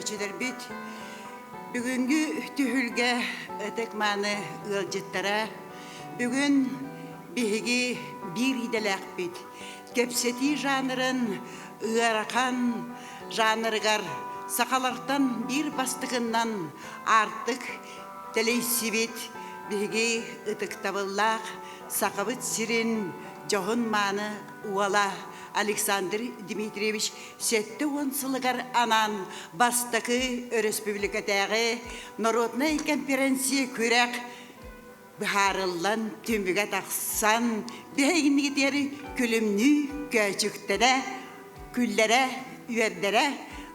Көрөөччүлэрбит, бүгүҥҥү түһүлгэ ытык-мааны ыалдьыттара, бүгүн биһиги биир идэлээхпит. Кэпсэтии жанрын ыарахан жанрыгар сахалартан биир бастакыннан аартык тэлэйсибит биһиги ытыктабыллаах Сахабыт сирин дьоһун-мааны уола Александр Дмитриевич 70 сылыгар анаан бастакы өрөспүүбүлүкэтээҕи народнай кэмпириэнсийэ күрэх быһаарыллан түмүгэ тахсан биһигиннигитигэр күлүмнүү көөчүктэнэ күллэрэ үөрдэрэ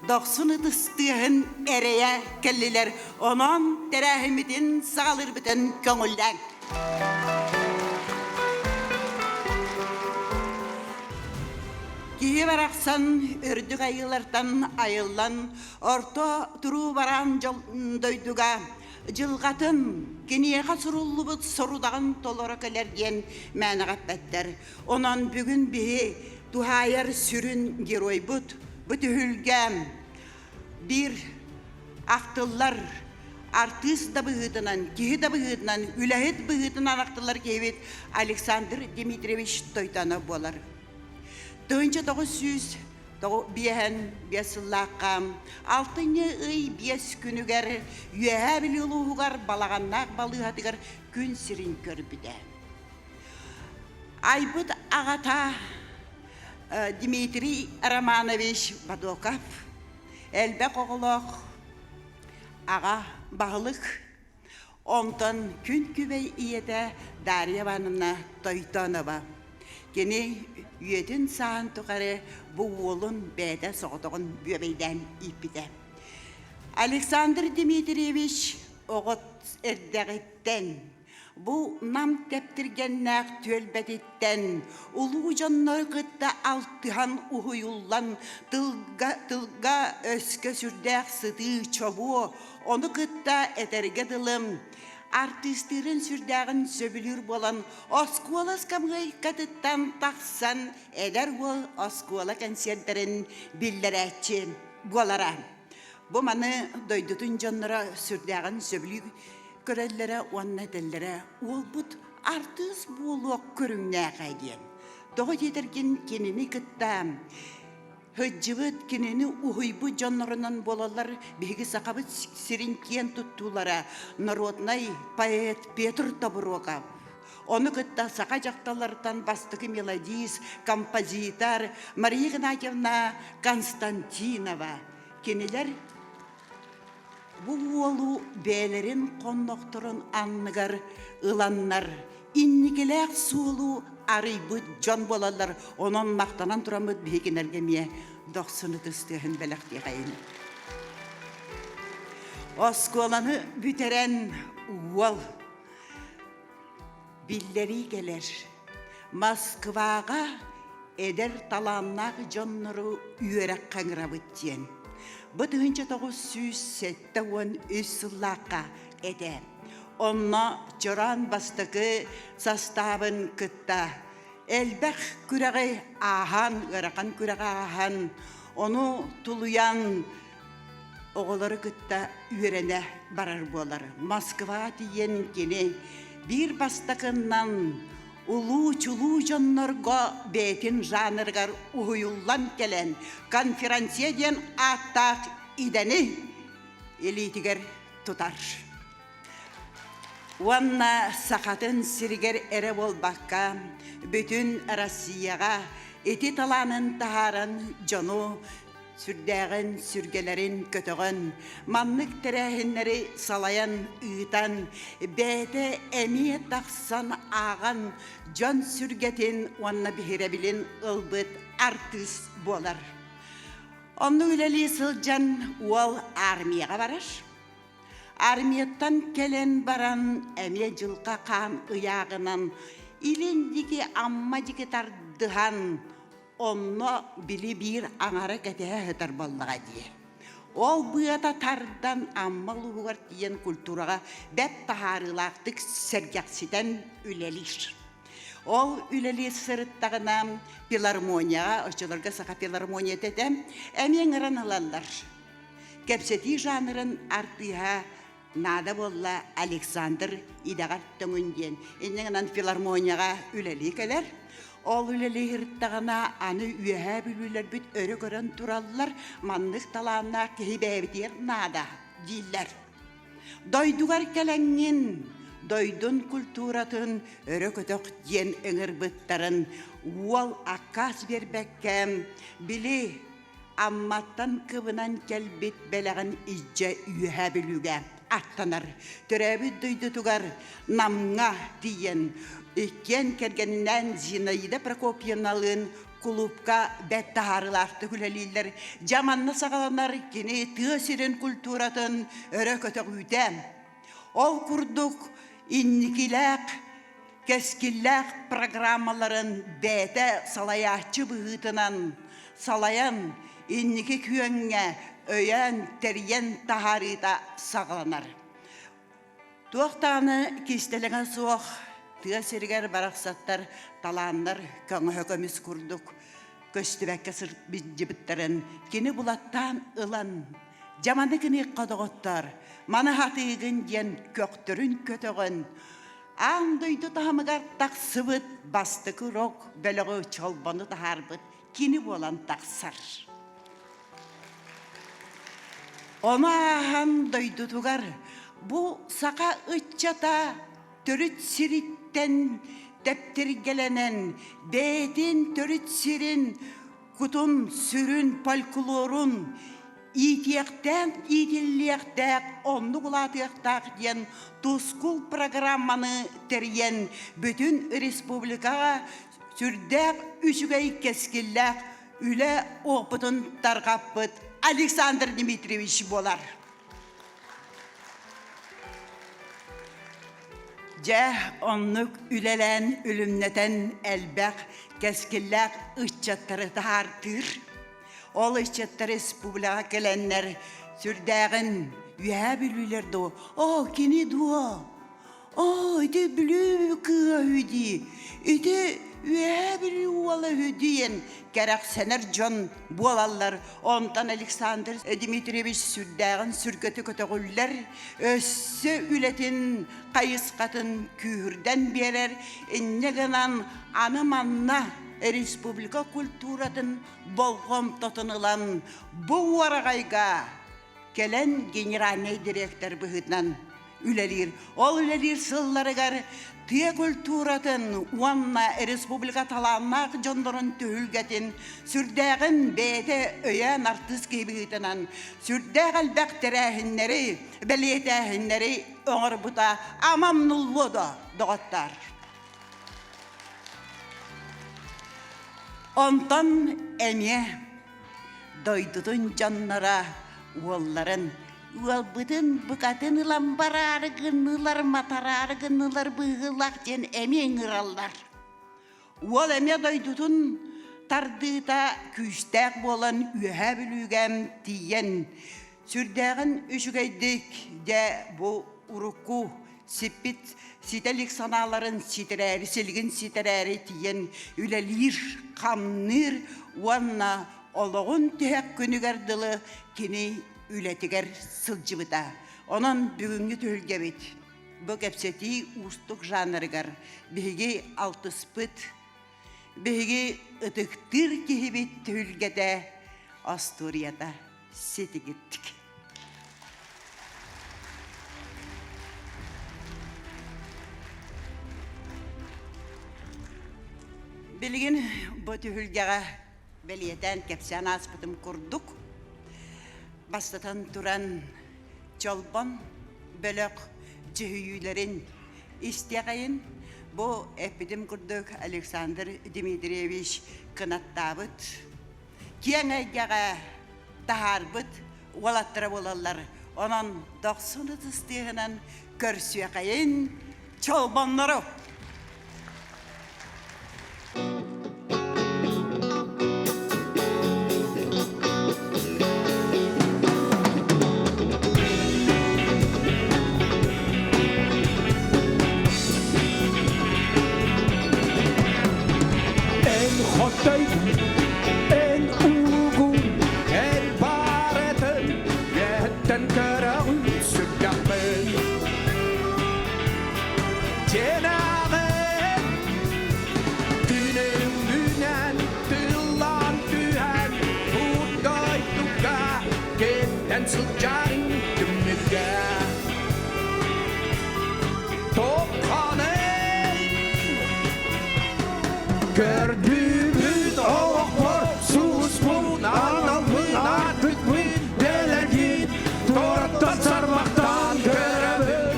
дохсун ытыс тыаһын эрэйэ кэллилэр онон тэрээһиммитин саҕалыырбытын көҥүллээҥ Киһи барахсан үрдүк айыылартан айыллан орто туруу бараан дойдуга дьылҕатын киниэхэ суруллубут сорудаҕын толоро кэлэр диэн мээнэҕэ эппэттэр. Онон бүгүн биһи туһаайар сүрүн геройбут бу түһүлгэ биир ахтыллар артыыс да быһыытынан, киһи да быһыытынан, үлэһит быһыытынан ахтыллар киһибит Александр Дмитриевич Тойтонов буолар. 1905 сыллаахха алтынньы ый биэс күнүгэр Үөһээ Бүлүү улууһугар Балаҕаннаах балыыһатыгар күн сирин көрбүтэ. Айбыт аҕата Дмитрий Романович Бадоков элбэх оҕолоох аҕа баһылык, онтон күн күбэй ийэтэ Дарья Ивановна Тойтонова. Кини үйэтин сааһын тухары бу уолун бэйэтэ соҕотоҕун бүөбэйдээн ииппитэ. Александр Дмитриевич оҕо эрдэҕиттэн Бу Нам тэптиргэннээх түөлбэтиттэн улуу дьоннору кытта алтыһан уһуйуллан тылга, тылга өскө сүрдээх сытыы чобуо, ону кытта этэргэ дылы артыыстыырын сүрдээҕин сөбүлүүр буолан оскуола ыскамыайкатыттан тахсан эдэр уол оскуола кэнсиэрдэрин биллэрээччи буолара. Бу маны дойдутун дьонноро сүрдээҕин сөбүлүү көрөллөрө уонна этэллэрэ уолбут артыыс буолуох көрүҥнээхэ диэн. Тоҕо диэтэргин кинини кытта сылдьыбыт, кинини уһуйбут дьоннорунан буолаллар биһиги Сахабыт сирин киэн туттуулара народнай поэт Петр Тобуруокап. Ону кытта саха дьахталларыттан бастакы мелодист, композитор Мария Игнатьевна Константинова. Кинилэр Бу уолу бэйэлэрин хоннохторун анныгар ыланнар, инникилээх суолу арыйбыт дьон буолаллар. Онон махтанан тураммыт биһигинэргэ эмиэ дохсун ытыс тыаһын бэлэхтиэхэйин. Оскуоланы бүтэрэн уол биллэрии кэлэр. Москваҕа эдэр талааннаах дьоннору үөрэххэ ыҥырабыт диэн. Бу 1973 сыллаахха этэ. Онно Чороон бастакы састаабын кытта элбэх күрэҕи ааһан, ыарахан күрэҕи ааһан, ону тулуйан оҕолору кытта үөрэнэ барар буолар. Москва тиийэн кини биир бастакыннан улуу чулуу дьоннорго бэйэтин жанрыгар уһуйуллан кэлэн конференция диэн ааттаах идэни илиитигэр тутар. Уонна Сахатын сиригэр эрэ буолбакка, бүтүн Россияҕа ити талаанын таһааран дьону сүрдээҕин сүргэлэрин көтөҕөн, маннык тэрээһиннэри салайан ыытан, бэйэтэ эмиэ тахсан ааҕан дьон сүргэтин уонна биһирэбилин ылбыт артыыс буолар. Онно үлэлии сылдьан уол армияҕа барар. Армияттан кэлэн баран эмиэ дьылҕа хаан ыйааҕынан илин диэки Амма диэки тардыһан онно били биир аҥара кэтэһэ сытар буоллаҕа дии. Ол быата тардан Амма улууһугар тиийэн культураҕа бэрт таһаарыылаахтык сэргэхситэн үлэлиир. Ол үлэлии сырыттаҕына филармонияҕа, оччолорго саха филармонията этэ, эмиэ ыҥыран ылаллар. Кэпсэтии жанрын артыыһа наада буолла Александр идэҕэр төҥүн диэн. Инньэ гынан филармонияҕа үлэлии кэлэр. Ол үлэлии сырыттаҕына аны үөһээ бүлүүлэрбит өрө көрөн тураллар, маннык талааннаах киһи бэйэбитигэр наада дииллэр. Дойдугар кэлэҥҥин дойдун культуратын өрө көтөх диэн ыҥырбыттарын уол аккаас биэрбэккэ, били Амматтан кыбынан кэлбит бэлэҕин илдьэ Үөһээ Бүлүүгэ аттанар. Төрөөбүт дойдутугар Намҥа тиийэн, иккиэн кэргэнинээн Зинаида Прокопьевналыын кулуупка бэрт таһаарыылаахтык үлэлииллэр. Дьэ манна саҕаланар кини тыа сирин культуратын өрө көтөҕүүтэ. Ол курдук инникилээх кэскиллээх программаларын бэйэтэ салайааччы быһыытынан салайан инники күөҥҥэ өйөөн тэрийэн таһаарыыта саҕаланар. Туох даҕаны кистэлэҥэ суох тыа сиригэр барахсаттар талааннар көҥөһө көмүс курдук көстүбэккэ сылдьыбыттарын кини булаттаан ылан дьаманы гыныахха доҕоттоор маны хатыыгын диэн көхтөрүн көтөҕөн аан дойду таһымыгар тахсыбыт бастакы рок бөлөҕү чолбону таһаарбыт кини буолан тахсар. Ону ааһан дойдутугар бу саха ыччата төрүт сириттэн тэптиргэлэнэн бэйэтин төрүт сирин кутун сүрүн фольклорун иитиэхтээх иитиллиэхтээх оннук улаатыахтаах диэн тускул программаны тэрийэн бүтүн республикаҕа сүрдээх үчүгэй кэскиллээх үлэ опытын тарҕаппыт Александр Дмитриевич буолар. Дьэ, оннук үлэлээн үлүмнэтэн элбэх кэскиллээх ыччаттары таһаартыыр. Ол ыччаттар республикаҕа кэлэннэр сүрдээҕин үөһээ бүлүүлэр дуо? Оо, кини дуо? Оо, ити Бүлүү кыыһа үһү дии, ити Үөһээ Бүлүү уола үһү диэн кэрэхсэнэр дьон буолаллар. Онтон Александр Дмитриевич сүрдээҕин сүргэтэ көтөҕүллэр, өссө үлэтин хайысхатын күүһүрдэн биэрэр. Инньэ гынан аны манна республика культуратын болҕомтотун ылан бу уораҕайга кэлэн генеральнай директор быһыытынан үлэлиир. Ол үлэлиир сылларыгар тыа культуратын уонна республика талааннаах дьоннорун түһүлгэтин сүрдээҕин бэйэтэ өйөөн артыыс киһи быһыытынан сүрдээх элбэх тэрээһиннэри, бэлиэтээһиннэри оҥорбута амам нуллуо да доҕоттоор. Онтон эмиэ дойдутун дьонноро уолларын ыалбытын букатын ылан бараары гыннылар, матараары гыннылар быһыылаах диэн эмиэ ыҥыраллар. Уол эмиэ дойдутун тардыыта күүстээх буолан Үөһээ Бүлүүгэ тиийэн сүрдээҕин үчүгэйдик дьэ бу урукку сиппит ситэ илик санааларын ситэрээри силигин ситэрээри тиийэн үлэлиир хамныыр уонна олоҕун тиһэх күнүгэр дылы кини үлэтигэр сылдьыбыта. Онон бүгүҥҥү түһүлгэбит бу кэпсэтии уустук жанрыгар биһиги алтыспыт, биһиги ытыктыыр киһибит түһүлгэтэ остуоруйата ситигиттик. Билигин бу түһүлгэҕэ бэлиэтээн кэпсээн ааспытым курдук, бастатан туран Чолбон бөлөх дьүһүйүүлэрин истиэхэйин. Бу эппитим курдук Александр Дмитриевич кынаттаабыт, киэҥ эйгэҕэ таһаарбыт уолаттара буолаллар. Онон дохсун ытыс тыаһынан көрсүөхэйин чолбоннору! Эн хотойгун, эн уугун, эн барытын. сылдьарыҥ түмүгэ Тохханым Көрдүүбүт олохпор сууспун аналбын аартыкпын дэлэгин Торттан сармахтаан көрөбүн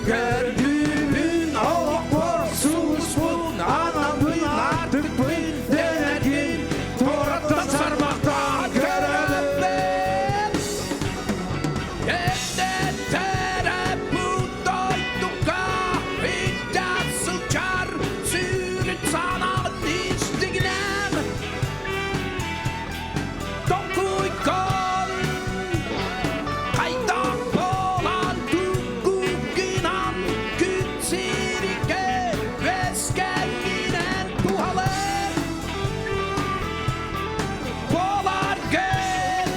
Көрдүүбүн олохпор сууспун аналбын аартыкпын дэлэгин Торттан сармахтаан көрөбүн Эдэрдэрэ бу дойдуга илдьэ сылдьар сүүрүн санаабын истигинэн Тоҥкуйгун хайдах буолан тугугунан күн сиригэр үөскэҥҥинэн туһалар буоларгын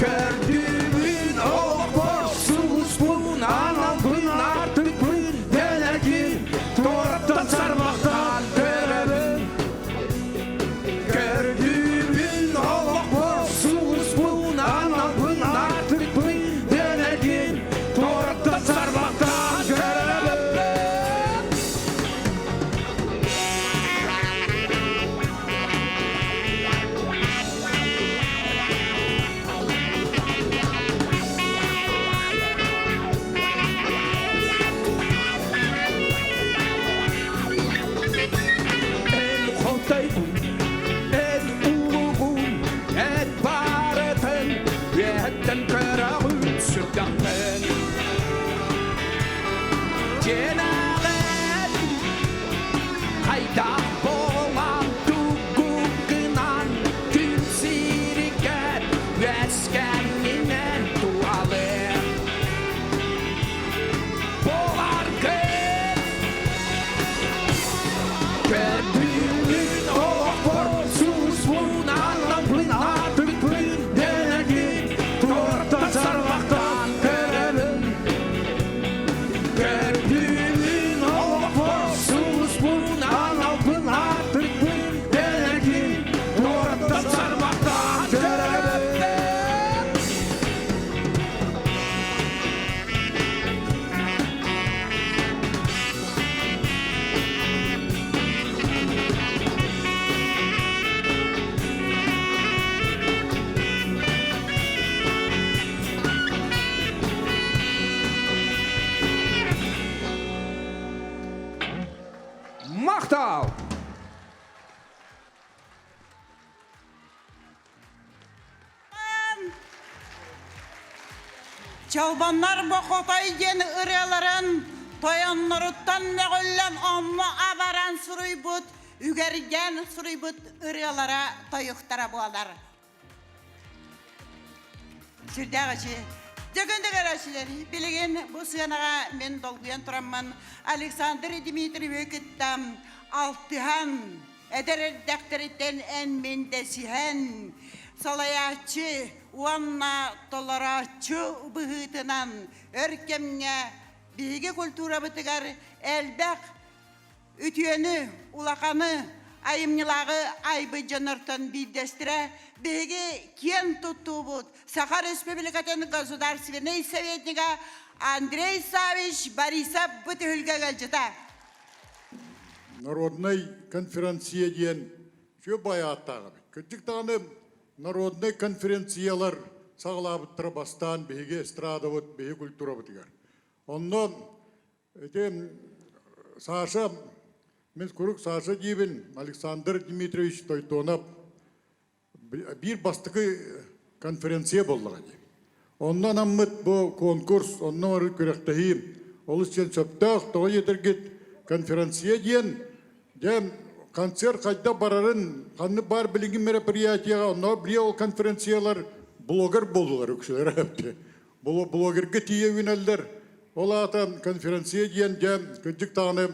Көрдүүбүн олохпор сулуспун аналбын аартыкпын дэлэгин туораттан сарбахтаан көрөбүн Көрдүүбүн олохпор сулуспун аналбын аартыкпын дэлэгин туораттан сарбахтаан көрөбүн Эн хотойбун, эн улугун, эн барытын үөһэттэн көрөҕүн сүрдэххин. Дьиэнэҕин Хайдах буолан тугу гынан күн сиригэр үөскэҥҥинэн туһалыыр буоларгын Көрдүүммүн олохпор сууспун аннаппын аатыппын дэнэгин туораттан сарбахтаан көрөбүн Көрдүүмүн олохпор сулуспун аналбын аатырбын дэнэргин туораттан сарбахтаан көрөбүн Махтал! Чолбоннор Бохотой диэн ырыаларын тойонноруттан мөҕүллэн онно абаран суруйбут, үгэргэн суруйбут ырыалара тойуктара буолар. Сүрдээх үчүгэй. Дьөгүндэ көрөөччүлэр, билигин бу сыанаҕа мин долгуйан тураммын Александр Дмитриевы кытта алтыһан, эдэр эрдэхтэриттэн эн-мин дэсиһэн, салайааччы уонна толорооччу быһыытынан өр кэмҥэ биһиги культурабытыгар элбэх Үтүөнү, улаханы, айымньылааҕы айбыт дьоннортон биирдэстэрэ биһиги киэн туттуубут Саха Республикатын государственнай советнига Андрей Савич Борисов бу түһүлгэ ыалдьыта. Народнай конференция диэн үчүгэй баай ааттаах эбит. Кырдьык даҕаны народнай конференциялар саҕалаабыттара бастаан биһиги эстрадабыт, биһиги культурабытыгар. Онно Ити Саша, мин куруук Саша диибин, Александр Дмитриевич Тойтонов биир бастакы конференция буоллаҕа дии. Онно анаммыт бу конкурс, онно барар күрэхтэһии олус диэн сөптөөх, тоҕо диэтэргит конференция диэн дьэ концерт хайдах барарын, ханнык баар билиҥҥи мероприятиеҕа, онно били ол конференциялар блогер буоллулар үксүлэрэ. Блогерга тиийэ үүнэллэр. Ол аата конференция диэн дьэ кырдьык даҕаны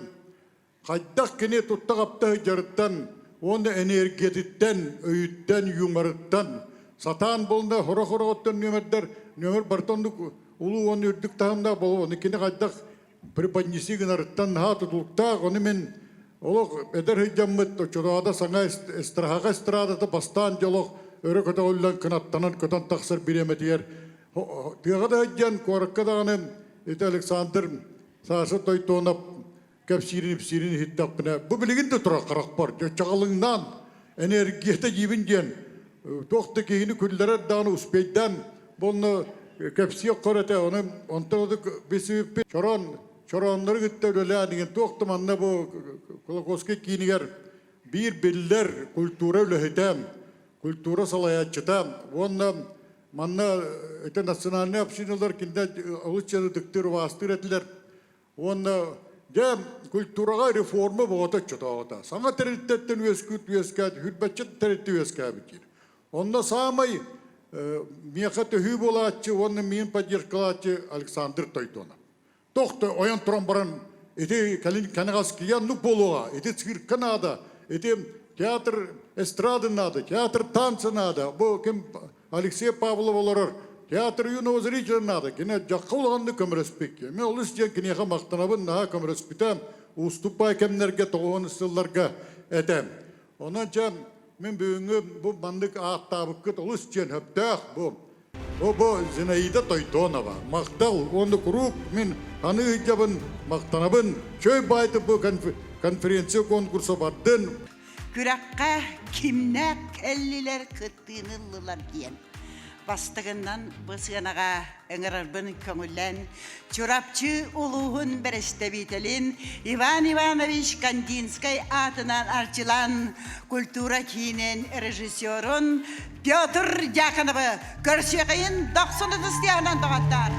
хайдах кини тутта-хапта сылдьарыттан уонна энергиятыттан, өйүттэн, юморыттан сатаан буолна хоро-хороҕоттон нүөмэрдэр нүөмэр барыта оннук улуу уонна үрдүк таһымнаах буолуо. Ону кини хайдах преподнеси гынарыттан наһаа тутулуктаах. Ону мин олох эдэр сылдьаммыт оччотооҕута саҥа эстрадаҕа эстрадата бастаан дьэ олох өрө көтөҕүллэн кынаттанан көтөн тахсар бириэмэтигэр тыаҕа да сылдьан куоракка даҕаны ити Александр Саша Тойтонов кэпсиирин ипсиирин иһиттэхпинэ бу билигин да турар харахпар чаҕылыҥнаан энергията диибин диэн туох да киһини күллэрэр даҕаны успейдаан буонна кэпсиэх көр этэ ону онтон одук билсибиппит чороон чорооннору кытта үлэлээн деген туох да манна бу Кулаковскай киинигэр биир биллэр культура үлэһитэ культура салайааччыта уонна манна это национальнай общиналар кинилэр олус ытыктыыр убаастыыр этилэр Уонна дьэ культураҕа реформа бөҕөтө оччотооҕута. Саҥа тэрилтэттэн үөскүүр үөскээт, хүрбэччэ тэрилтэ үөскээбит диир. Онно саамай миэхэ төһүү буолааччы уонна миин поддержкалааччы Александр Тойтонов. Тохто ойон туран баран ити кэлин кэнэҕэскигэ оннук буолуоҕа, ити циркэ наада, ити театр эстрады наада, театр танца наада. Бу ким Алексей Павлов олорор театр юного зрителя надо. Кини дьахха улаханнык көмөлөспүт. Мен олус диэн киниэхэ махтанабын, наһаа көмөлөспүтэ. Уустук баай кэмнэргэ, тоҕуһун сылларга этэ. Онон дьэ, мин бүгүҥҥү бу маннык ааттаабыккыт олус диэн сөптөөх бу. Бу, бу Зинаида Тойтонова. Махтал уонна куруук мин аны ыйдьабын, махтанабын. Чөй баайты бу конференция конкурса бардын. Күрэххэ кимнээх кэллилэр, кыттыыны ыллылар диэн. Бастыгынан бу сыанаҕа ыҥырарбын көҥүллээн Чурапчы улууһун бэрэстэбиитэлин Иван Иванович Кандинскай аатынан арчылаан культура киинин режиссерун Петр Дьяконовы көрсүөхэйин дохсун ытыстыаһынан доҕоттоор!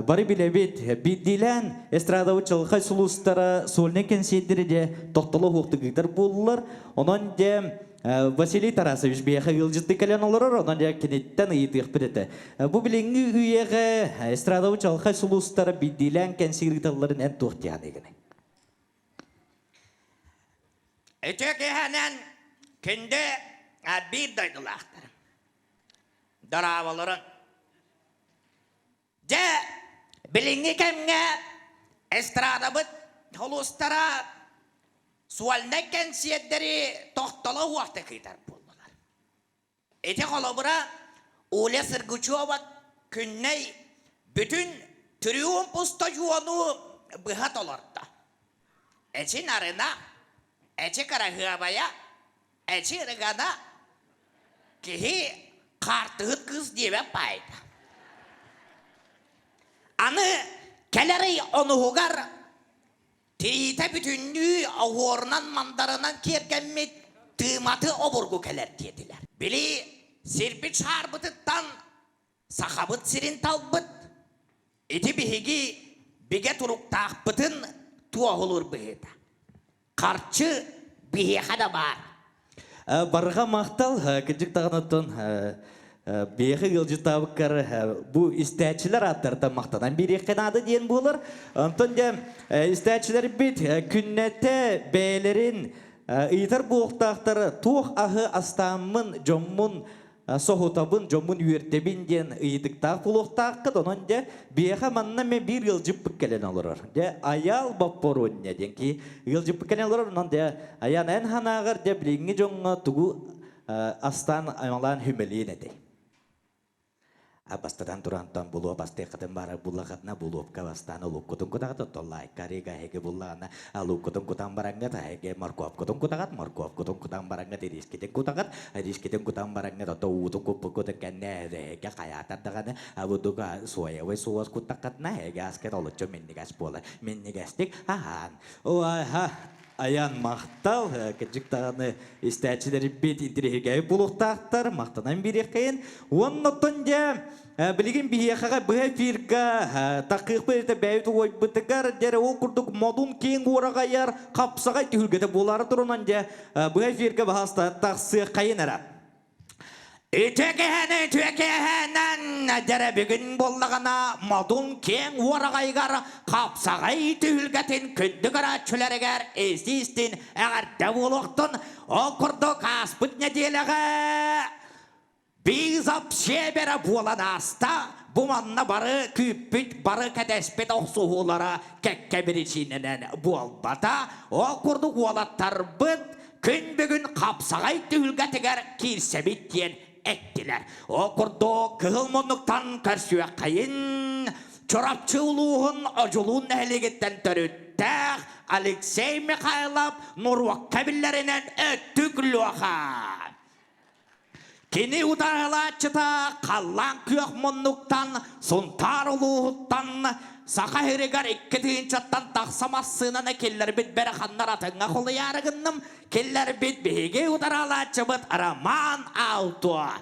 Бары билэбит, биирдиилээн эстрадабыт чылхай сулустара сольнай кэнсиэрдэри дьэ тохтоло суохтук ыытар буоллулар. Онон дьэ Василий Тарасович биһиэхэ ыалдьыттыы кэлэн олорор, онон дьэ киниттэн ыйытыахпыт этэ. Бу билиҥҥи үйэҕэ эстрадабыт чалхай сулустара биирдиилээн кэнсиэр ыыталларын эн туох диэн ыгыный? Үтүө киһинэн күндү биир дойдулаахтарым. Дорооболорун. Дьэ, билиҥҥи кэмҥэ эстрадабыт холустара суольнай кэнсиэрдэри тохтоло суохтук ыытар буоллулар. Ити холобура Оля Сергучева Күннэй бүтүн Триумф устудьуону быһа толордо. Эчи нарына, эчи кыраһыабайа, Эчи ырыгана киһи хаартыһыт кыыс диэбэт баайда. Аны кэлэр ый онуһугар тириитэ бүтүннүү оһуорунан-мандарынан киэргэммит тыыматы обургу кэлэр диэтилэр. Били сирбит шаарбытыттан Сахабыт сирин талбыт, ити биһиги бигэ туруктаахпытын туоһулуур быһыыта. Харчы биһиэхэ да баар. Барҕа махтал, кырдьык даҕаны биһиэхэ ыалдьыттаабыккар бу истээччилэр ааттарыттан махтанан биэриэххэ наада диэн буолар. Онтон дьэ истээччилэрбит күннэтэ бэйэлэрин ыйытар буолуохтаахтар туох аһы астааммын дьоммун соһутабын, дьоммун үөрдэбин диэн ыйытыктаах буолуохтааххыт. Онон дьэ, биһиэхэ манна эмэ биир ыалдьыппыт кэлэн олорор. Дьэ, Айаал Боппоруонньа диэн киһи ыалдьыппыт кэлэн олорор. Онон дьэ, Айаан, эн санааҕар дьэ билиҥҥи дьоҥҥо тугу астаан аймалаан хүмэлиэн этэй? Бастатан турантан булуо бастыаххытын баара буллахатына булуопка бастаан лууккутун кутаҕыт оттон лайка рига эһиги буллаҕына лууккутун кутан бараҥҥыт эһиги моркуопкутун кутаҕыт моркуопкутун кутан бараҥҥыт ириискитин кутаҕыт ириискитин кутан бараҥҥыт ото уутун куппуккутун кэннэ эһиги хайаатар даҕаны бурдуга соевый соус куттаххытына эһиги аскыт олоччу минньигэс буолар минньигэстик аһаан Аян махтал, кырдьык даҕаны истээччилэрбит интириэһиргээбит буолуохтаахтар, махтанан биэриэххэйин. Уонна оттон дьэ, билигин биһиэхэҕэ быһа эфирга такыахпыт этэ бэйэбит уойбутугар дьэ ол курдук модун киэҥ уораҕайар хапсаҕай түһүлгэтэ буолаары турунан дьэ быһа эфирга баһаста тахсыаххайын эрэ. Үтүөкэһэн үтүөкэһэнэн дьэрэ бүгүн буоллаҕына модун киэҥ уораҕайыгар хапсаҕай түһүлгэтин күндү көрөөччүлэригэр исти-истин эҕэрдэ буолуохтун. Ол курдук ааспыт нэдиэлэҕэ Бизап сиэбэрэ буолан ааста. Бу манна бары күүппүт, бары кэтэспит охсуһуулара кэккэ биричиинэнэн буолбата. Ол курдук уолаттарбыт. Күн бүгүн хапсаҕай түһүлгэтигэр киирсэбит диэн эттилэр. Ол курдук кыһыл муннуктан көрсүөххэйин Чурапчы улууһун Одьулуун нэһилиэгиттэн төрүттээх Алексей Михайлов норуокка биллэринэн Өттүк Луоха. Кини утарылааччыта халлаан күөх муннуктан Сунтаар улууһуттан Саха сиригэр 2 тыһыынчаттан тахса массыынаны киллэрбит бэраханнар атыҥҥа холуйаары гынным. Киллэрбит биһиги утарылааччыбыт Роман Алтуа.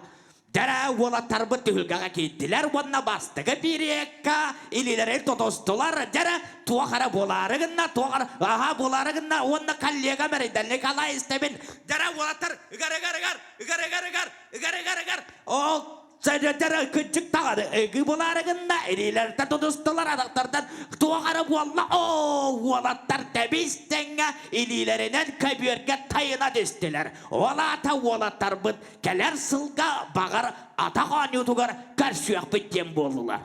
Дьэрэ уолаттарбыт түһүлгэҕэ киирдилэр уонна бастакы периодка илиилэрин тутустулар. Дьэрэ туох эрэ буолаары гынна, туох эрэ аһа буолаары гынна уонна коллегам эрийдэ Николай истэбин. Дьэрэ уолаттар ыгар ыгар ыгар ыгар ыгар ыгар ыгар ыгар ыгар ол дьэрэ кырдьык даҕаны ыгыы буолаары гынна илиилэртэн тутустулар атахтардан туох эрэ буолла оо уолаттар тэбис тэҥҥэ илиилэринэн көбүөргэ тайына түстүлэр. Ол аата уолаттарбыт Кэлэр сылга баҕар атах оонньуутугар көрсүөхпүт диэн буоллулар.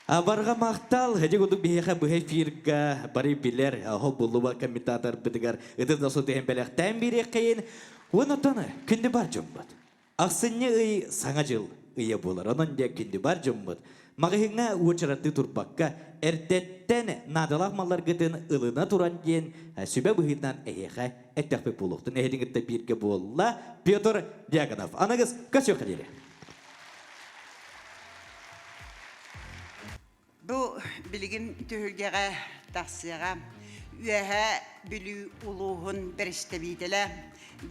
Барҕа махтал, ити курдук биһиэхэ быһа эфирга бары билэр хобуллуба комментаторбытыгар ытыс да сутуһан бэлэхтээн биэриэххэйин. Уонна оттон күндү бар дьоммут. Ахсынньы ый Саҥа дьыл ыйа буолар. Онон дьэ күндү бар дьоммут. Маҕаһыыҥҥа уочараттыы турбакка, эрдэттэн наадалаах малларгытын ылына туран диэн сүбэ быһыытынан эһиэхэ эттэхпит буолуохтун. Эһигини кытта бииргэ буолла Петр Дьяконов. Аныгыс көрсүөххэ диэри. Бу билигин түһүлгэҕэ тахсыаҕа Үөһээ Бүлүү улууһун бэрэстэбиитэлэ,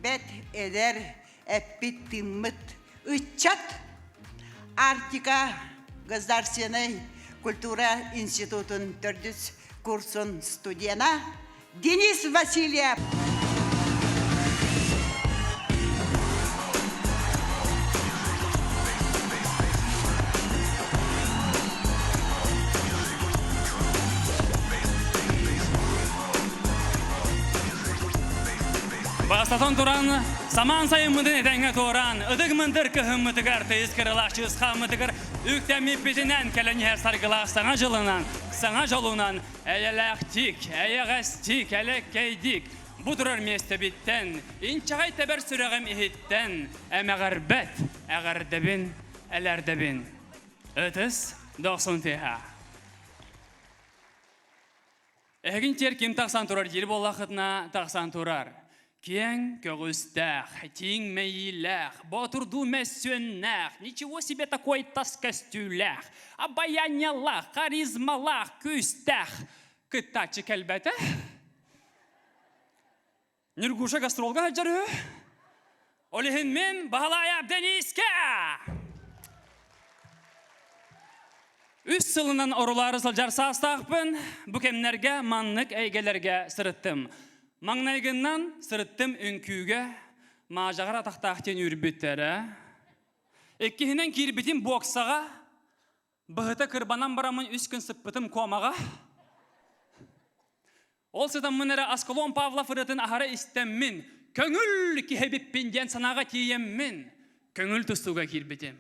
бэт эдэр, эппит-тыыммыт ыччат Арктика государственнай культура институтун төрдүс курсун студена Денис Васильев. Бастатан туран, самаан сайыммытын этэҥҥэ туораан, ытык мындыр кыһыммытыгар, тыйыс кыралаах чыысхааммытыгар үктэммиппитинэн кэлэн иһэр саргылаах саҥа дьылынан, саҥа дьолунан Эйэлээхтик, эйэҕэстик, элэккэйдик бу турар миэстэбиттэн, инчэҕэй тэбэр сүрэҕим иһиттэн эмэҕирбэт эҕэрдэбин, элэрдэбин. Ытыс дохсун тыаһа. Эһигин тиэр ким тахсан турар диир буоллаххытына тахсан турар. Киэҥ көҕүстээх, тииҥ мэйиилээх, боотурдуу мөссүөннээх, ничего себе такой тас көстүүлээх, обаянньалаах, харизмалаах, күүстээх кыттааччы кэлбэтэ. Нюргуша гастролга сылдьар үһү. Ол иһин мин Баһылайап Денискэ! Үс сылынан орулаары сылдьар саастаахпын, бу кэмнэргэ маннык эйгэлэргэ сырыттым. Маҥнайгыннан сырыттым үҥкүүгэ, маажаҕар атахтаах диэн үүрбүттэрэ. Иккиһинэн киирбитим боксаҕа, быһыта кырбанан бараммын үс күн сыппытым комаҕа. Ол сытаммын эрэ Аскалон Павлов ырыатын аһара истэммин, көҥүл киһи эбиппин диэн санааҕа тиийэммин, көҥүл тустууга киирбитим.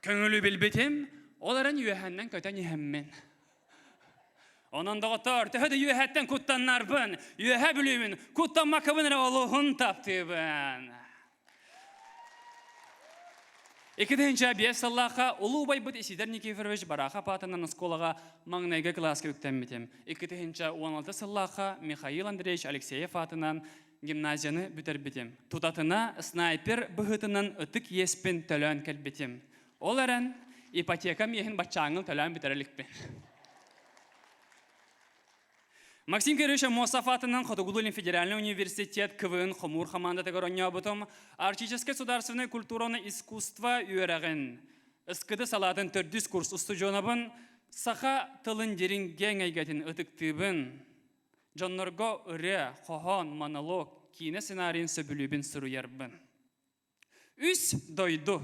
Көҥүлү билбитим, ол эрэн үөһэннэн көтөн иһэммин. Онон доҕоттоор, төһө да үөһэттэн куттаннарбын, үөһэ бүлүүбүн, куттаммаккабын эрэ олуһун таптыыбын. 2005 сыллаахха улуу убайбыт Исидор Никифорович Барахов аатынан оскуолаҕа маҥнайгы кылааска үктэммитим. 2016 сыллаахха Михаил Андреевич Алексеев аатынан гимназияны бүтэрбитим. Тутатына снайпер быһыытынан ытык иэспин төлөөн кэлбитим. Ол эрэн ипотекам иэһин баччааҥҥын төлөөн бүтэрэ иликпин. Максим Кириллович Аммосов аатынан Хотугулуу-Илин федеральнай университет КВН хомуур хамаандатыгар оонньообутум. Арктическай государственнай культураны искусство үөрэҕин СКД салаатын төрдүс курс устудьуонабын, саха тылын дириҥ киэҥ эйгэтин ытыктыыбын. Дьоннорго ырыа, хоһоон, монолог, киинэ сценарийын сөбүлүүбүн суруйарбын. Үс дойду,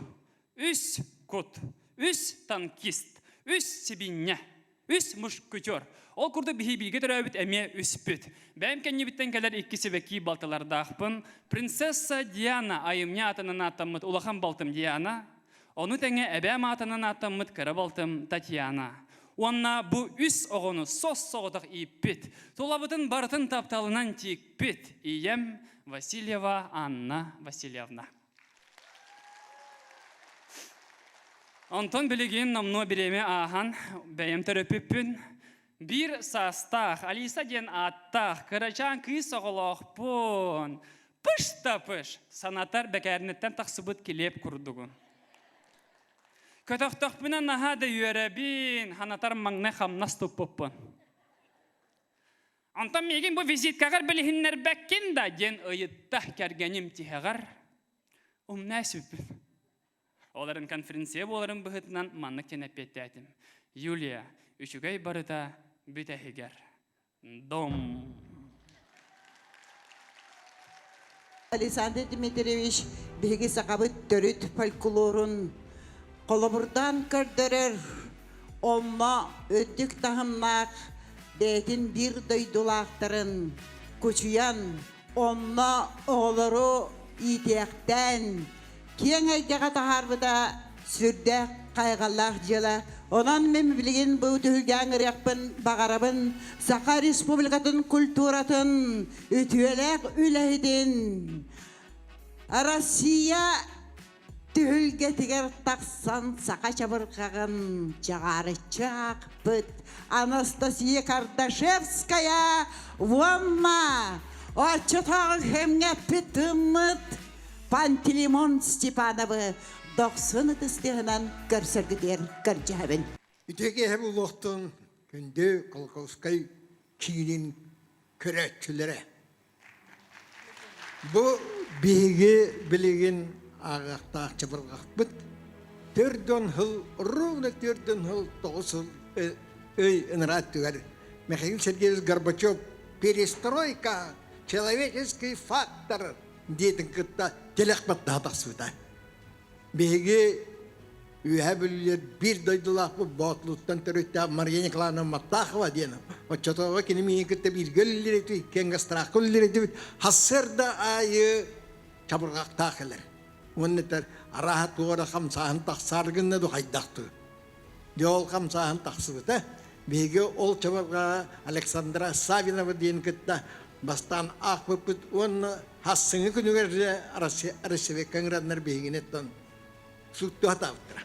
үс кут, үс танкист, үс сибинньэ, үс мушкетер. Ол курдук биһи бииргэ төрөөбүт эмиэ үспүт. Бэйэм кэннибиттэн кэлэр икки сибэкки балтылардаахпын. Принцесса Диана айымньы аатынан ааттаммыт улахан балтым Диана, ону тэҥэ эбээм аатынан ааттаммыт кыра балтым Татьяна. Уонна бу үс оҕону сос-соҕотох ииппит, тулабытын барытын тапталынан тикпит ийэм Васильева Анна Васильевна. Онтон билигин номнуо бириэмэ ааһан, бэйэм төрөппүппүн. Биир саастаах Алиса диэн ааттаах кырачаан кыыс оҕолоохпун. Пыш да пыш, санатар бэкээринэттэн тахсыбыт килиэп курдугун. Көтөхтөхпүнэ наһаа да үөрэбин, санатар маҥнай хамнас туппуппун. Онтон миигин бу визиткаҕар билиһиннэрбэккин да диэн ыйытта кэргэним тиһэҕэр. Умнаа сүппүн. Оларын конференция буоларын быһыытынан маннык диэн эппиэттээтим. Юлия, үчүгэй барыта бүтэһигэр. Дом. Александр Дмитриевич биһиги сахабыт төрүт фольклорун холобурдаан көрдөрөр, онно үрдүк таһымнаах бэйэтин биир дойдулаахтарын кучуйан, онно оҕолору иитиэхтээн, киэҥ эйгэҕэ таһаарбыта сүрдээх хайҕаллаах дьыала. Онон мин билигин бу түһүлгээн ырыахпын баҕарабын Саха Республикатын культуратын үтүөлээх үлэһитин Россия түһүлгэтигэр тахсан саха чабырҕаҕын чаҕаарыччы аахпыт Анастасия Кардашевская уонна оччотооҕу кэмҥэ эппит тыыммыт Пантелеймон Степановы дохсун ытыс тыаһынан көрсөргүтүгэр көрдьөһөбүн. Үтүө киэһэ буолуохтун күндү Колоколскай киинин көрөөччүлэрэ. Бу биһиги билигин ааҕыахтаах чабырҕахпыт төрдөн сыл ровно төрдөн сыл тоҕус сыл ый ыныраа өттүгэр Михаил Сергеевич Горбачев перестройка человеческий фактор диэтин кытта тилэх баттаһа тахсыбыта. Биһиги Үөһээ Бүлүүлэр биир дойдулаахпыт Боотулуттан төрүттээх Мария Николаевна Маттахова диэн оччотооҕу кини миигин кытта бииргэ үлэлиир этибит, иккиэн гастраахха үлэлиир этибит. Сарсыарда аайы чабырҕахтаах кэлэр. Уонна этэр, арааһа туох эрэ хамсааһын тахсаар гынна дуу хайдах дуу. Дьэ ол хамсааһын тахсыбыта. Биһиги ол чабырҕаҕа Александра Савинова диэн кытта бастаан аахпыппыт уонна хассыҥҥы күнүгэр Россия ыҥыраннар биһигини оттон сууттуу сатаабыттара.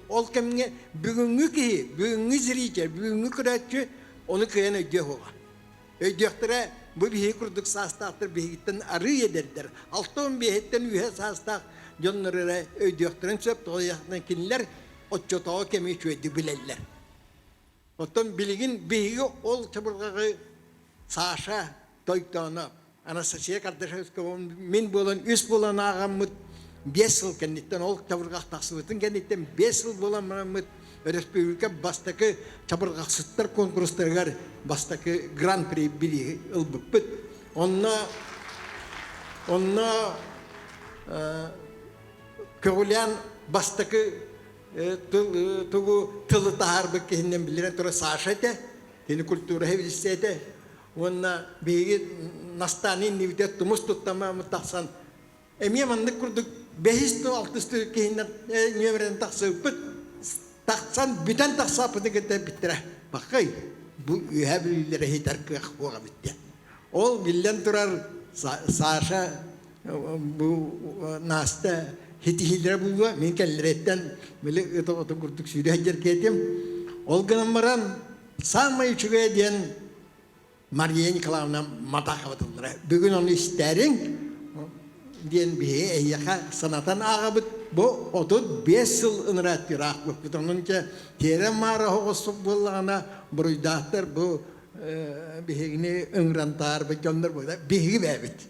Ол кэмҥэ бүгүҥҥү киһи, бүгүҥҥү зритель, бүгүҥҥү көрөөччү ону кыайан өйдүө суоҕа. Өйдүөхтэрэ бу биһиги курдук саастаахтар биһигиттэн арыый эдэрдэр, 65-иттэн үөһэ саастаах дьоннор эрэ өйдүөхтэрин сөп, тоҕо диэтэххинэ кинилэр оччотооҕу кэми үчүгэйдик билэллэр. Оттон билигин биһиги ол чабырҕаҕы Саша Тойтооно, Анастасия Кардашевская мин буолан үс буолан ааҕаммыт биэс сыл кэнниттэн ол чабырҕах тахсыбытын кэнниттэн биэс сыл буолан бараммыт өрөспүүбүлүкэ бастакы чабырҕахсыттар куонкурустарыгар бастакы гран-при билииһи ылбыппыт. Онно онно көҕүлээн бастакы тугу тылы таһаарбыт киһинэн билирэн турар Саша этэ, кини культура билсэ этэ. Уонна биһиги Настааны иннибитигэр тумус туттаммыт тахсан эмиэ маннык курдук бэһис тыл алтыс тыл киһиннэр нүөмэрин тахсыбыппыт тахсан бүтэн тахсааппыты кытта эппиттэрэ бакый бу үөһэ бүлүүлэрэ иһитэр кыах буола бүттэ ол биллэн турар Саша бу Наста ситиһиилэрэ буолуо мин кэллэриттэн били ыт оҕотун курдук сүүрэ сылдьар киһитим ол гынан баран саамай үчүгэйэ диэн Мария Николаевна Матахова тыллара. Бүгүн ону истээриҥ диэн биһиги эһиэхэ санатан ааҕабыт. Бу 35 сыл ыныраа ыраахпыппыт. Онон дьэ тиэрэ маара оҕоссук буоллаҕына буруйдаахтар бу биһигини ыҥыран таарбыт дьоннор биһиги бэйэбит.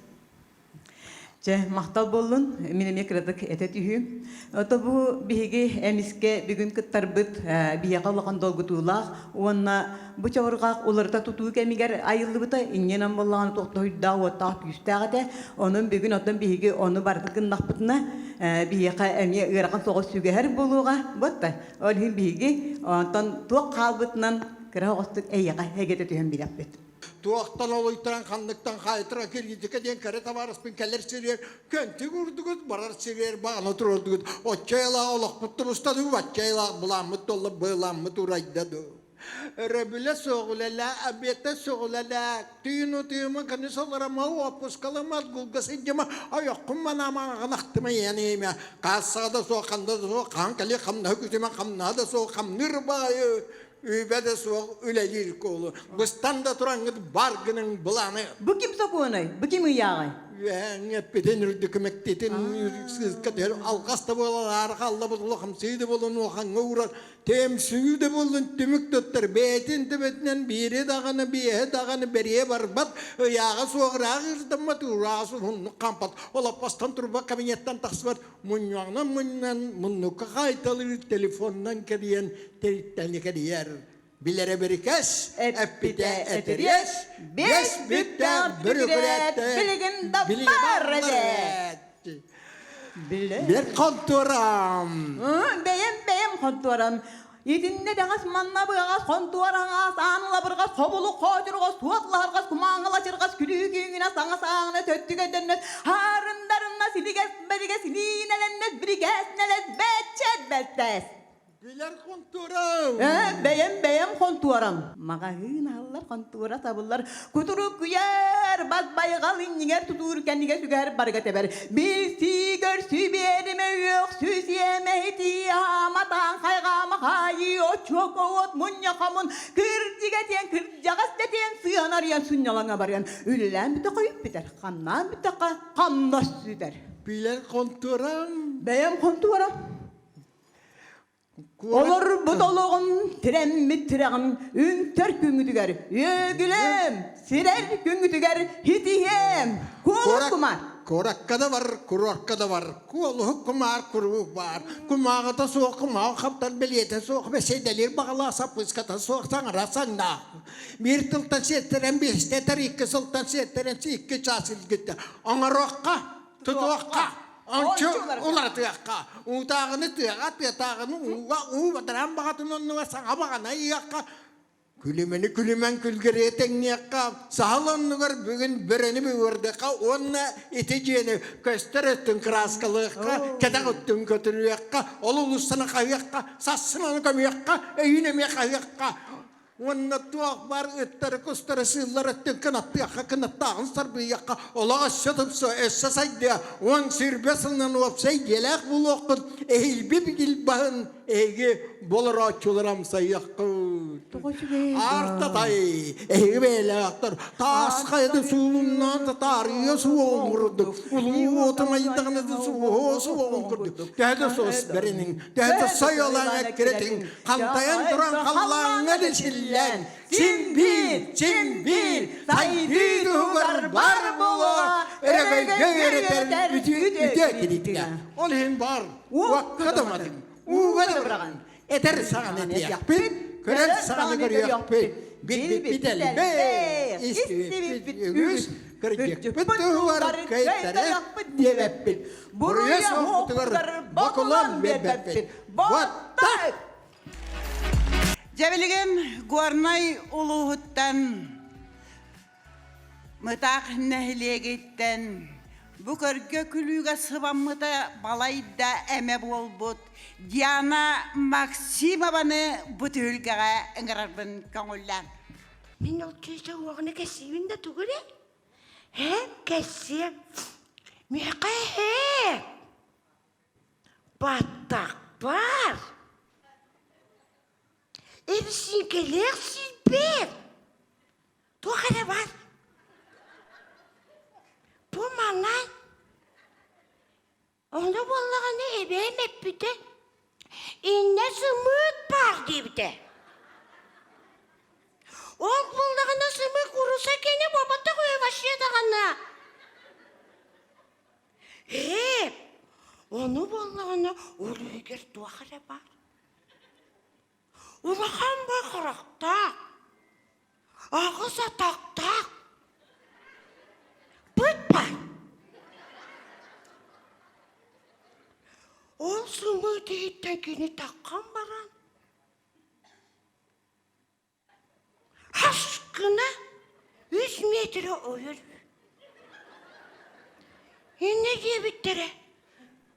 Чэ, махтал буоллун. Мин эмиэ кыратык этэ түһүүм. Ото бу биһиги эмискэ бүгүн кыттарбыт биһиэхэ улахан долгутуулаах уонна бу чабырҕах уларыта тутуу кэмигэр айыллыбыта инньэнэн буоллаҕына туохтоһуйдаах уоттаах күүстээх этэ. Онон бүгүн оттон биһиги ону барытын гыннахпытына биһиэхэ эмиэ ыарахан соҕус сүгэһэр буолуоҕа. Буотта. Ол иһин биһиги онтон туох хаалбытынан кыра оҕостук эйиэхэ эгэтэ түһэн билэхпит. Туохтан олуйтаран ханныктан хаайтара киргитикэ диэн кэрэ табаарыспын кэлэр сиригэр көнтүк урдугут, барар сиригэр баҕана туруордугут. Оччо айылаах олохпут тубуста дуу, бачча айылаах былааммыт туолла, былааммыт урайда дуу. Өрөбүлэ суох үлэлээ, обедта суох үлэлээ, түүн утуйума, күнүс олоромо, уоппускалыма, отгулга сылдьыма, ойоххун манаама, аҕын ахтыма, ийэн ийэмэ, каассаҕа да суох, ханна да суох, хаһан кэлиэ хамнаһы күтүмэ, хамнаһа да суох, хамныыр баҕайы, үбэ да суох үлэлиир куолу. Быстан да тураҥҥыт бар гыныҥ былааны. Бу ким сокуонай? Бу ким ыйааҕай? Үөһээҥҥи эппитин үрдүкү мэктиэтин сыыска түһэр алҕас да буолан аара хааллабыт улахамсыы да буолан улахаҥҥа уурар Темсүү да буоллун түмүк туттар бэйэтин төбөтүнэн биири даҕаны биэһи даҕаны бэрийэ барбат ыйааҕа суох ыраах ыырдаммат уураҕа уһуннук хаампат олоппостон турба кабинеттан тахсыбат мунньаҕынан мунньан муннукка хаайталыыр телефонунан кэрийэн тэрилтэни кэрийэр билэрэ бирикэс эппитэ этириэс биэс бүттээх бүрүкүрээт билигин да бар эбээт Бэр хонтуорам. Бэйэм бэйэм хонтуорам. Итиннэ дэҕэс манна быаҕас хонтуораҥаас аан лабырҕас хобулу хоочурҕас туот лаһырҕас кумааҥы лачырҕас күлүү күүҥүнэ саҥа сааҥына төттүгэ дөннөс хаарындарынна силигэс бэлигэс илиинэлэннэс бирикээс нэлэс бэччэт бэлтэс Билэр хонтуорам. Ээ, бэйэм бэйэм хонтуорам. Маҕаһыын аһыллар, хонтуора сабыллар. Кутурук күйэр, бас байҕал иннигэр тутуур кэннигэр сүгэр барыга тэбэр. Билсии көрсүү биэримэ үөхсүү сиэмэ итии аама таан хайҕаама хаайыы оччуока уот мунньа хомун кырдьыга диэн кырдьаҕас дэтиэн сыан арыйан сунньалаҥа барыан үлэлээн бүтэхэ үп бүтэр, хамнаан бүтэхэ хамнас сүтэр. Билэр хонтуорам. Бэйэм хонтуорам. Олорбут олоҕум тирэммит тирэҕим үҥтэр күҥҥүтүгэр үөгүлэм, сирэр күҥҥүтүгэр һитиһиэм. Куолук кумаар. Куоракка да бар, куруорка да бар, куолуһук кумаар куруук баар. Кумааҕыта суох, кумааҕы хаптар бэлиэтэ суох, бэсиэдэлиир баҕалаах саппыыската суох саҥара саҥнаах. Биир тылтан сиэттэрэн биэстэтэр, икки сылтан сиэттэрэн икки чаас илгиттэ. Оҥоруохха, тутуохха, ончу уларытыахха, уутааҕыны тыаҕа, тыатааҕыны ууга, уу батараан баҕатын оннугар саҥа баҕана ыйыахха, күлүмэни күлүмэн күлгэрийэ тэҥниэххэ, саһыл оннугар бүгүн бөрөнү бүгүрдүөххэ уонна ити дьиэни көстөр өттүн кырааскалыахха, кэтэх өттүн көтүрүөххэ, ол улуустаны хаһыахха, сассынаны көмүөххэ, өйүн эмиэ хаһыахха, Уонна туох баар ыттары, кустары, сыыллары өттүн кынаттыахха, кынаттааҕын сарбыйыахха, олох өссө тупсуо, өссө сайдыа, 10 20 сылынан уопсай дьиэлээх буолуоххут, эһиилби бигил баһын эһиги болорооччулар амсайыаххыт. Тоҕо үчүгэй Артатай, эһиги бэйэлээхтэр, таас хайады суулуннаан татаарыйа суоҕун курдук, улуу уотумайдаҕына да суоһуо суоҕун курдук, төһө да суос бэриниҥ, төһө да сойолаан эккирэтиҥ, Хантайан туран халлааҥҥа дисиллэн, син биир, син биир, сайдыы туһугар бар буолуо, өрөгөйгө үөрэтэр үтүө кинитэ. Ол иһин бар, уокка да уматыҥ, ууга да быраҕыҥ, этэр саҕаны этиэхпит, көрөр саҕаны көрүөхпүт, билбиппит элбэх, истибиппит үгүс, кырдьыкпыт туһугар кыайтарыахпыт диэбэппит, буруйа суохпутугар бокулан биэрбэппит. Боттак! Дьэ билигин Горнай улууһуттан Мытаах нэһилиэгиттэн бу көргө күлүүгэ сыбаммыта балайда эмэ буолбут Диана Максимованы бу түһүлгэҕэ ыҥырарбын көҥүллээн. Мин ол киһи уоҕуна кэсиибин да тугу эрэ? Һэ, кэссиэм. Миэхэ һэ. Баттахпар эбисиҥкэлээх сиирбэр туох эрэ бар. Бу манан ону буоллаҕына эбээм эппитэ иннэ сымыыт баар диэбитэ. Ол буоллаҕына сымыыт кууруса киэнэ буолбатах үһү вообще даҕаны. Ээ, ону буоллаҕына ол иһигэр туох эрэ баар. Улахан бай харахтаах, аҕыс атахтаах, быт баар. Ол сымыыт иһиттэн кини таххан баран Хас гына? миэтэрэ ойор. Иннэ диэбиттэрэ.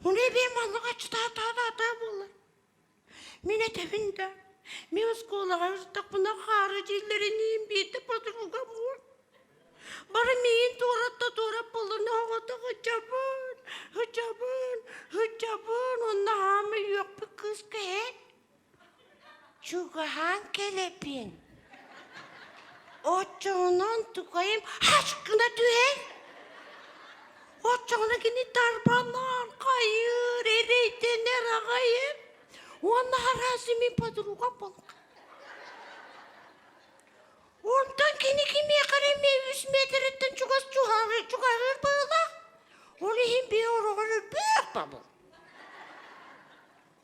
Ону эбиэм маннык аччытаатаатаа буолла. Мин этэбин да, мин оскуолаҕа сыттахпына хаары дииллэриниин биирдэ подругам уол. Бары миигин туоратта туорат буоллун оҕото һычабын, һычабын, һычабын, онно хаама үөхпүт кыыска эн чугаһаан кэлэбин. Оччоҕунан тукайым хас гына түһэр. Оччоҕуна кини тарбанар, хайыыр, эрэйдэнэр аҕайым. Уонна араас мин подругам буолла. Онтон кини кимиэхэ эрэ эмиэ үс миэтэрэттэн чугас чугаһыыр, чугаһыыр быһыылаах. Ол иһин биэ ороҕор өлбүөх бабыл.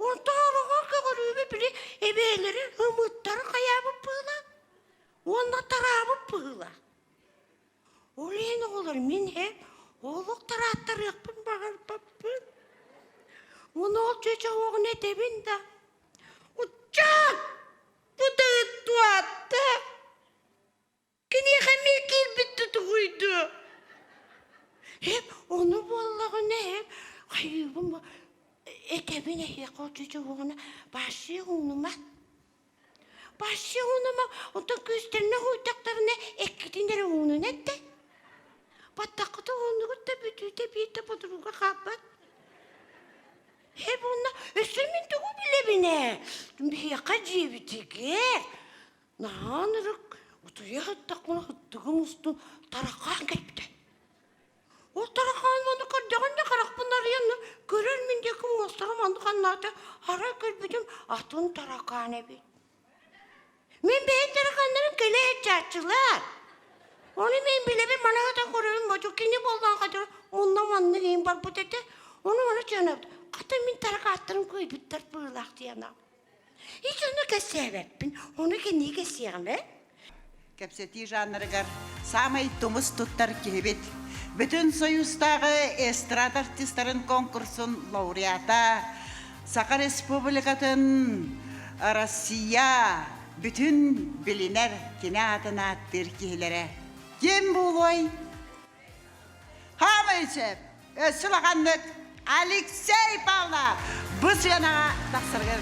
Онтон ороҕор көҕөрүүбү били эбээлэри ымыттары хайаабыт быһыылаах уонна тараабыт быһыылаах. Ол иһин оҕолор мин ээ олох тарааттарыахпын баҕарбаппын. Уонна ол чүөчэ уоҕун этэбин да, «Уччаат! Бу да ыттуатта! Киниэхэ эмиэ киирбит тутуһуйду!» Эп ону буоллаҕына эп хайыыбын этэбин эһиэхэ ол чүөчэ уоҕуна вообще уунума Вообще уунума онтон күүстэринэ уһуйдахтарына эккитин эрэ уунун эттэ. Баттаххыта ууннугут да бүтүүтэ биир да подруга хаалбат. Ээ буонна өссө мин тугу билэбин ээ? Биһиэхэ дьиэбитигэр наһаа ынырык утуйа сыттахпына сыттыгым устун таракаан кэлбитэ. Ол таракаан ону көрдөҕүн да харахпын арыйан көрөр мин диэки муостарым оннук аннаата арай көрбүтүм атын таракаан эбит. Мин бэйэм таракааннарым кэлэ сылдьааччылар. Ону мин билэбин мана сытан көрөбүн бочу кини буоллаан хатыр мунна манна иин барбыт этэ. Ону маны чыанабыт. Хата мин таракааттарым кыайбыттар быылаах диэн Ич ону кэссээбэппин. Ону кэннии кэссиэҕим ээ. Кэпсэтии жанрыгар саамай тумус туттар киһибит. Бүтүн Союзтааҕы эстрада артистарын конкурсун лауреата, Саха Республикатын Россия бүтүн билинэр кини аатын ааттыыр киһилэрэ. Ким буолуой? Хаамай сөп. Өссө улаханнык Алексей Павлов бу сыанаҕа тахсарыгар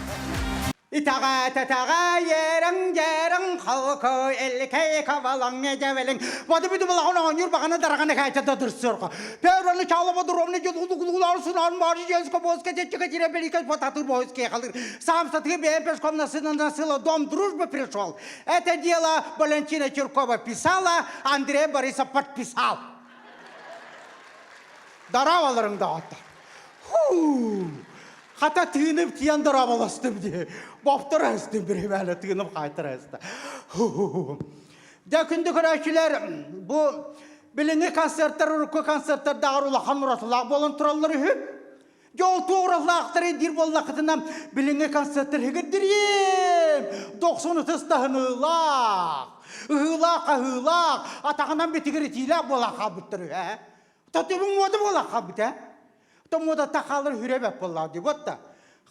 Итэҕэ-тэтэҕэ, ерэҥ-дьэрэҥ, халкы, эликэй, кавалаҥ, дьэвелиҥ. Воды бүду балаҕан оонньуур баҕана дараҕаны каайта да дырсыарга. Пөрөні чалаба дуровны жулгулугулар сунан мары женско боска течека тире белика потатыр боюске халыр. Сам сатыгы бэйэм пешком на сына насыла дом дружбы пришел. Это дело Валентина Чиркова писала, Андрей Борисов подписал. Дарабаларың даҕатта. Хата тыынып тиэн дарабаластым дии. Боптор эстим биримээле тыыным хаайтар эсте. Дьэ күндү көрөөччүлэр, бу билиҥҥи концерттар урукку концерттардааҕар улахан уратылаах буолан тураллар үһү. Дьэ ол туох уратылаахтарый диир буоллаххытына, билиҥҥи концерттар иһигирдириим, дохсун ытыс таһыныылаах, ыһыылаах-хаһыылаах, атаҕынан битигиритиилээх буолан хаалбыттар үһү ээ. Татыбын муода буолан хаалбыт ээ. То муодата хаалар хүрэ бэт буоллаҕа дии буотта.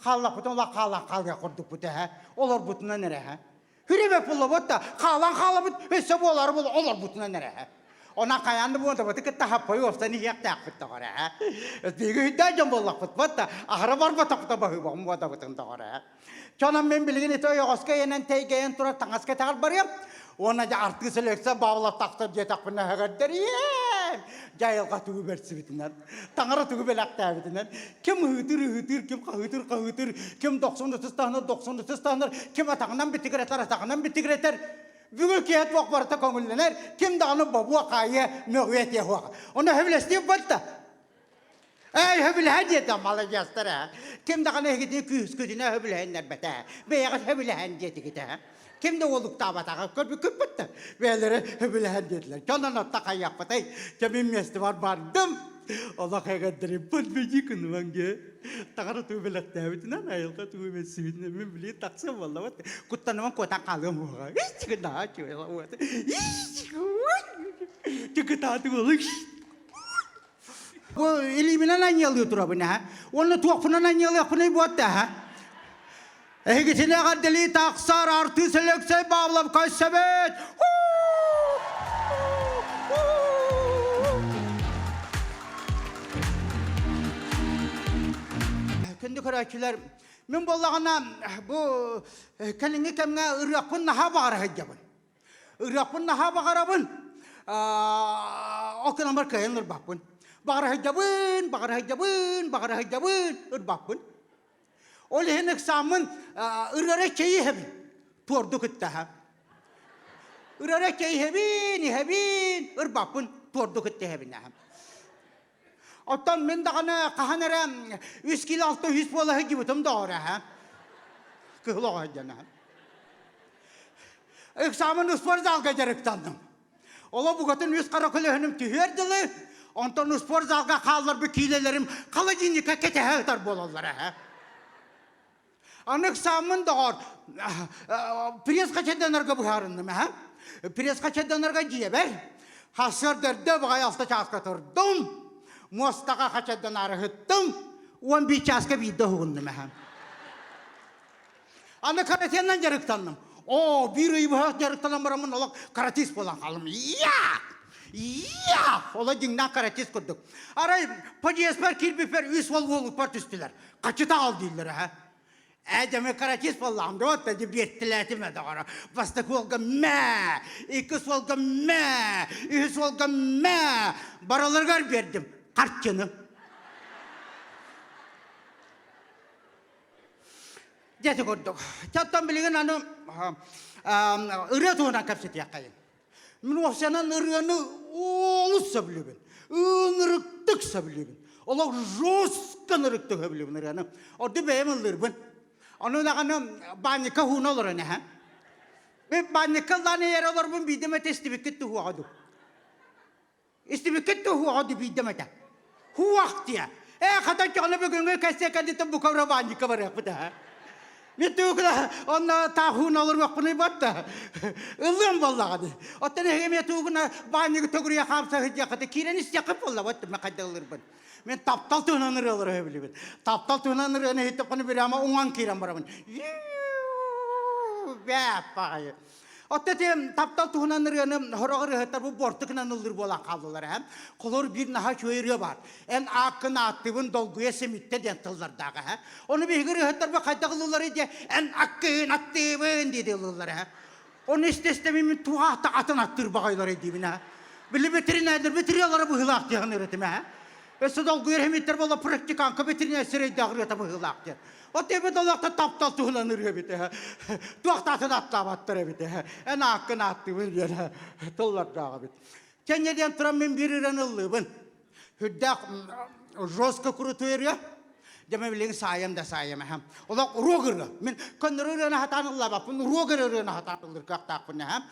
Хааллахпытын ола хаалан хаалыа курдукпут ээ. Олорбутунан эрэ ээ. Хүрэ бэт буолла буотта. Хаалан хаалабыт өссө буолары буола олорбутунан эрэ ээ. Онон хайаан да буолбаты кытта хаппай уопсан иһиэхтээхпит доҕор ээ. Биһиги үһүйдээх дьон буоллахпыт буотта. Аһара барбатахпыта баһыыбаҕым буодабытын доҕор ээ. Чонон мин билигин ити ойоҕоско ыйанан тэйгэйэн турар таҥаска тэҕэр барыам. Уонна дьэ артыыс Өлөксө Павлов тахсар диэтэхпинэ өһөгөрдөрүөм. Дьэ айылҕа тугу бэрсибитинэн, таҥара тугу бэлэхтээбитинэн, ким ыһыытыыр ыһыытыыр, ким хаһыытыыр хаһыытыыр, ким дохсун ытыс таһынар, дохсун ытыс таһынар, ким атаҕынан битигирэтэр, атаҕынан битигирэтэр. Бүгүн киһи туох барыта көҥүллэнэр, ким даҕаны бобуо, хаайыа, мөҕүө этиэ суоҕа. Ону сөбүлэстиэх буолта. Эй, сөбүлэһэн диэтэ, маладьыастар ээ. Ким даҕаны эһигитини күүскүтүнэ сөбүлэһиннэрбэтэ. Бэйэҕит сөбүлэһэн диэтигит ээ. Ким да уолуктаабатаҕа көрбүккүппүт да. Бэйэлэрэ сөбүлэһэн диэтилэр. Дьон онно хайыахпытай? Дьэ мин миэстэбэр бардым. Олох эҕэрдэрим быт күнүманге. Таҥара тугу бэлэхтээбитинэн, айылҕа тугу бэрсибитинэн мин билигин тахсыам буолла. Куттаныман куотан хаалыам уоҕа. Чыкытааты буолук. Бу илиибинэн анньыалыы турабын ээ. Уонна туохпунан анньыалыахпыный буотта ээ. Эһигитини эҕэрдэлии тахсар артыыс Алексей Павлов көрсөбүт! Күндү көрөөччүлэр, мин буоллаҕына бу кэлиҥҥи кэмҥэ ырыахпын наһаа баҕара сылдьабын. Ырыахпын наһаа баҕарабын, ол гынан баран кыайан ырбаппын. Баҕара сылдьабын, баҕара сылдьабын, баҕара сылдьабын, ырбаппын. Ол иһин ыксааммын ырыара чэйи иһэбин, туорду кытта. Ырыара чэй иһэбин, иһэбин, ырбаппын, туорду кытта иһэбин. Оттон мин даҕаны хаһан эрэ үс кило 600 буола сылдьыбытым доҕор аһа. Кыһыл оҕо сылдьан аһа. Экзамен спортзалга дьарыктанным. Оло букатын үс хара көлөһүнүм түһүөр дылы, онтон спортзалга хаалларбыт киилэлэрим холодильникка кэтэһэ ытар буолаллар аһа. Аны ыксааммын доҕор, пресс хачайданарга быһаарынным аһа. Пресс хачайданарга дьиэбэр сарсыарда эрдэ баҕайы алта чааска турдум, муостаҕа хачайданаары ыһыттым, 11 чааска биирдэ уһугуннум аһа. Аны каратеннан дьарыктанным. Оо, биир ый быһа дьарыктанан бараммын олох каратист буолан хаалым. Я! Я! Оло дьиҥнээх каратист курдук. Арай подъездпар киирбиппэр үс уол уолукпар түстүлэр. Хачыта аҕал дииллэр аһа. Ээ, дьэ, мин каратист буоллаҕым да, вот, биэртилээтим ээ, доҕоро. Бастакы уолга мээ, иккис уолга мээ, үһүс уолга мээ. Барыларыгар биэрдим харчыны. Дьэ, ити курдук. Оттон билигин аны ырыа туһунан кэпсэтиэххэйин. Мин уопсайынан ырыаны олус сөбүлүүбүн. Ынырыктык сөбүлүүбүн. Олох жестко ынырыктык сөбүлүүбүн ырыаны. Ордук бэйэм ыллыырбын. Ону даҕаны баанньыкка ууна олорон эһэ. Мен баанньыкка ыллаан эрэ олорбун биирдэ эмэ истибиккит туһуоҕа дуу. Истибиккит туһуоҕа дуу биирдэм этэ. Хуах диэ. Ээ, хатан чоҕуна бүгүҥҥү кэссиэ кэнниттэн бука баанньыкка барыахпыт аһа. Мен тугуна онно таахуун олоруохпунуй батта. Ыллыам буоллаҕа дии. Оттон эһиги эмиэ тугуна баанньыгы төгүрүйэ хаамса сылдьыаххыт киирэн истиэххит буолла вот мен хайда ыллырбын. Мен таптал туһунан ырыалары сөбүлүүбүн. Таптал туһунан ырыаны иһиттэхпинэ прямо уҥан киирэн барабын. Бээ баҕайы. Оттон ити таптал туһунан ырыаны сорох ырыаһыттар бу буортукунан ыллыыр буолан хааллылар ээ. Холор биир наһаа үчүгэй ырыа баар. Эн ааккын ааттыыбын долгуйа симиттэ диэн тыллардаах ээ. Ону биһиги ырыаһыттарбыт хайдах ыллыылларый диэ эн аккын аттыыбын дии ыллыыллар ээ. Ону истэ-истэ мин туох атын аттыыр баҕайыларый диибин ээ. Били ветеринардар ветеринарлара быһыылаах диэҕин ырытым ээ. Өссө долгуйар химиттэр буола практиканка ветеринар сирэйдээх ырыата быһыылаах диэн. От эбит олохто таптал туһунан ырыа эбит ээ. Туох да атын аттаабаттар эбит ээ. Эн ааккын ааттыыбын диэн тыллардаах эбит. Кэнньэ диэн туран мин биир ырыаны ыллыыбын. Үрдээх жестко крутой ырыа. Дьэ мен билигин саайам да саайам эһэм. Олох уруок ырыа. Мин көннөрү ырыаны хатаан ыллаабаппын, уруок эрэ ырыаны хатаан ыллыр кыахтаахпын эһэм.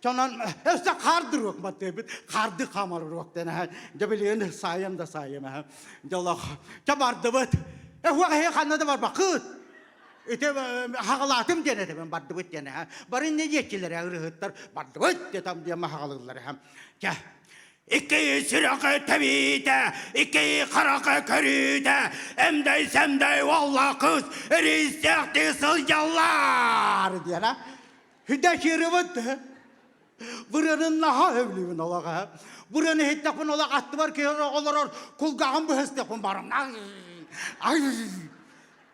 Чонон өссө хаарды уруок маттыыбыт, хаарды хаамар уруок диэн эһэм. Дьэ билигин саайам да саайам эһэм. Дьэ олох чэ бардыбыт. Э хуох эһи ханна да барбаккыт. Ити хаҕалаатым диэн этибин бардыбыт диэн эһэ. Бары инньэ диэччилэр ырыһыттар бардыбыт диэтам диэн хаҕалыыллар эһэм. Чэ Икки сүрэҕи тэбиитэ, икки хараҕы көрүүтэ, эмдэй-сэмдэй уолла кыыс эриистээхтии сылдьаллар диэн а. Хүдэ киирибит Бырыанын наһаа сөбүлүүбүн олох ээ. Бырыаны иһиттэхпин олох аттыбар киһи олорор кулгааҕым быһыстыахпын барам. Ай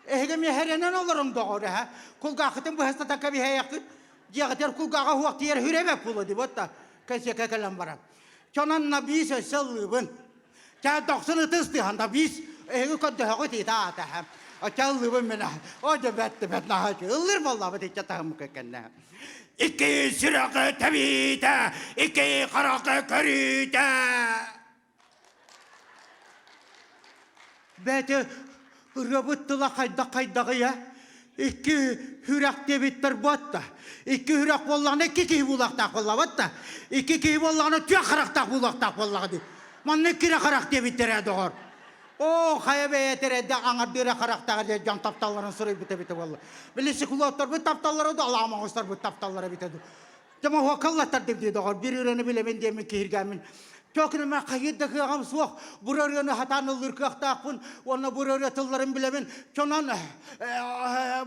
Эһиги миэхэрэнэн олоруҥ доҕор эһэ. Кулгааххытын быһастатан кэбиһээйэххит. Дьиэҕитигэр кулгааҕа уһуох тиийэр хүрэмэк буолуо дии буотта. Кэнсиэккэ кэлэн баран. Чонон на биис өссө ыллыыбын. Чэ дохсун ытыс тыаһан да биис эһиги көрдөһөҕүт иитэ аата эһэ. Оччо ыллыыбын мин. О дьэ бэт бэт наһаа ыллыр буоллаабыт иччэ таһыммыкка кэннэ. Икки сүрэҕи тэбиитэ, икки хараҕы көрүүтэ. Бэти ырыабыт тыла хайдах хайдаҕый ээ? Икки сүрэх диэбиттэр буотта. Икки сүрэх буоллаҕына икки киһи буолуохтаах буоллабыт да. Икки киһи буоллаҕына түөх харахтаах буолуохтаах буоллаҕа дии. Манна икки эрэ харах диэбиттэр ээ доҕор. Оо, хайа бэйэтэ эрэ аҥардыы эрэ харахтаах диэн дьон тапталларын суруйбут эбитэ буолла. Били психологтарбыт тапталлара да алаама оҥосторбут тапталлара эбитэ дуу. Дьэ моһуокка ыллаттардым дии доҕор. Биир ырыаны билэбин диэммин киһиргээммин. Чөкүнүмэ хайыыр да кыаҕым суох. Бу ырыаны хатаан ыллыыр кыахтаахпын уонна бу ырыа тылларын билэбин. Чонон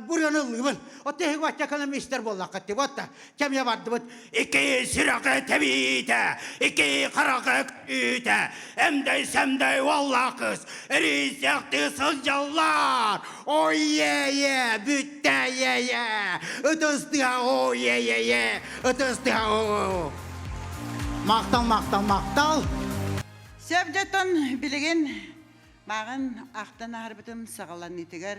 бу ырыаны ыллыыбын. Отто эһиги бачча кэлэн истэр буоллаххыт дии. Вот кэмиэ бардыбыт. Ики сүрэҕи тэбиитэ, ики хараҕы үүтэ, эмдэй-сэмдэй уоллаах кыыс эрийсэхтии сылдьаллар. Ой-е-е, бүттэ-е-е, ытыстыа, ой-е-е-е, ытыстыа, о Махтал, махтал, махтал. Сөп дьоттон билигин мааҕын ахтан аһарбытым саҕаланыытыгар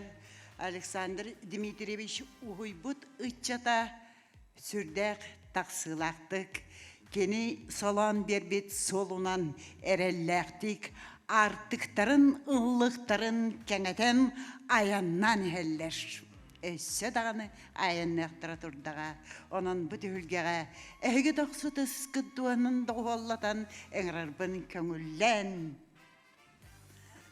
Александр Дмитриевич уһуйбут ыччата сүрдээх тахсыылаахтык кини солоон биэрбит суолунан эрэллээхтик аартыктарын ыллыктарын кэҥэтэн айаннаан иһэллэр. Өссө даҕаны айанныахтара турдаҕа. Онон бу түһүлгэҕэ эһиги дохсутускут дуонун доҕуһуоллатан ыҥырарбын көҥүллээн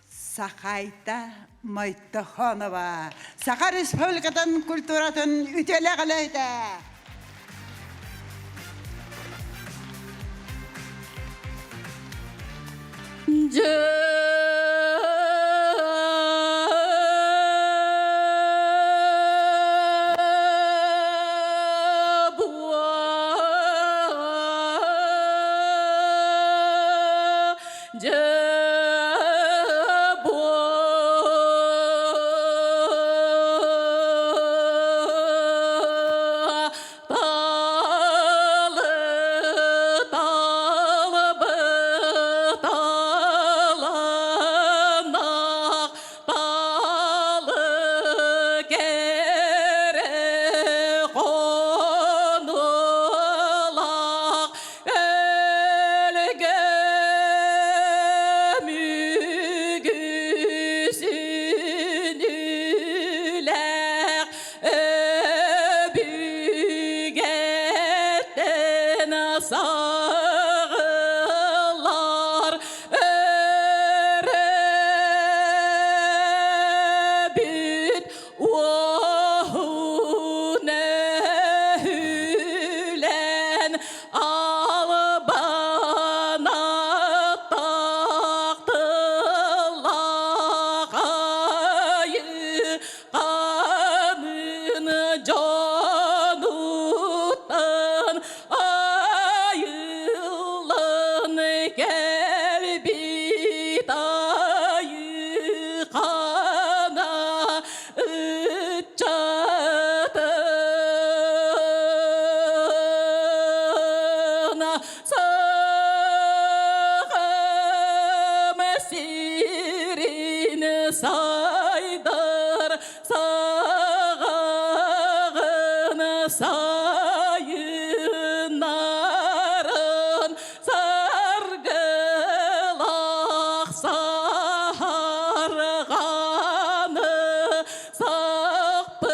Сахайта Мойтохонова, Саха Республикатын культуратын үтүөлээх үлэһитэ. Өбүгэттэн сағылар өрөбүт уоһун өһүлэн албан аттаах тыллаах айыы Анын дьонуттан айыллан кэлбит айыхана ыччатын сахам сирин сайдар саҕаҕын сайыннарын саргылах саһарҕаны сахпыт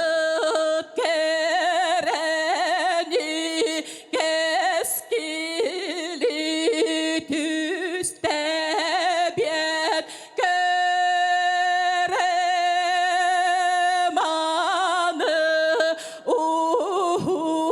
кэрэни кэскили түстэбиэт Көрөманы уһуйаан.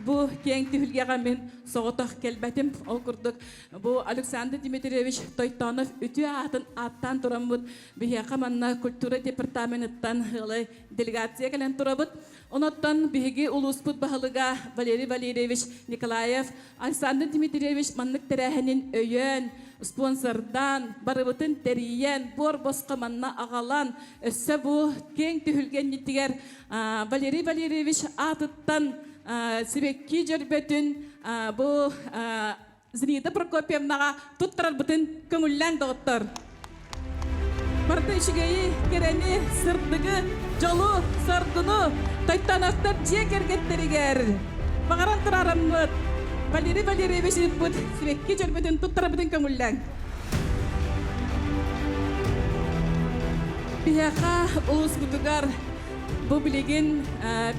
Бу киэҥ түһүлгэҕэ мин соҕотох кэлбэтим. Ол курдук бу Александр Дмитриевич Тойтонов үтүө аатын ааттаан тураммыт биһиэхэ манна культура департаменыттан ыалай делегация кэлэн турабыт. Онуттан биһиги улууспут баһылыга Валерий Валерьевич Николаев Александр Дмитриевич маннык тэрээһинин өйөөн, спонсордаан, барыбытын тэрийэн, буор босхо манна аҕалан, өссө бу киэҥ түһүлгэ иннитигэр Валерий Валерьевич аатыттан сибэкки дьөрбөтүн бу Зинаида Прокопьевнаҕа туттарарбытын көҥүллээн доҕоттор. Барыта үчүгэйи, кэрэни, сырдыгы, дьолу, соргуну Тойтоновтар дьиэ кэргэттэригэр баҕаран тураараммыт Валерий Валерьевич ыыппыт сибэкки дьөрбөтүн туттарарбытын көҥүллээҥ. Биһиэхэ улууспутугар бу билигин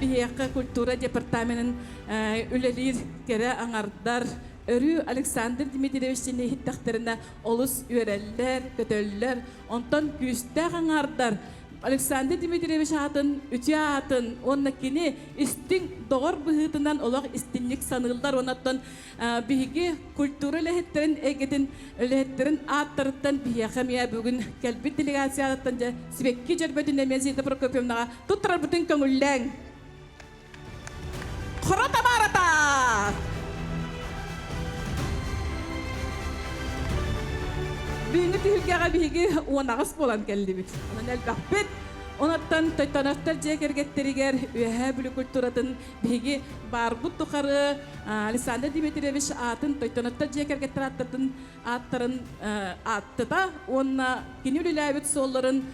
биһиэхэ культура департаменын үлэлиир кэрэ аҥардар өрүү Александр Дмитриевич иһиттэхтэринэ олус үөрэллэр, көтөллөр. Онтон күүстээх аҥаардар Александр Дмитриевич аатын, үтүө аатын уонна кини истиҥ доҕор быһыытынан олох истинник саныыллар. Онон биһиги культура үлэһиттэрин эйгэтин үлэһиттэрин ааттарыттан биһиэхэ эмиэ бүгүн кэлбит делегацияттан дьэ сибэкки дьөрбөтүн эмиэ Зита Прокопьевнаҕа туттарарбытын көҥүллээҥ. Хоро табаарата! Бүгүҥҥү түһүлгэҕэ биһиги 18 буолан кэллибит. Онон элбэхпит. Онуттан Тойтоновтар дьиэ кэргэттэригэр Үөһээ Бүлүү культуратын биһиги баарбыт тухары Александр Дмитриевич аатын Тойтоновтар дьиэ кэргэттэр ааттарын ааттарын ааттата уонна кини үлэлээбит суолларын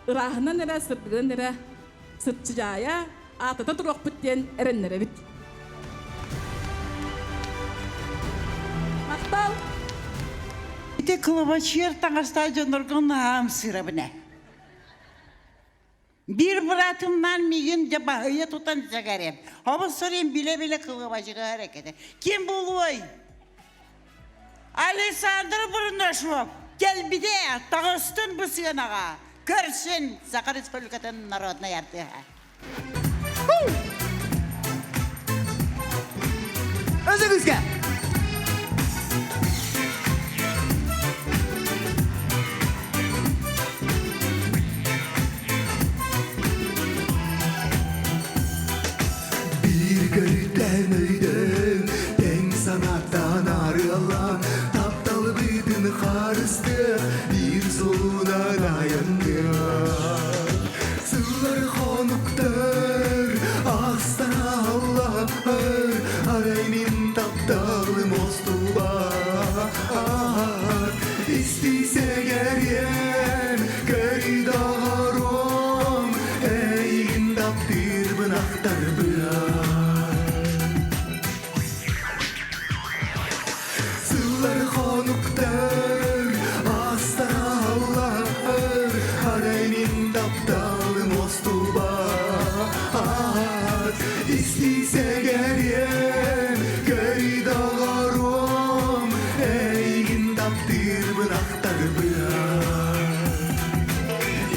ырааһынан эрэ, сырдыгынан эрэ сырчыдьаайа, аатата туруохпут диэн эрэннэрэбит. Махтал! Ити кылабачыар таҥастаах дьоннорго наһаа ымсыырабын ээ. Биир быраатымнаан миигин дьэ баһыйа тутан сэгэрэм. Обоссорин билэ-билэ кылабачыгар экэтэ. Ким буолуой? Александр Бурнашов кэлбитэ таҕыстын бу сыанаҕа көрсүн Саха Республикатын народнай артыыһа. Өзүгүзгэ! Биир көрүттэн өйдөөн, тэҥ санааттан арыаллаан, тапталбытын харыстыах, биир суолунан айанныах. Сыллар хонуктар, ахсааллар, арай мин тапталым остубар. Истисэгэриэм, көрү-доҕоруом, эйигин таптыырбын ахтарбын. Сыллар хонуктар, астараллар, арай мин тапталым остубат. Истисэгэриэм, көрү-доҕоруом, эйигин таптыырбын ахтарбын.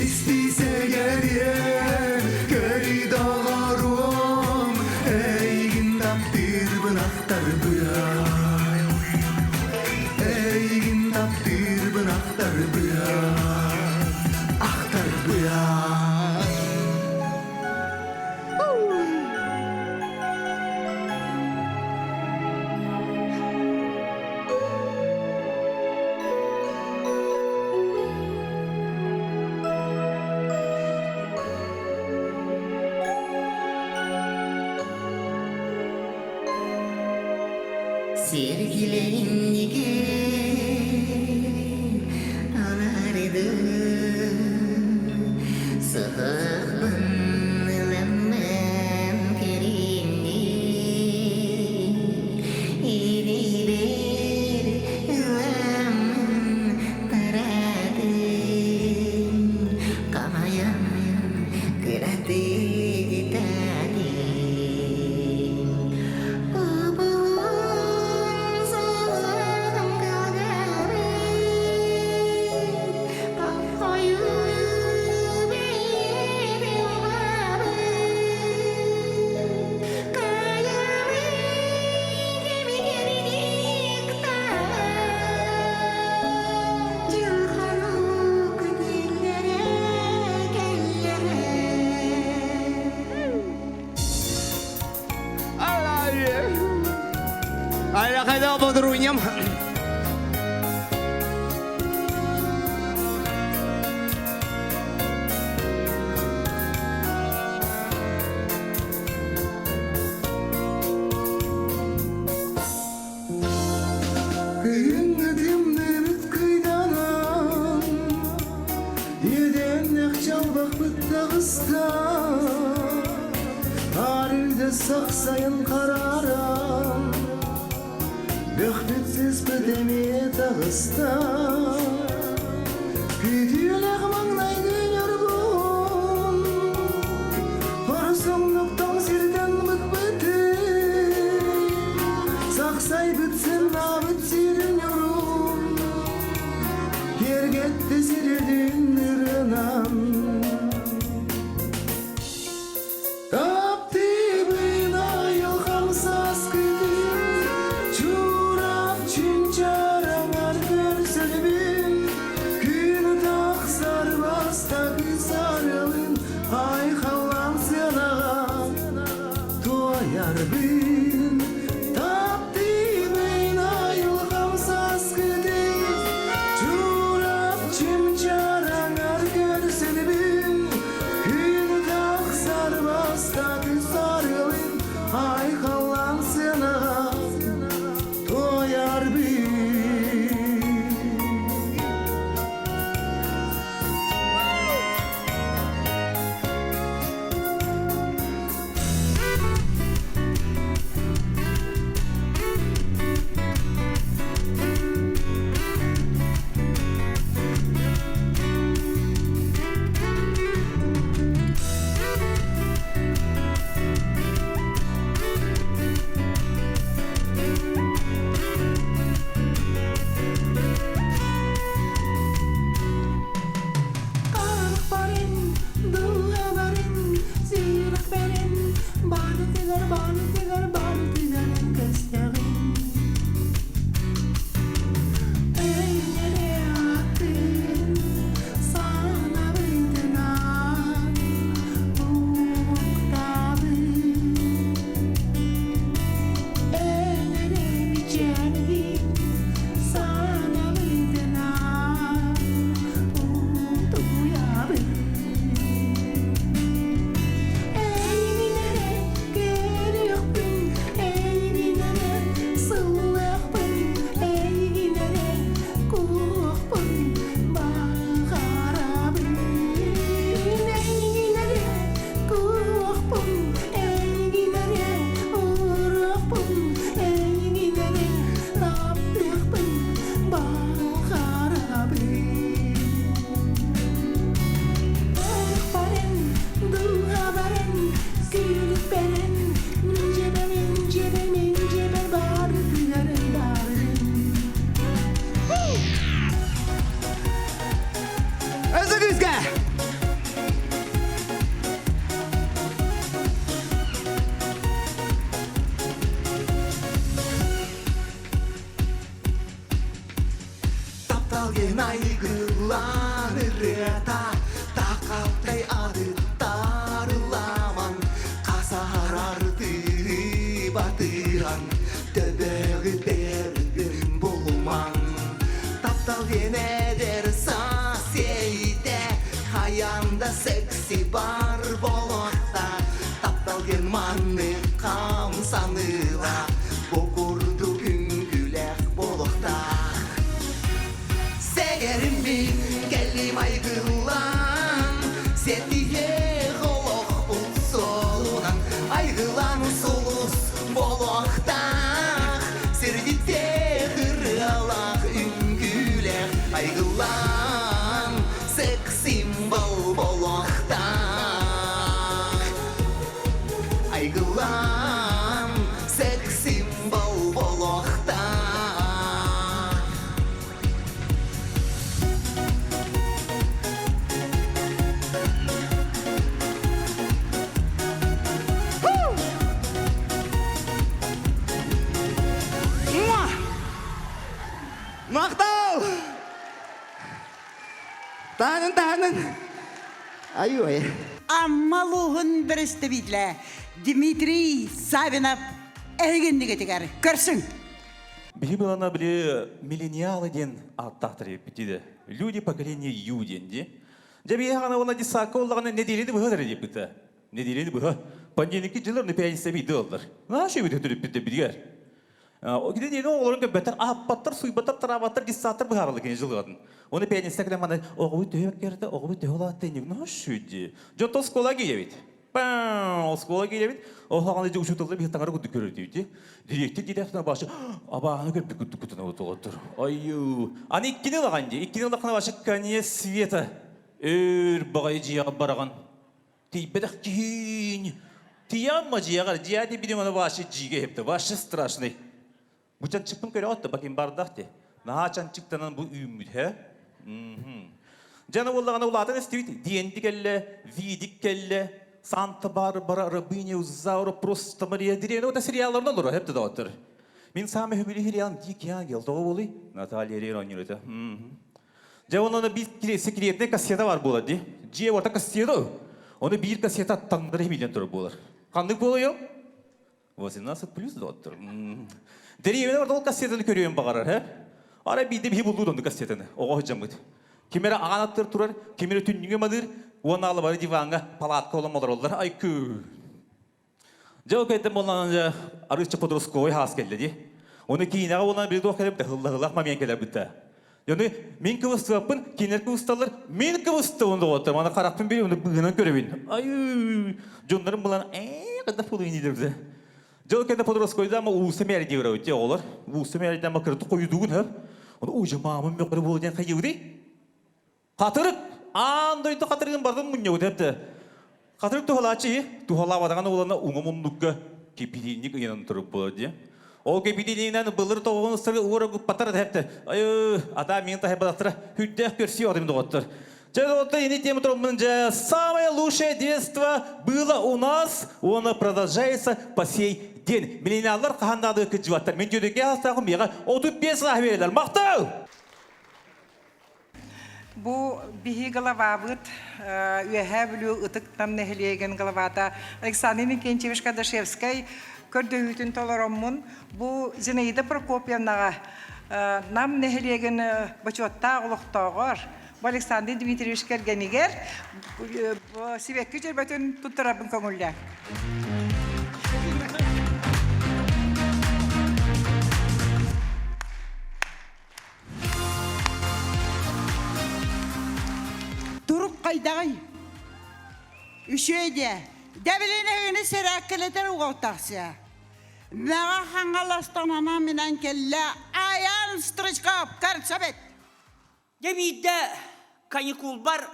Истисэгэриэм, көрү-доҕоруом, эйигин таптыырбын ахтарбын. Эйигин таптыырбын ахтарбын, ахтарбын. Сергилеринниге аларды сыһыахпын ылыммын кэринни илиибэр ыламмын таратым камайан кыратык итатым Обуһун саҕам кылгарын Паххойуу бэйэбин убабын. Хайда бодурууньам. Күһүҥҥү тымныыбыт кыйданан, Иэдээннэх чалбахпыт таҕыста, Арыыда сахсайан харааран, Бөхпүт сыспыт эмиэ таҕыста. Күүтүүлээх маҥнайгы ньургуһун, Хорсуннук тоҥ сиртэн быкпытын, Сахсайбыт сымнаабыт сирин ньурун, Киэргэтти сирин ырынан. Таптыыбын айылҕам сааскытын, Чурап чынчараҥар көрсөлбүн, Күн тахсар бастакы сарылын, Айхаллаан сыанаҕа туойарбын. Таптыыбын айылҕам сааскытын, Чурап чынчараҥар көрсөлбүн, Күн тахсар бастакы сарылын, Айхаллаан сыанаҕа туойарбын. Барин, дууһа барин, сүрэх бэрин, барытыгар, барытыгар, барытыгар эн көстөҕүн. Өйүнэрэ атын санабытынан уһуктабын. Өнөрө мичээрбин санабытынан утуйабын. Эйигин эрэ көрүөхпүн, эйигин эрэ сыллыахпын, эйигин эрэ кууһуохпун баҕарабын. Эйигин эрэ кууһуохпун, эйигин эрэ ууруохпун, эйигин эрэ таптыахпын баҕарабын. Барен, дууһа барен, күлүк бэрен, мин дьиэбэр, мин дьиэбэр, мин дьиэбэр барытыгар барын. Өзүгүзгэ! Тапталгын айгылан ырыата Тақалтай адыттарыламан Қасарарды батыран Төбөҕү бердим булуман Тапталгын эдэр саас Хаянда секси бар болуохта Тапталгын манны хамсаныла Бу курдук үҥкүүлээх буолуохтаах Сэгэрим мин кэлим айгылан Сэтиһиэх олохпут суолунан Айгылан сулус буолуохтаах Сирдьиттээх ырыалаах үҥкүүлээх Айгылан секс-символ буолуохтаах Айгылан секс-символ буолуохтаах Махтал! Таанын, таанын! Ай-ой. Амма улууһун бэрэстэбиитэлэ Дмитрий Савинов эһигиннигитигэр көрсүҥ. Биһи былана били миллениалы диэн ааттаахтар эппитиде. Люди поколения Ю диэн ди. Дьэ биһи хаҕана уонна десакка оллаҕына нэдиэлэни быһа эрэ диэппитэ. Нэдиэлэни быһа. Понедельникки дьылар на пятница биирдэ ыллар. Наша эбит өтүрүппүт билигэр. Кини диэни оҕолорун көрбөттөр, ааппаттар, суйбаттар, тараабаттар, десаттар быһааралар кини жылыгатын. Оны пятница кэлэн маны оҕобут төһө кэрдэ, оҕобут төһө улаатта инник наша дии. Дьон оскуола кииребит. Оскуола киирэбит, оһоҕону дьэ учууталлар биһи таҥара курдук көрөрдүүти. Дириэктэр диэтэхтинэ башы абааһыны көрбүт курдук кутана отолоттор. Айуу. Аны иккини ылаҕан дии. Иккини ылаххына башы конец света. Өр баҕайы дьиэҕэ бараҕын. Тиийбэтэх киһиин. Тиийэмма дьиэҕэр. Дьиэ тиийбитим аны башы дьиигэ иһипти. Башы страшный. Бу чанчыкпын көрөҕүт да бакин бардах ти. Наһаа чанчыктанан бу үүммүт һэ. Дьэ аны буоллаҕына улаатан истибит. Диэнди кэллэ, Видик кэллэ, Санта-Барбара, Рабыня Изаура, просто Мария Дирена ота сериалларынан олорор хэп да Мин саамай сөбүлүү сериалым Дикий ангел тоҕо буолуй? Наталья Рейр оонньуур этэ. Дьэ онно биир секретный кассета бар буолар дии. Дьиэ орто кассета. Ону биир кассета таҥнары химилен турар буолар. Ханнык буолуой 18 плюс доттор. Дэриэбинэ барда ол кассетаны көрүөн баҕарар, һэ? Ара биирдэ биһи буллуу донду кассетаны. Оҕо сылдьаммыт. Ким эрэ аҕан аттыр турар, ким эрэ түннүгү маныыр, уонна алы бары диваҥҥа палатка олом олороллор. Айкыы. Дьэ ол кэнниттэн буоллаҕына дьэ арыычча подростковый хаас кэллэ дии. Оны киинэҕэ буолан били туох кэлэбит ыһылла-ыһыллах момент кэлэрбит Дьону мин кыбыстыбаппын, кинилэр кыбысталлар, мин кыбыстабын доҕоттор. Маны харахпын били, оны быыһынан көрөбүн. Айыы! Дьоннорум булан, ээ, когда фулуйни диир Дьол кэннэ подростковойда ама ууса мээр диир те оҕолор. Ууса мээрдэ ама кырты хойудугун хөп. Оны уже маамым мөкөрө буол диэн хайыбыды. Хатырык! Аан дойду хатырыгын бардын мунньабыт эпте. Хатырык туһалааччы туһалаабатаҕын уолана уҥа муннукка кипилиинник ыйанан турук буолар дии. Ол кипилиининэн былыр тоҕуһун ыстары уора гуппаттар эпте. Айы, ата мин таһайбатахтара хүрдээх көрсүү отым доҕоттор. Дьэ, доҕоттор, ини тема тураммын дьэ, самое лучшее детство было у нас, оно продолжается по сей день. Миллениаллар хаһан даҕаны кыдьыбаттар. Мин дьүөдүкэ астаахым миэхэ 35 сааһы биэрэлэр. Махтал! Бу биһи главабыт Үөһээ Бүлүү Ытык Нам нэһилиэгин главата Александр Иннокентьевич Кадашевскай көрдөһүүтүн толороммун бу Зинаида Прокопьевнаҕа Нам нэһилиэгин бочуоттаах олохтооҕор бу Александр Дмитриевич кэргэнигэр сибэкки дьөрбөтүн туттарарбын көҥүллээн. Турук хайдаҕый? Үчүгэй диэ. Дэбилин эһигини сэрээккэлэтэр уол тахсыа. Мэҕэ Хаҥаластан анаан-минээн кэллэ Айаан Стручков көрсөбүт. Дьэ биирдэ каникулбар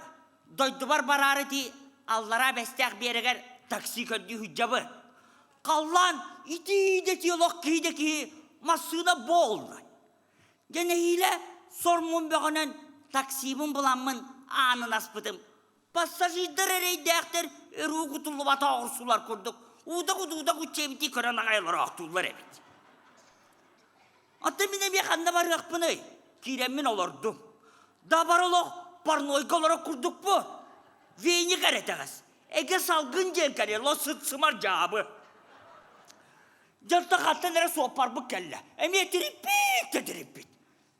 дойдубар бараары ити аллараа бэстээх биэрэгэр такси көрдүү сылдьабын. Халлаан итии да итии олох киһи да киһи массыына буолла. Дьэ нэһиилэ сор-мун бөҕөнөн таксибын буламмын аанын аспытым. Пассажирдар эрэйдээхтэр өрүү кутуллубата оҕурсулар курдук уудак-удуудак уччэбитии көрөн аҕай олороохтууллар эбит. Оттон мин эмиэ ханна барыахпыный? Киирэммин олордум. Да бар олох парнойга олорор курдукпу. Веник эрэ итэҕэс. Эгэ салгын диэн кэлиэ, сыт-сымар дьаабы. Дьонтон хантан эрэ суоппарбыт кэллэ. Эмиэ тириппит да тириппит.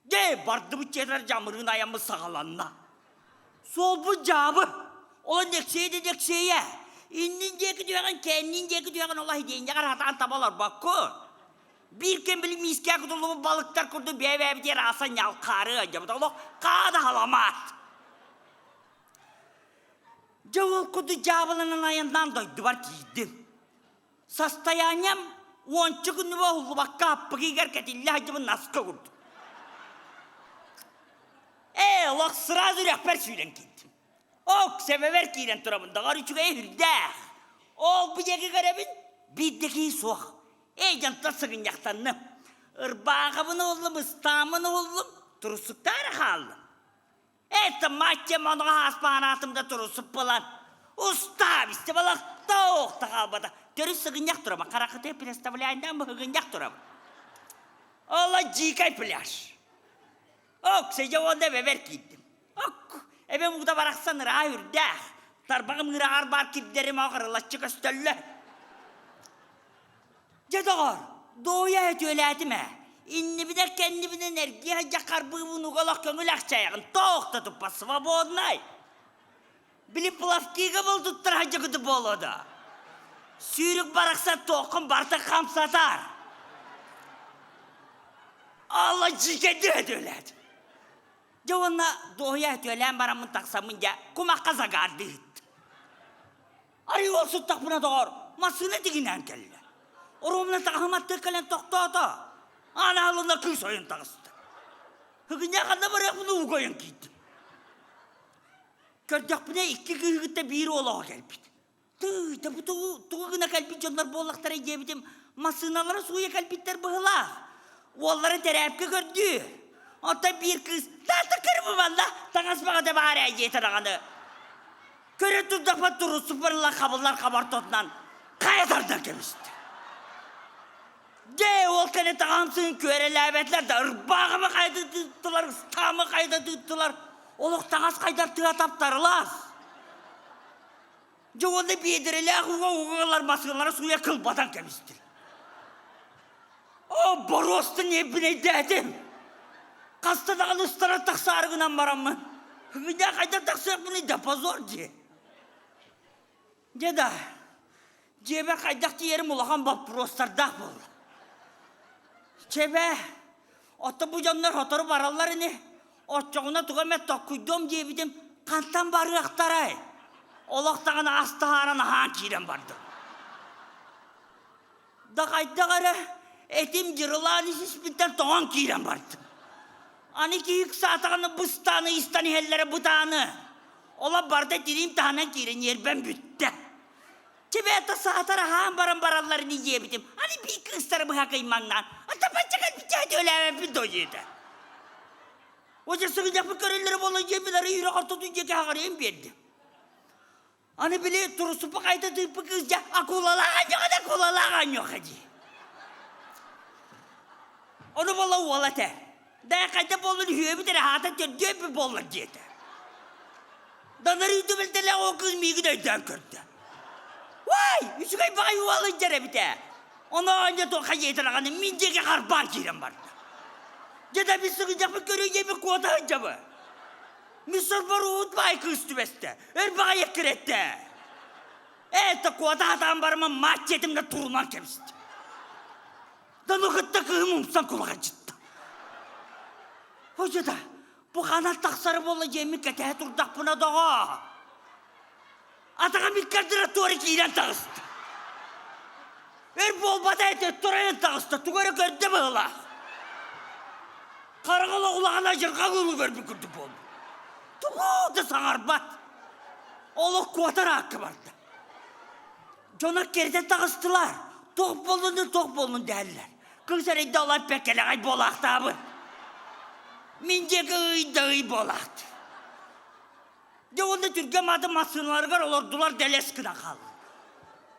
Дьэ, бардыбыт дьиэтигэр дьамырыын айаммыт саҕаланна. Суолбут дьаабы. Ол Нексиэ да Нексиэйэ. Иннин диэки түһэҕин, кэннин диэки түһэҕин ол сидиэнньэҕэр сатаан таба олорбоккун. Биир кэм били миискэ кутуллубут балыктар курдук бэйэ-бэйэбитигэр ааса ньалхаары ыалдьабыт. Олох хаада халамаат. Дьэ ол курдук дьаабыланан айаннаан дойдубар тиийдим. Состоянием уонча күнүбэ уһуллубакка аппыгыгар кэтиллэ сылдьыбын наска курдук. Ээ, олох сразу үрэхпэр сүүрэн киирдим. Ок, сэбэбэр киирэн турабын, доҕор үчүгэй үрдээх. Ол бу диэки көрөбүн, биир да киһи суох. Эй, дьонтон сыгынньахтанным. Ырбаахабын уһуллум, ыстааммын уһуллум, турусуктаары хааллым. Это мать моноҕо ааспаан да турусуп булан устааб истэ балахта хаалбата төрүт сыгынньах турабын харахыты представляйдаан быһыгынньах турабын Ола дикай пляж ок сидя уонна эбэбэр киирдим ок эбэм уута барахсан ыраа үрдээх тарбаҕым ыырааҕар баар кирдэрим оҕырылаччы көстөллөр Дьэ доҕор, дуойа өтүөлээтим ээ. Иннибинэн кэннибинэн эргиэ сылдьар харбыыбын уга олох көҥүл ахчайаҕын тоох да туппат свободнай. Били плавкига булдуттар сылдьыгыты буолуо да. Сүүрүк барахсан туоххун барыта хамсатар. Алла дьиикэйдик өтүөлэт. Дьэ уонна дуоһуйа өтүөлээн бараммын тахсаммын дьэ кумахха загаардыыт. Арыы ол суттахпына доҕор, массыына тигинээн кэллэ. Оруобуна таҕаһым кэлэн тохтоото. Аана аһылынна кыыс ойон таҕыста. Хыгынньа ханна барыахпын ууга ойон киирдим. Көрдөхпүнэ икки кыыһы кытта биир уол оҕо кэлбит. Тыый, да бу тугу, тугу гына кэлбит дьоннор буоллахтарай диэбитим, массыыналара сууйа кэлбиттэр быһылаах. Уоллара тэрээпкэ көрдүү. Оттон биир кыыс таата кырбыманна таҥас баҕата баар ээ диэтэ даҕаны. Көрө турдахпа турусуппарылар хабыллар хабар тотунан хайа тардан кэбистэ. Дьэ, ол кэнэ таҕамсыын күөрэлээбэтилэр да ырбааҕымы хайда тыыттылар, ыстаамы хайда тыыттылар. Олох таҥас хайдар тыа таптарылаас. Дьэ уонна биэдэрэлээх уга угалар массыыналара сууйа кылбатан кэбистилэр. О, боруоста ньиэрбинэйдээтим. Хаста даҕаны ыстара тахсаары гынан бараммын. Хыгыдьаа хайдах тахсыахпыный да позор дии. Дьэ да, дьиэбэр хайдах тиийэрим улахан боппуруостардаах буолла. Чэбэ, оттон бу дьоннор сотору бараллар ини. Оччоҕуна тугу эмэ токкуйдуом диэбитим, хантан барыахтарай? Олох даҕаны ас таһааран аһаан киирэн бардым. Да хайдах эрэ этим дьырылаан ис-испиттэн тоҥон киирэн бардым. Аны киһи ыксаатаҕына быстааны истан иһэллэрэ бытааны. Ола барда тириим таһынан киирэн ньиэрбэм бүттэ. Чебета саатар аһаан баран бараллар ини диэбитим. Аны биир кыыстары быһа кыймаҥнаан, ата бачча төлөөбөппүн доо диэтэ. Отя сыгынньахпын көрөллөрө буолла диэммин арыы үрэх ортотун диэки хаҕарыйан биэрдим. Аны били турусуппа хайда тыыппыт кыыс дьэ акулалаах анньоха да акулалаах анньоха дии. Ону буолла уол этэ. Даа хайда буоллун үһүөбүт эрэ хаата төрдүөппүт буоллар диэтэ. Данарыы түбэлтэлээх ол кыыс миигин өйдөөн көрдө. Уай, үчүгэй баҕайы уол ыйдьар эбит ээ. Ону оонньо туохха диэтэр аҕаны мин диэки харбаан киирэн барда. Дьэ да мин сыгынньахпын көрүү диэбит куота сылдьабы. Мин сорбор уут баай кыыс түбэстэ. Өр баҕайы эккирэттэ. Это куота сатаан барыман маат дьиэтимҥэ турунан кэбистэ. Даны кытта кыыһым умсан кулаҕадьытта. Ожода, бу ханан тахсары буолла дьиэммин кэтэһэ турдахпына доҕоо. Атаҕым иккардыра туора киирэн таҕыста. Өр буолбата этэ, турайан таҕыста, тугу эрэ көрдө быһыылаах. Хараҕа улахан адьырҕа кыылы көрбүт курдук буолбут. Тугу да саҥарбат. Олох куотар аакка барда. Дьоно кэритэ таҕыстылар. Туох буоллун туох буоллун дэһэллэр. Кыыс эрэйдэ ол эппэккэлэҕэй буолаахтаабыт. Мин диэки ый да ый буолаахтыы. Дьэ уонна түргэн мааты массыыналарыгар олордулар дэлэс гына хаалла.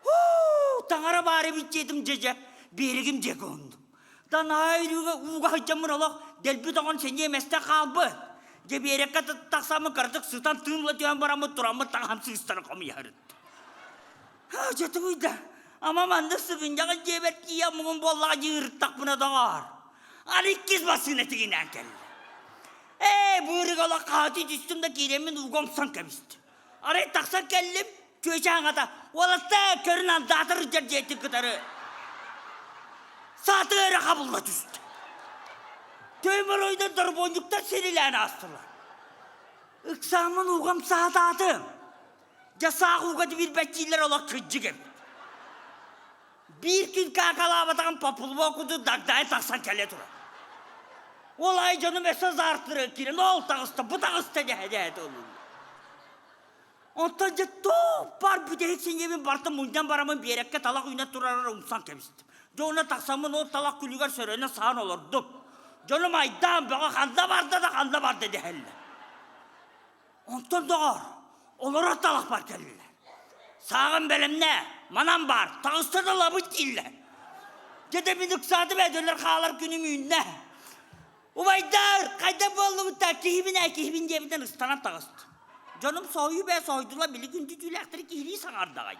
Һуу, таҥара баар эбит диэтим дьэ-дьэ, биэригим диэки уһундум. Танаа үрүүгэ ууга сылдьаммын олох дэлби тоҥон сэниэм эстэн хаалбыт. Дьэ биэрэккэ тахсаммын кыратык сытан тыынла түһэн бараммыт тураммыт таҥаһым сыыстарын хомуйарыт. Дьэ тугуйда, ама маннык сыгынньаҕын дьиэбэр тиийэ муҥун буоллаҕа дии ырыттахпына доҕоор. Аны иккис массыына тигинээн кэллэ. Ээ, быырыга олох хаһыты түстүм да киирэммин ууга умсан кэбистим. Арай тахсан кэллим, чүөчэ аҥата, уолаттаа көрүн андаатар ыдьар дьиэтин кытары сааты эрэ хабылла түстэ. Төймөр ойдон дорбуонньуктар сирилээн аастылар. Ыксааммын уугам саатаатым. Дьэ саах ууга тибиирбэт дииллэр олох кырдьык эбит. Биир күн каакалаабатаҕым поплво курдук дагдаайа тахсан кэлэ турар. Ол аайы дьонум өссө заартырыгар киирэн ол таҕыста, бу таҕыста дэһэ-дэһэ ыллылар. Онтон дьэ туох баар бүтэһик сэниэбин барыта мунньан бараммын биэрэккэ талах үүнэн турарар умсан кэбистим. Дьэ онно тахсаммын ол талах күлүгэр сөрөнө саан олордум. Дьонум айдаан бөҕө ханна барда да ханна барда дэһэллэр. Онтон доҕоор, олорор талахпар кэллилэр. Сааҕын бэлэмнээ, манан баар, таҕыста да ылабыт дииллэр. Дьэ да мин ыксаатым эдэлэр хаалар күнүм үүннэ. Убайдар, хайдах буоллубут да киһибин ээ киһибин диэбитинэн ыстанан таҕыстым. Дьонум соһуйу бээ соһуйдулар, били күндү түүлээхтэри киһилии саҥардаҕай.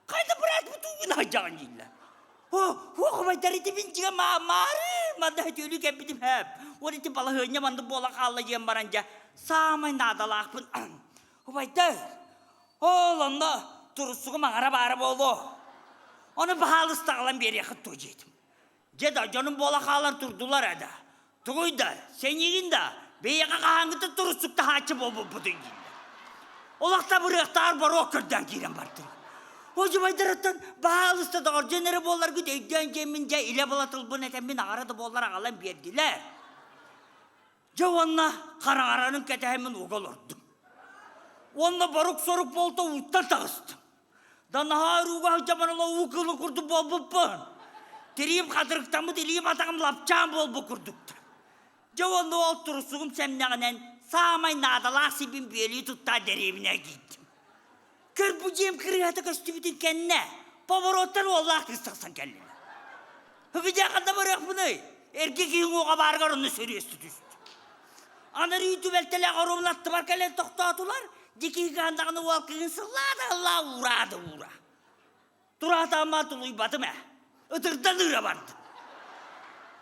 Хайда брат бу тугун айдьаҕын дииллэр. Хуохубайдар ити мин дьиҥэ маары манна хөтүөлүү кэлбитим хэп. Ол ити балаһыанньа маннык буолан хаалла диэн баран дьэ саамай наадалаахпын. Убайдар, ол онно туруссугум аҥара баара буолуо. Ону баһаалыста аҕалан биэриэххит дуо диэтим. Дьэ да дьонум буола хаалан турдулар ээ да. Тугуй да, сэниигин да, бэйэҕэ хаһааҥҥытын туруссуктаһааччы буолбуппутуй дииллэр. Олохто бырыахтаар боруок көрдөөн киирэн бардым. Одьубайдарыттан баһаалыста доҕор дьон эрэ буолларгыт өйдөөн дьиэммин дьэ илэ була тылбын этэммин аҕара да буоллар аҕалан биэрдилэр. Дьэ уонна хараҥарарын кэтэһэммин уга олордум. Уонна борук-сорук буолта ууттан таҕыстым. Да наһаа урууга сылдьаммын ыла уу кыылын курдук буолбуппун. Тириим хатырыктаммыт илиим атаҕым лапчаан буолбут курдуктар. Дьэ уонна ол турсугум сэмнэҕинэн саамай наадалаах сирбин бүөлүү туттаа дэриэбинэ киирдим. Көр бу дьиэм кырыыһата көстүбүтүн кэннэ повороттан уоллаах кыыс тахсан кэллилэр. Видя ханна барыахпыный? Эргэ киһи уҥуоҕа баарыгар онно сөрүөстү түстү. Анарыы түбэлтэлээх оруобун аттыбар кэлэн тохтоотулар. Дикиһи кыһандаҕына уол кыыһын сыллаа да ыллаа уураа да уура. Тураатааммаа тулуйбатым ээ. Ытырдан ыыра бардым.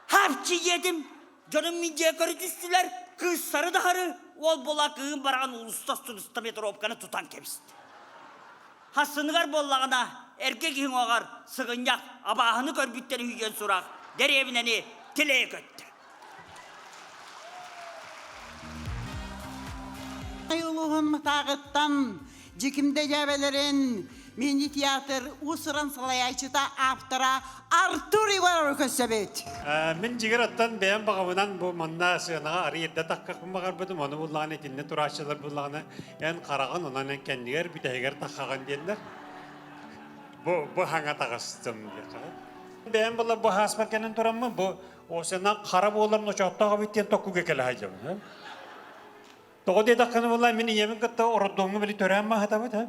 Хапчы диэтим, дьонум мин дьиэ көрө түстүлэр, кыыстары да хары, уол буола кыыһым бараҕын уулусса устун метровканы тутан кэбистэ. Хассыныгар буоллаҕына, эргэ киһи уҥуоҕар сыгынньах абааһыны көрбүттэр үһү диэн сурах дэриэбинэни тилэйэ көттө. Улууһун Матааҕыттан Дьикимдэ дьээбэлэрин мини-театр уус-уран салайааччыта автора Артур Егоров көрсөбүт. Мин дьигэр аттан бэйэм баҕабынан бу манна сыанаҕа арый эрдэ таххахпын баҕарбытым, ону буллаҕына итиннэ турааччылар буллаҕына эн хараҕын онон эн кэннигэр бүтэһигэр таххаҕын диэннэр. Бу бу хаҥа таҕыстым диэххэ. Бэйэм була бу хааспар кэлэн тураммын бу осенан хара буолар ночооттоох эбит диэн токкуга кэлэ сылдьабын. Тоҕо диэтэххинэ була мин ийэбин кытта роддомҥа били төрөөн маһатабыт һэ.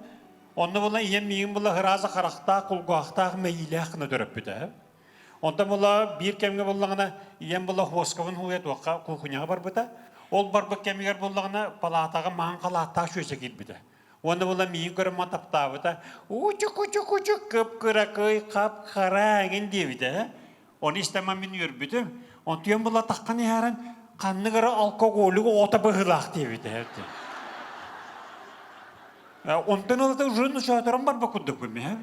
Онно була ийэм миигин була ырааза харахтаах, кулгаахтаах, мэйиилээх гына төрөппүтэ һэ. Онтон була биир кэмҥэ буллаҕына ийэм була хуоскабын хууйа туохха кухняҕа барбыта. Ол барбыт кэмигэр буллаҕына палаатаҕа маҥан халааттаах чүөчэ киирбитэ. Уонна була миигин көрөн ма таптаабыта. Учук-учук-учук кып-кыракый хап-хара эҥин диэбитэ. Ону истэн мин үөрбүтүм. Онтуйан була таххан иһэрэн ханнык эрэ алкоголик оҕото быһыылаах диэбитэ. Онтон ылата ужин учооторон барба курдукпун миһэ.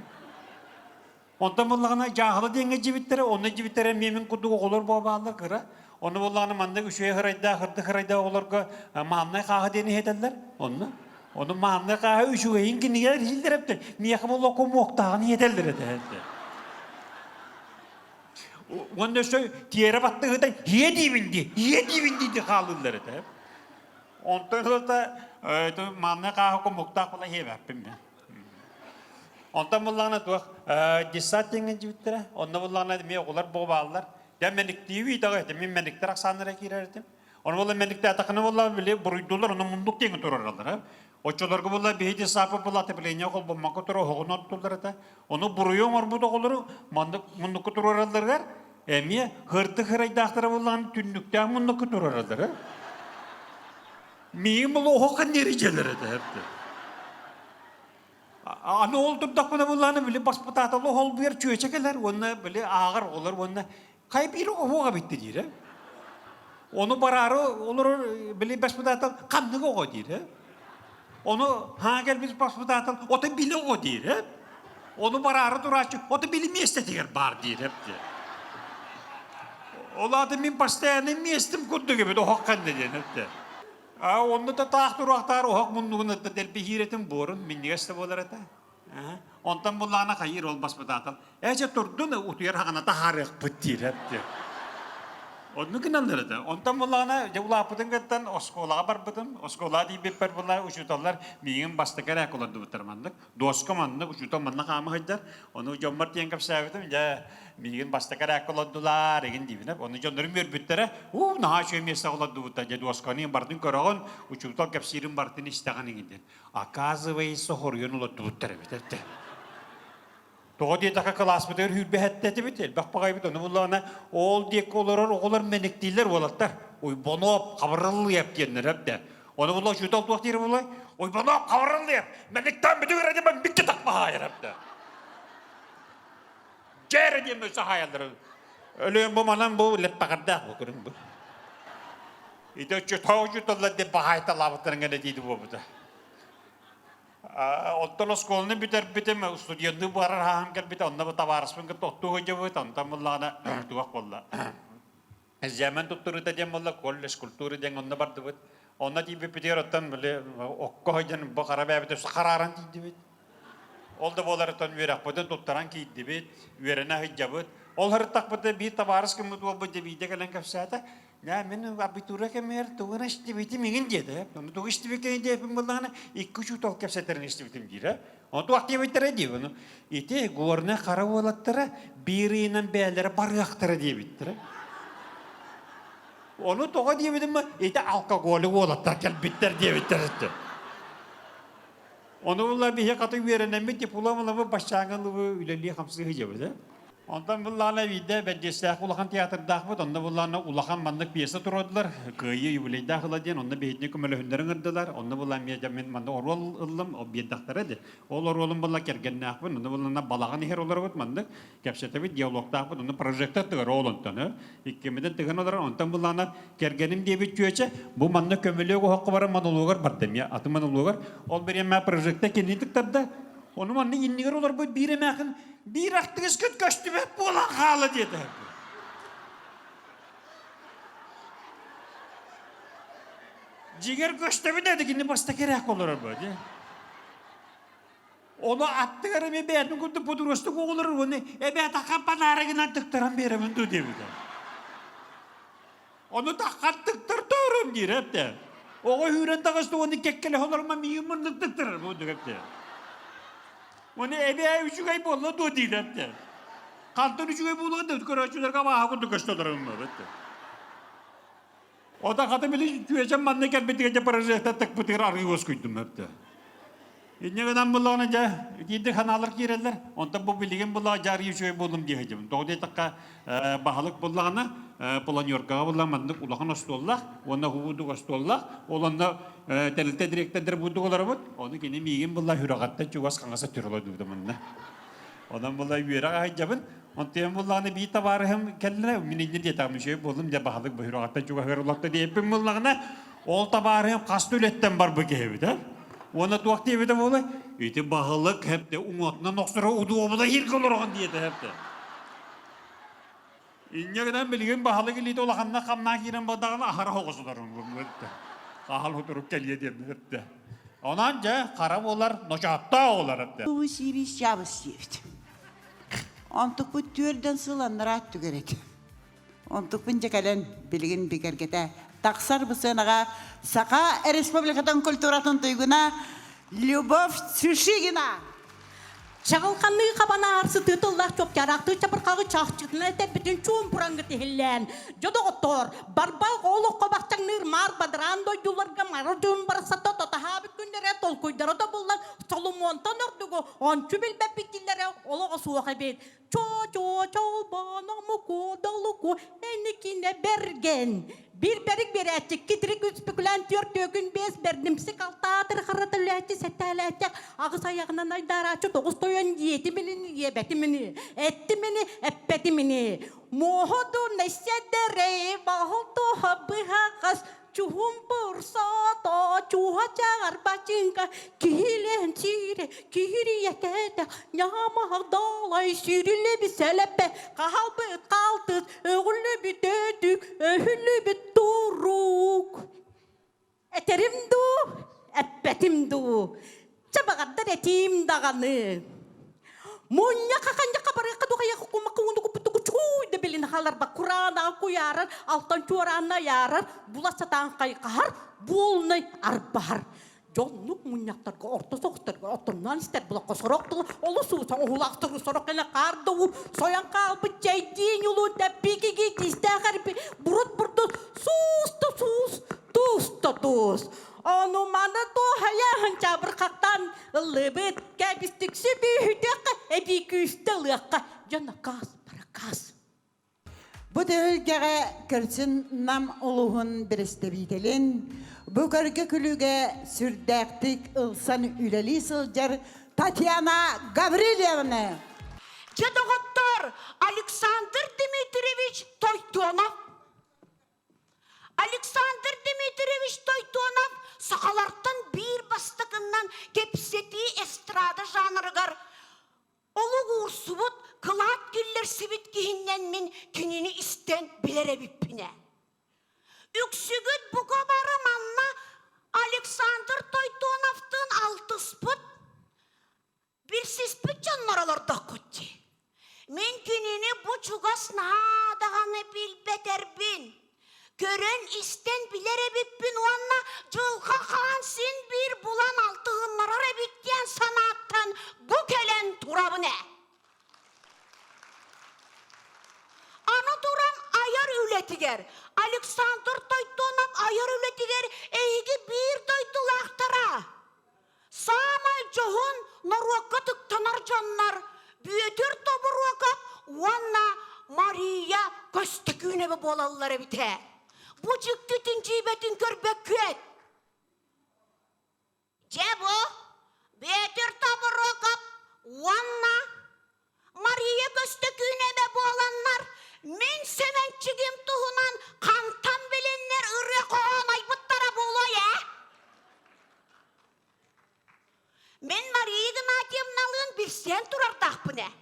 Онтон буллаҕына дьааһыла диэҥҥэ дьибиттэрэ, онно дьибиттэрэ эмиэ мин курдук оҕолор буолбааллар кыра. Онно буллаҕына маннык үчүгэй хырайдаах, ырдых хырайдаах оҕолорго мааннай хааһы диэн иһэтэллэр. Онно. Ону мааннай хааһы үчүгэйин кинигэлэр иһиллэр эбитэ. Миэхэ буолла кумуоктааҕын иһэтэллэр этэ. Уонна өссө тиэрэ баттыгыта ийэ диибин дии, ийэ диибин дии хаалыыллар этэ. Онтон ылата мааннай хааһы кумуктаах була иһиэбэппин мен. Онтон буллаҕына туох десант диэҥҥэ дьибиттэрэ. Онно буллаҕына эмиэ оҕолор буолбааллар. Дьэ мэниктииби даҕа этим, мин мэниктэр ахсааннара киирэр этим. Ону буолла мэниктээтэххинэ буолла били буруйдуулар ону мундук диэҥҥэ турараллар. Оччолорго буолла биһи десапы буолла отопление холбоммокко тура оһоҕун оттуллар этэ. Ону буруйу оҥорбут оҕолору маннык муннукка туруоралларыгар эмиэ хырдык хырайдаахтара буоллаҕына түннүктээх муннукка туруораллара. Миигин буолла оһох ханньары дьиэлэр этэ. Аны ол турдахпына буоллаҕына били баспытааталы холбуйар чүөчэ кэлэр уонна били ааҕар оҕолор уонна хайа биир оһуоҕа битти диир. Ону бараары олорор били баспытаатал ханнык оҕо диир. Ону хаа кэлбит баспытаатал ото били оҕо диир. Ону бараары турааччы ото били миэстэтигэр баар диир. Ол аата мин постоянно миэстим курдук эбит оһох ханна диэн. А онно да таах туруохтаар оһох муннугун ытта дэлби иһиирэтин буорун минньигэс да буолар этэ. Онтон буллаҕына хайыыр ол баспытаатал. Ээ чэ турдун утуйар хаҕана таһаарыахпыт диир эбит. Оннук гыналлар этэ. Онтон буллаҕына дьэ улааппытын кыттан оскуолаҕа барбытым. Оскуолаҕа тиийбиппэр булла учууталлар миигин бастакы эрэ олордубуттар маннык. Дуоска маннык, учуутал манна хаама сылдьар. Ону дьоммор тиийэн кэпсээбитим, дьэ, миигин бастакы эрээккэ олордулар, игин диибин. Ону дьоннорум үөрбүттэрэ, уу, наһаа үчүгэй миэстэҕэ олордубуттар, дьэ, дуосканы барытын көрөҕүн, учуутал кэпсиирин барытын истэҕин игин диэн. Оказывается, хоруйан олордубуттар эбит этэ. Тоҕо диэтэххэ кылааспытыгар сүүрбэһэттэ этибит, элбэх баҕайбыт, ону буллаҕына ол диэки олорор оҕолор мэниктииллэр уолаттар. Уйбонуоп, хабырыллыйап диэннэр эбдэ. Ону булла учуутал туох диир булай? Уйбонуоп, хабырыллыйап, мэниктэн бүтүгэр этим бикки тахпаһаайар эбдэ. Дьэ эрэ диэн өссө хаайаллар. Өлүөн бу манан бу лэппэҕэрдээх бу көрүҥ бу. Ити оччотооҕу учууталлар деп баһаайталаабыттарын гына диэди буолбута. Оттон оскуоланы бүтэрбитим, студенныы барар хаһан кэлбитэ, онно бу табаарыспын кытта оттуу сылдьыбыт, онтон буллаҕына туох буолла. Экзамен туттарыыта диэн буолла, колледж культуры диэн онно бардыбыт. Онно тиийбиппитигэр оттон били окко сылдьан бу хара бэйэбит өссө харааран тиийдибит. Ол да буолар оттон үөрэхпитин туттаран киирдибит, үөрэнэ сылдьабыт. Ол сырыттахпытына биир табаарыс гыммыт уолбут дьэ биирдэ кэлэн кэпсээтэ. Нэ, мин абитура кэмигэр тугун истибитим иҥин диэтэ. Ону тугу истибиккин диэппин буоллаҕына, икки учуутал кэпсэтэрин истибитим диирэ. Ону туох диэбиттэрэ дии ону. Ити горнай хара уолаттара биир ыйынан бэйэлэрэ барыахтара диэбиттэрэ. Ону тоҕо диэбитим ити алкоголик уолаттар кэлбиттэр диэбиттэр этэ. Ону була биһи хата үөрэнэммит диплом ылабы баччааҥҥа ылыбы үлэлии хамсыы сылдьабыт э. Онтон буллаана биирдэ Бэрдиэстээх улахан театрдаахпыт, онно буллаана улахан маннык пьеса туруордулар, Кыайыы юбилейдаах ыла диэн, онно биһитини көмөлөһүннэрин ыҥырдылар, онно буллаан миэдэ мин манна оруол ыллым, ол биэрдэхтэрэ ди. Ол оруолум булла кэргэннээхпин, онно буллаана балаҕан иһэр олоробут маннык, кэпсэтэбит, диалогтаахпыт, онно прожектор тыгар ол онтон, э. Иккимитин тыган олорор, онтон буллаана кэргэним диэбит чүөчэ, бу манна көмөлүөк оһоххо баран монологар барда эмиэ, атын монологар. Ол бириэмэ прожектор кинини тыктарда, ону манна иннигэр олорбут биир эмээхин биир актыгыскыт көстүбэт буолан хаала диэтэ. Дьиҥэр көстөбүн эди кини бастакы эрээк олорор бу дии. Ону аттыгар эми бэйэтин курдук подуростук оҕолорор уонна эбээтэ хампанаарыгынан тыктаран биэрэбин дуу диэбитэ. Ону таххар тыктар тоорум диир эптэ. Оҕо үүрэн таҕыста уонна кэккэлэһэ олорма миигин муннук тыктарар буолдук эптэ. Уонна эбээ үчүгэй буолла дуо диир эптэ. Хантан үчүгэй буолуон да көрөөччүлэргэ абааһы курдук көстө олорум эптэ. Ота хата били түөчэм манна кэлбитигэр дьэ прожектор тыкпытыгар арыы уоскуйдум эптэ. Инньэ гынан буллаҕына дьэ итиирдик ханаалар киирэллэр. Онтон бу билигин буллаҕа дьэ арыый үчүгэй буоллум дии сылдьабын. Тоҕо диэтэххэ баһылык буллаҕына планеркаҕа буллаҕына маннык улахан остуоллаах уонна уһугудук остуоллаах. Ол онно тэрилтэ дириэктэрдэрэ бурдук олоробут. Ону кини миигин булла сүрэҕиттэн чугас хаҥаса түрөлөдүүтэ манна. Онон булла үөрэх аһыйдьабын. Онтон буллаҕына биир табаарыһым кэллэ, мин инньэ диэтэҕим үчүгэй буоллум дьэ баһылык бу сүрэҕиттэн чугаһыгар улатта диэппин буллаҕына Ол табаарыһым хас да үлэттэн барбыт киһибит, э? Уонна туох диэбитэ буолуой? Ити баһылык хэпте уҥуотунан охсоро удуобуна иһиргэ олороҕун диэтэ хэпте. Инньэ гынан билигин баһылык илиитэ улаханнык хамнаан киирэн бардаҕына аһара оҕосуларын булбут. Хаһал утурук кэлиэ диэн эттэ. Онон дьэ хара буолар, ночооттоох буолар эттэ. Тугу сиибис чаабыс сиэбит. Онтукпут түөрдэн сыл аннараа өттүгэр этэ. Онтукпун дьэ кэлэн билигин бигэргэтэ тахсар бу сыанаҕа Саха Республикатын культуратын туйгуна Любовь Цюшигина. Чаҕылханныы хабанаар сытыы тыллаах чуопчараахтыы чабырҕаҕы чахчытынан этэрбитин чуумпурангыт иһиллээн, дьодоҕоттоор, барбах олоххо бахчаҥныыр маар бадараан дойдуларга мара дьон барахсата тотаһаабыт күннэрэ толкуйдара тобуллан Соломуонтан ордугу ончу билбэппит дииллэрэ олоҕо суох эбит. Чо-чо чолбономуку долуку эникине берген. Бир берик берээччи китрик үспүкүлээн түөрт түөкүн биэс бердимсик алтаатыр харата үлээччи сэттээлээччи аҕыс айаҕынан айдаарааччы тоҕус тойон диэтимини диэбэтимини эттимини эппэтимини муоһуду нэсэдэрэй баһылтуха быһаҕас Чуһумпур сото чуһа чаҕар бачыҥка киһилээн сиирэ киһирийэтэтэ ньамах долой сүрүллүбүт сэлэппэ хаалбыт хаалтыс өҕүллүбүт өтүк өһүллүбүт турук Этэрим дуу, эппэтим дуу, чэ баҕардар этиим даҕаны. Мунньа хаханньа барыахха тухайах кумакка уну куппутуку чууй да билин халарба кураанаҕа куйаарар, алтан чуораанна айаарар, була сатаан хайхаһар, буолунай арбаһар. Дьоннук мунньахтарга орто соҕустарга оттомноон истэр булакка сорох тылы олус уусан уһулаахтары сорох кэнэ хаар да уу сойон хаалбыт чэйдиин улуу тэппиикиги тиистээх эрби бурут бурдут суус да суус туус да туус Ону маны туохайаһын чабырхаттан ыллыбыт, кэбистик сүбүүһүтүөххэ, эбии күүстэ ылыахха. Дьон акаас, баракаас. Бу түһүлгэҕэ көрсүн Нам улууһун бэрэстэбиитэлин бу көргө күлүүгэ сүрдээхтик ылсан үлэлии сылдьар Татьяна Гаврильевна. Дьэ, доҕоттоор, Александр Дмитриевич Тойтонов. Александр Дмитриевич Тойтонов сахалартан биир бастакыннан кэпсэтии эстрада жанрыгар олук уурсубут, кылаат киллэрсибит киһиннэн мин кинини истэн билэр эбиппин ээ. Үксүгүт бука бары манна Александр Тойтоновтыын алтыспыт, билсиспит дьоннор олордоххут дии. Мин кинини бу чугас наһаа даҕаны билбэтэрбин, көрөн-истэн билэр эбиппин уонна дьылҕа хаан син биир булан алтыһыннарар эбит диэн санааттан бу кэлэн турабын ээ. Аны туран айар үлэтигэр, Александр Тойтонов айар үлэтигэр эһиги биир дойдулаахтара. Саамай дьоһун норуокка тыктанар дьоннор Бүөтүр Тобуруокап уонна Мария Көстөкүүнэбэ буолаллар эбит ээ. Бу дьиктитин дьиибэтин көрбөккүөт. Дьэ бу Бүөтүр Тобуруокап уонна Мария Көстөкүүнэбэ буоланнар мин Сэмэнчигим туһунан хантан билиннэр ырыа хоһоон айбыттара буолуой ээ? Мин Мария Игнатьевналыын билсэн турардаахпын ээ.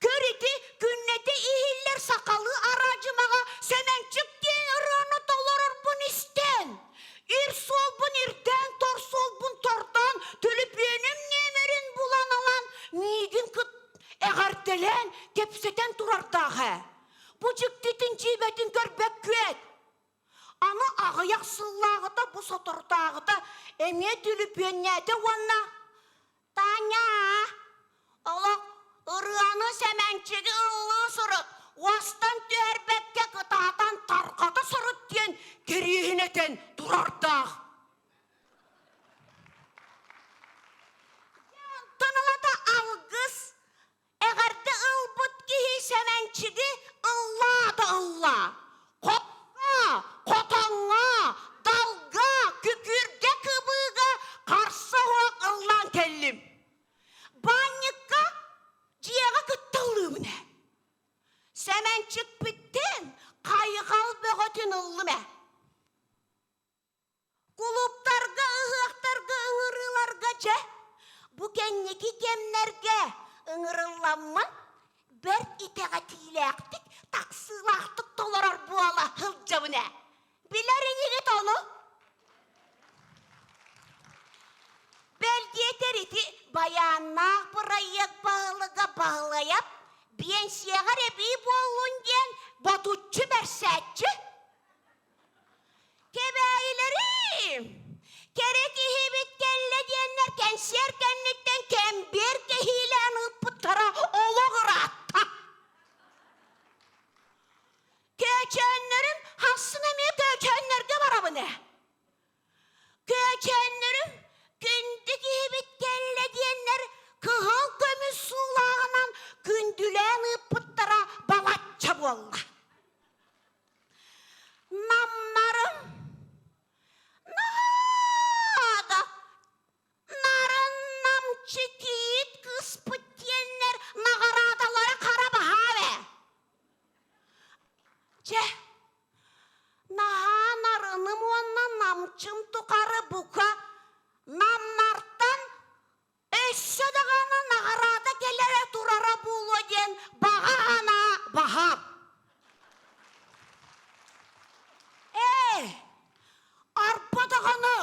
Көр ити күннэтэ иһиллэр сахалыы араадьымаҕа Сэмэнчик диэн ырыаны толорорбун истэн, ир суолбун ирдээн, тор суолбун тордоон, төлөпүөнүм нүөмэрин булан ылан, миигин кыт эҕэрдэлээн, кэпсэтэн турардаах ээ. Бу дьиктитин дьиибэтин көрбөккүөт. Аны аҕыйах сыллааҕыта бу соторутааҕыта эмиэ түлүпүөннээтэ уонна Таня, олох ырыаны Сэмэнчиги ыллыы сырыт, уостан түһэрбэккэ кытаатан тарҕата сырыт диэн кэриэһин этэн турардаах. Дьэ онтон ылата алгыс Эҕэрдэ ылбыт киһи Сэмэнчиги ыллаа да ыллаа. Хотҥо, хотоҥҥо, далга, күкүргэ, кыбыыга харса оһох ыллаан кэллим. Баанньыкка дьиэҕэ кытта ыллыыбын ээ. Сэмэнчикпиттэн хайҕал бөҕөтүн ыллым ээ. Кулууптарга, ыһыахтарга, ыҥырыыларга дьэ, бу кэнники кэмнэргэ ыҥырылламмын бэрт итэҕэтиилээхтик, тахсыылаахтык толорор буола сылдьабын ээ. Билэр инигит ону? Бэл диэтэр ити байааннаах бырайыак баһылыга Баһылайап биэнсийэҕэр эбии буоллун диэн ботуччу бэрсээччи. Кэбээйилэрим! Кэрэ киһибит кэллэ диэннэр кэнсиэр кэнниттэн кэмбиэр кэһиилээн ыыппыттара олох ыраатта. Көөчөөннөрүм хассын эмиэ көөчөөннөргө барабын ээ. Көөчөөннөрүм күндү киһибит кэллэ диэннэр кыһыл көмүс суулааҕынан күндүлээн ыыппыттара балачча буолла. Намнарым наада нарын намчы кийиит кыыспыт диэннэр наҕараадалара хара баһаам ээ. Дьэ, наһаа нарыным уонна намчым тухары бука намнартан Өссө даҕаны наҕараада кэлэрэ турара буолуо диэн баҕа санаа баһаам. Ээ, арба даҕаны,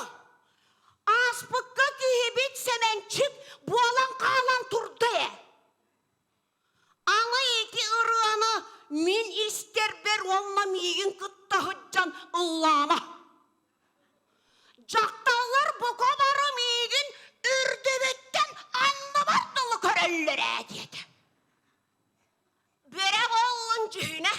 ааспыкка киһибит Сэмэнчик буолан хаалан турда ээ. Аны ити ырыаны мин истэрбэр уонна миигин кытта сылдьан ыллаама. Дьахталлар бука бары миигин үрдүбүттэн анныбар дылы көрөллөр ээ диэтэ. Бүрэ буоллун дьүһүнэ,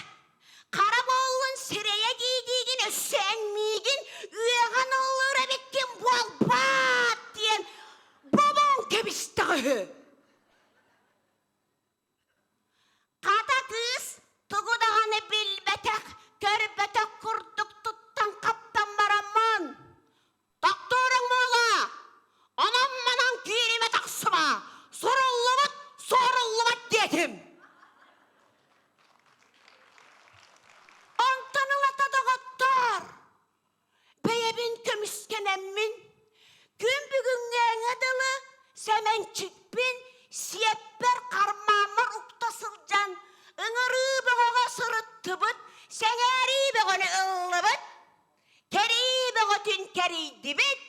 хара буоллун сирэйэ дии-диигин өссө эн миигин үөҕэн ыллыыр эбиккин буолбаат диэн бобон кэбистэҕ үһү. Хата кыыс тугу даҕаны билбэтэх, көрбөтөх курдук туттан-хаптан бараммын, «Тохтууруҥ буолуо, онон-манан кииримэ тахсыма, суруллубут, суоруллубат» диэтим. Иһиттибит?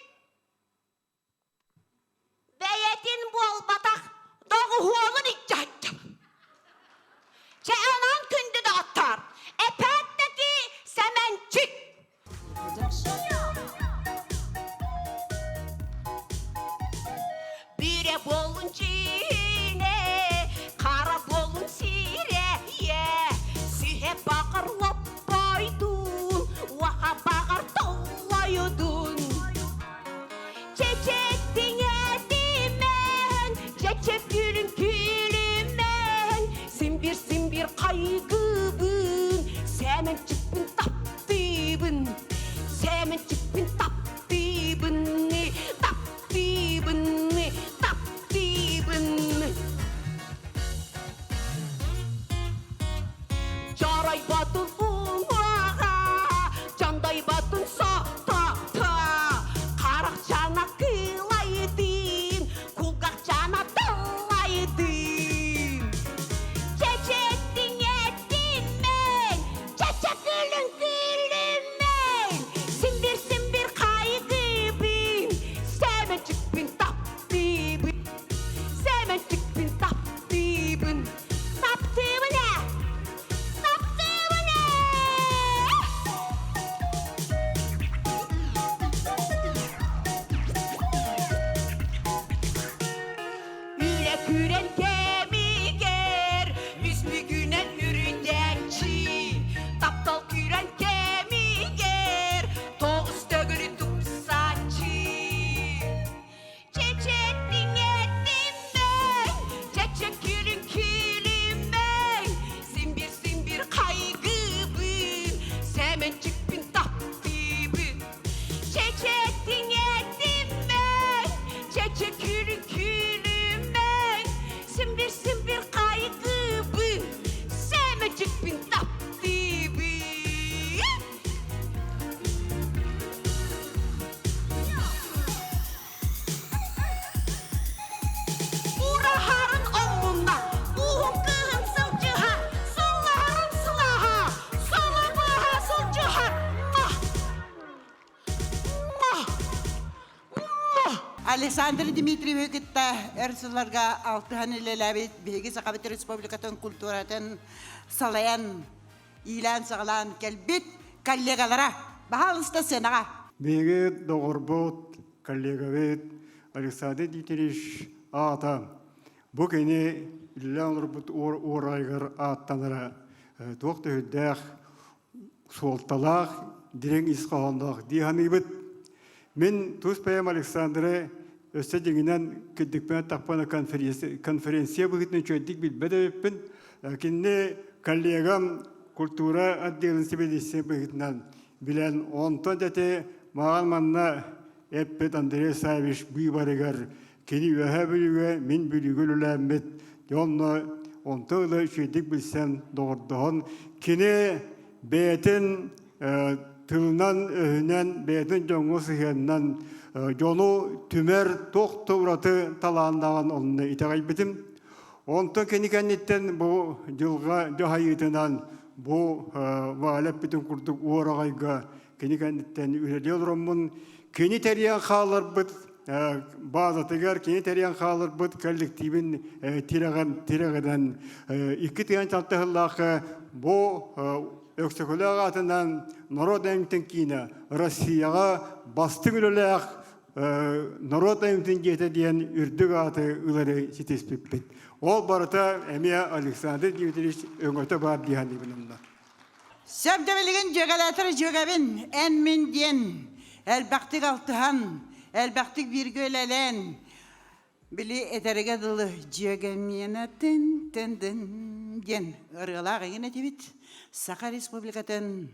Бэйэтин буолбатах, доҕуһуолун иччэһэттим. Чэ, онон күндү доҕоттоор, эпээттeki Сэмэнчик! Бүрэ буолун чиинэ, хара буолун сирэйэ, сүһэ баҕар лоппойдун, уоха баҕар толлойдун. Чэчэктиҥэтимэн, чэчэк күлүн күлүмэн, симбир-симбир хайгыбын, сэмэнчикпин таптыыбын, сэмэнчикпин таптыыбын, таптыыбын, таптыыбын. Чоройботун уҥуоҕа, чондойботун сотото, харахчана кылайдын, кулгахчана тыллайдын. Чэчэктиҥэтимэҥ, чэчэк күлүн күлүмэҥ, симбир-симбир хайгыыбын, сэмэнчикпин таптыыбын, сэмэнчикпин таптыыбын. Таптыыбын ээ! Таптыыбын ээ! Үлэ күрэн кэмигэр үс бүгүнэн үрдээччи Таптал күрэн кэмигэр тоҕус төгүл тупсааччы Чэчэттиҥэтимэҥ, чэчэк күлүн күлүмэҥ, симбир-симбир хайгыыбын, сэмэнчикпин таптыыбын. Чэчэттиҥэтимэҥ, чэчэк күлүн күлүмэҥ, симбир-симбир хайгыыбын, сэмэнчикпин таптыыбын. Ураһарын оммунна, уһун кыһын сылдьыһар, сыллаһарын сылаһа, сылабаһа сылдьыһар. Александр Дмитриевы кытта өр сылларга алтыһан үлэлээбит биһиги Сахабыт Республикатын культуратын салайан иилээн-саҕалаан кэлбит коллегалара баһаалыста сценаҕа. Биһиги доҕорбут, коллегабыт Александр Дмитриевич аата бу кини үлэлээн олорбут уорайыгар ааттанара туох да үрдээх суолталаах, дириҥ ис хоһоонноох дии саныыбыт. Мин тус бэйэм Александры өссө дьиҥинэн кырдьыкпын тахпана конференция быһыытынан үчүгэйдик билбэт эбиппин. Кинини коллегам культура отделын сэбиэдиссэйэ быһыытынан билэн, онтон ити маған манна эппит Андрей Савич быыбарыгар кини Үөһээ Бүлүүгэ, мин Бүлүүгэ үлэлээммит, онно онто ыла үчүгэйдик билсэн, доҕордоһон, кини бэйэтин тылынан-өһүнэн, бэйэтин дьоҥҥо сыһыанынан дьону түмэр туох да ураты талааннааҕын онно итэҕэйбитим. Онтон кини кэнниттэн бу дьылҕа дьаһайыытынан бу Валя эппитин курдук уораҕайга кини кэнниттэн үлэлии олороммун кини тэрийэн хаалларбыт баазатыгар кини тэрийэн хаалларбыт коллективин тирэҕин тирэҕинэн икки тыһыынча алтыһыллаахха бу Өксөкүлээх аатынан норуот айымньытын киинэ Россияҕа бастыҥ үлэлээх норуот айымньытын дьиэтэ диэн үрдүк ааты ылары ситиспиппит. Ол барыта эмиэ Александр Дмитриевич өҥөтө баар дии саныыбын онно. Сөп да билигин дьүөгэлээтэр дьүөгэбин, эн мин диэн элбэхтик алтыһан, элбэхтик бииргэ үлэлээн, били этэргэ дылы дьүөгэмиэнэ тын тын тын диэн ырыалаах эҥин этибит. Саха Республикатын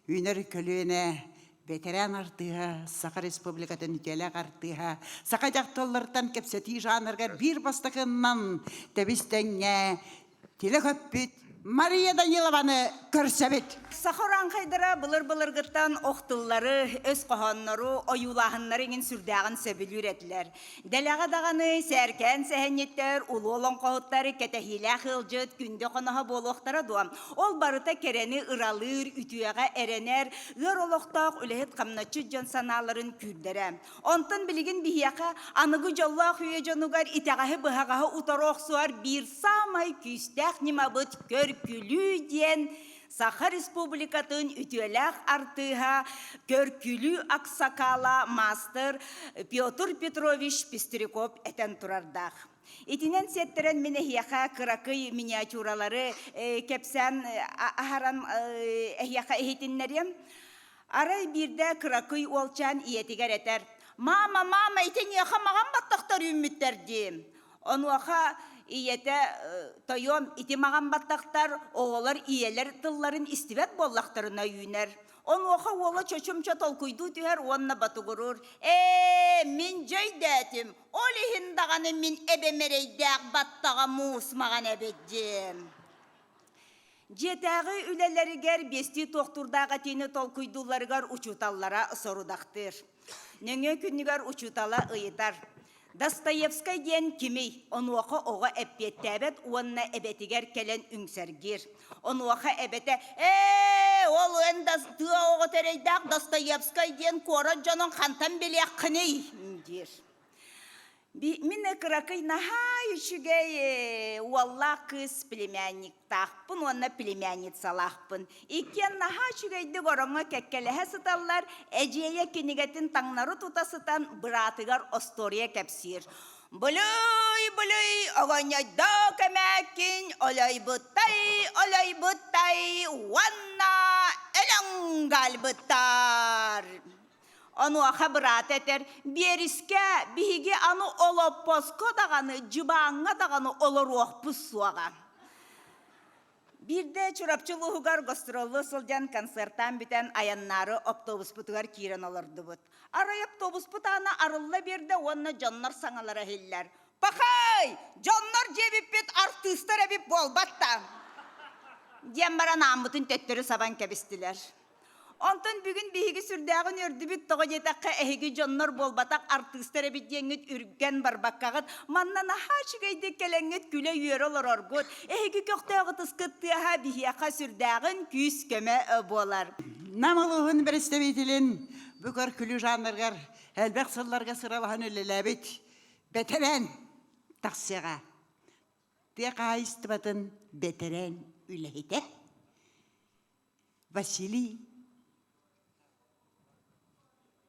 үүнэр көлүөнэ бэтэрээн артыыһа, Саха Республикатын үтүөлээх артыыһа, саха дьахталларыттан кэпсэтии жанрыгар биир бастакыннан тэбис тэҥҥэ тилэ көппүт. Мария Данилованы көрсөбүт. Саха урааҥхайдара былыр-былыргыттан ох тыллары, өс хоһооннору, ойуулааһыннары иҥин сүрдээҕин сөбүлүүр этилэр. Дэлэҕэ даҕаны сээркээн сэһэнньиттэр, улуу олоҥхоһуттар кэтэһиилээх ыалдьыт күндү хоноһо буолуохтара дуо? Ол барыта кэрэни ыралыыр, үтүөҕэ эрэнэр, ыар олохтоох үлэһит хамначчыт дьон санааларын күүрдэрэ. Онтон билигин биһиэхэ аныгы дьоллоох үйэ дьонугар итэҕэһи-быһаҕаһы утары охсуһар биир саамай күүстээх ньымабыт көр-күлүү диэн Саха Республикатын үтүөлээх артыыһа, көр-күлүү аксакала маастар Петр Петрович Пестряков этэн турардаах. Итинэн сиэттэрэн мин эһиэхэ кыракый миниатюралары кэпсээн аһаран эһиэхэ иһитиннэриэм. Арай биирдэ кыракый уолчаан ийэтигэр этэр: «Мама, мама, итиниэхэ маҕан баттахтар үүммүттэр дии». Онуоха ийэтэ «Тойуом, ити маҕан баттахтар оҕолор ийэлэр тылларын истибэт буоллахтарына үүнэр». Онуоха уола чочумча толкуйдуу түһэр уонна ботугуруур: «Ээ, мин дьэ өйдөөтүм, ол иһин даҕаны мин эбэм эрэйдээх баттаҕа муус маҕан эбит дии». Дьиэтээҕи үлэлэригэр биэстии туохтуурдаах этиини толкуйдуулларыгар учууталлара сорудахтыыр. Нөҥүө күнүгэр учуутала ыйытар. Достоевскай диэн кимий? Онуоха оҕо эппиэттээбэт уонна эбэтигэр кэлэн үҥсэргиир. Онуоха эбэтэ «Ээ, ол эн тыа оҕото эрэйдээх Достоевскай диэн куорат дьонун хантан билиэххиний?» диир. Мин кыракый наһаа үчүгэй уоллаах кыыс племянниктаахпын уонна племянницалаахпын. Иккиэн наһаа үчүгэйдик ороҥҥо кэккэлэһэ сыталлар, эдьиэйэ кинигэтин таҥнары тута сытан быраатыгар остуоруйа кэпсиир. Былый, былый, оҕонньойдоох эмээккин олойбуттай, олойбуттай уонна өлөҥ галбыттар. Онуоха быраата этэр, Биэрискэ, биһиги аны олоппоско даҕаны, дьыбааҥҥа даҕаны олоруохпут суоҕа. Биирдэ Чурапчы улууһугар гастроллуу сылдьан концертаан бүтэн айаннаары автобуспутугар киирэн олордубут. Арай автобуспут аана арылла биэрдэ уонна дьоннор саҥалара иһиллэр. Пахай! Дьоннор диэбиппит артыыстар эбит буолбат да! диэн баран ааммытын төттөрү сабан кэбистилэр. Онтон бүгүн биһиги сүрдээҕин үөрдүбүт, тоҕо диэтэххэ эһиги дьоннор буолбатах артыыстар эбит диэҥҥит үргэн барбаккаҕыт, манна наһаа үчүгэйдик кэлэҥҥит күлэ-үөрэ олороргут, эһиги көхтөөх ытыскыт тыаһа биһиэхэ сүрдээҕин күүс-көмө буолар. Нам улууһун представителин бу көр-күлүү жанрыгар элбэх сылларга сыралаһан үлэлээбит бэтэрээн тахсыаҕа. Тыа хаһаайыстыбатын бэтэрээн үлэһитэ Василий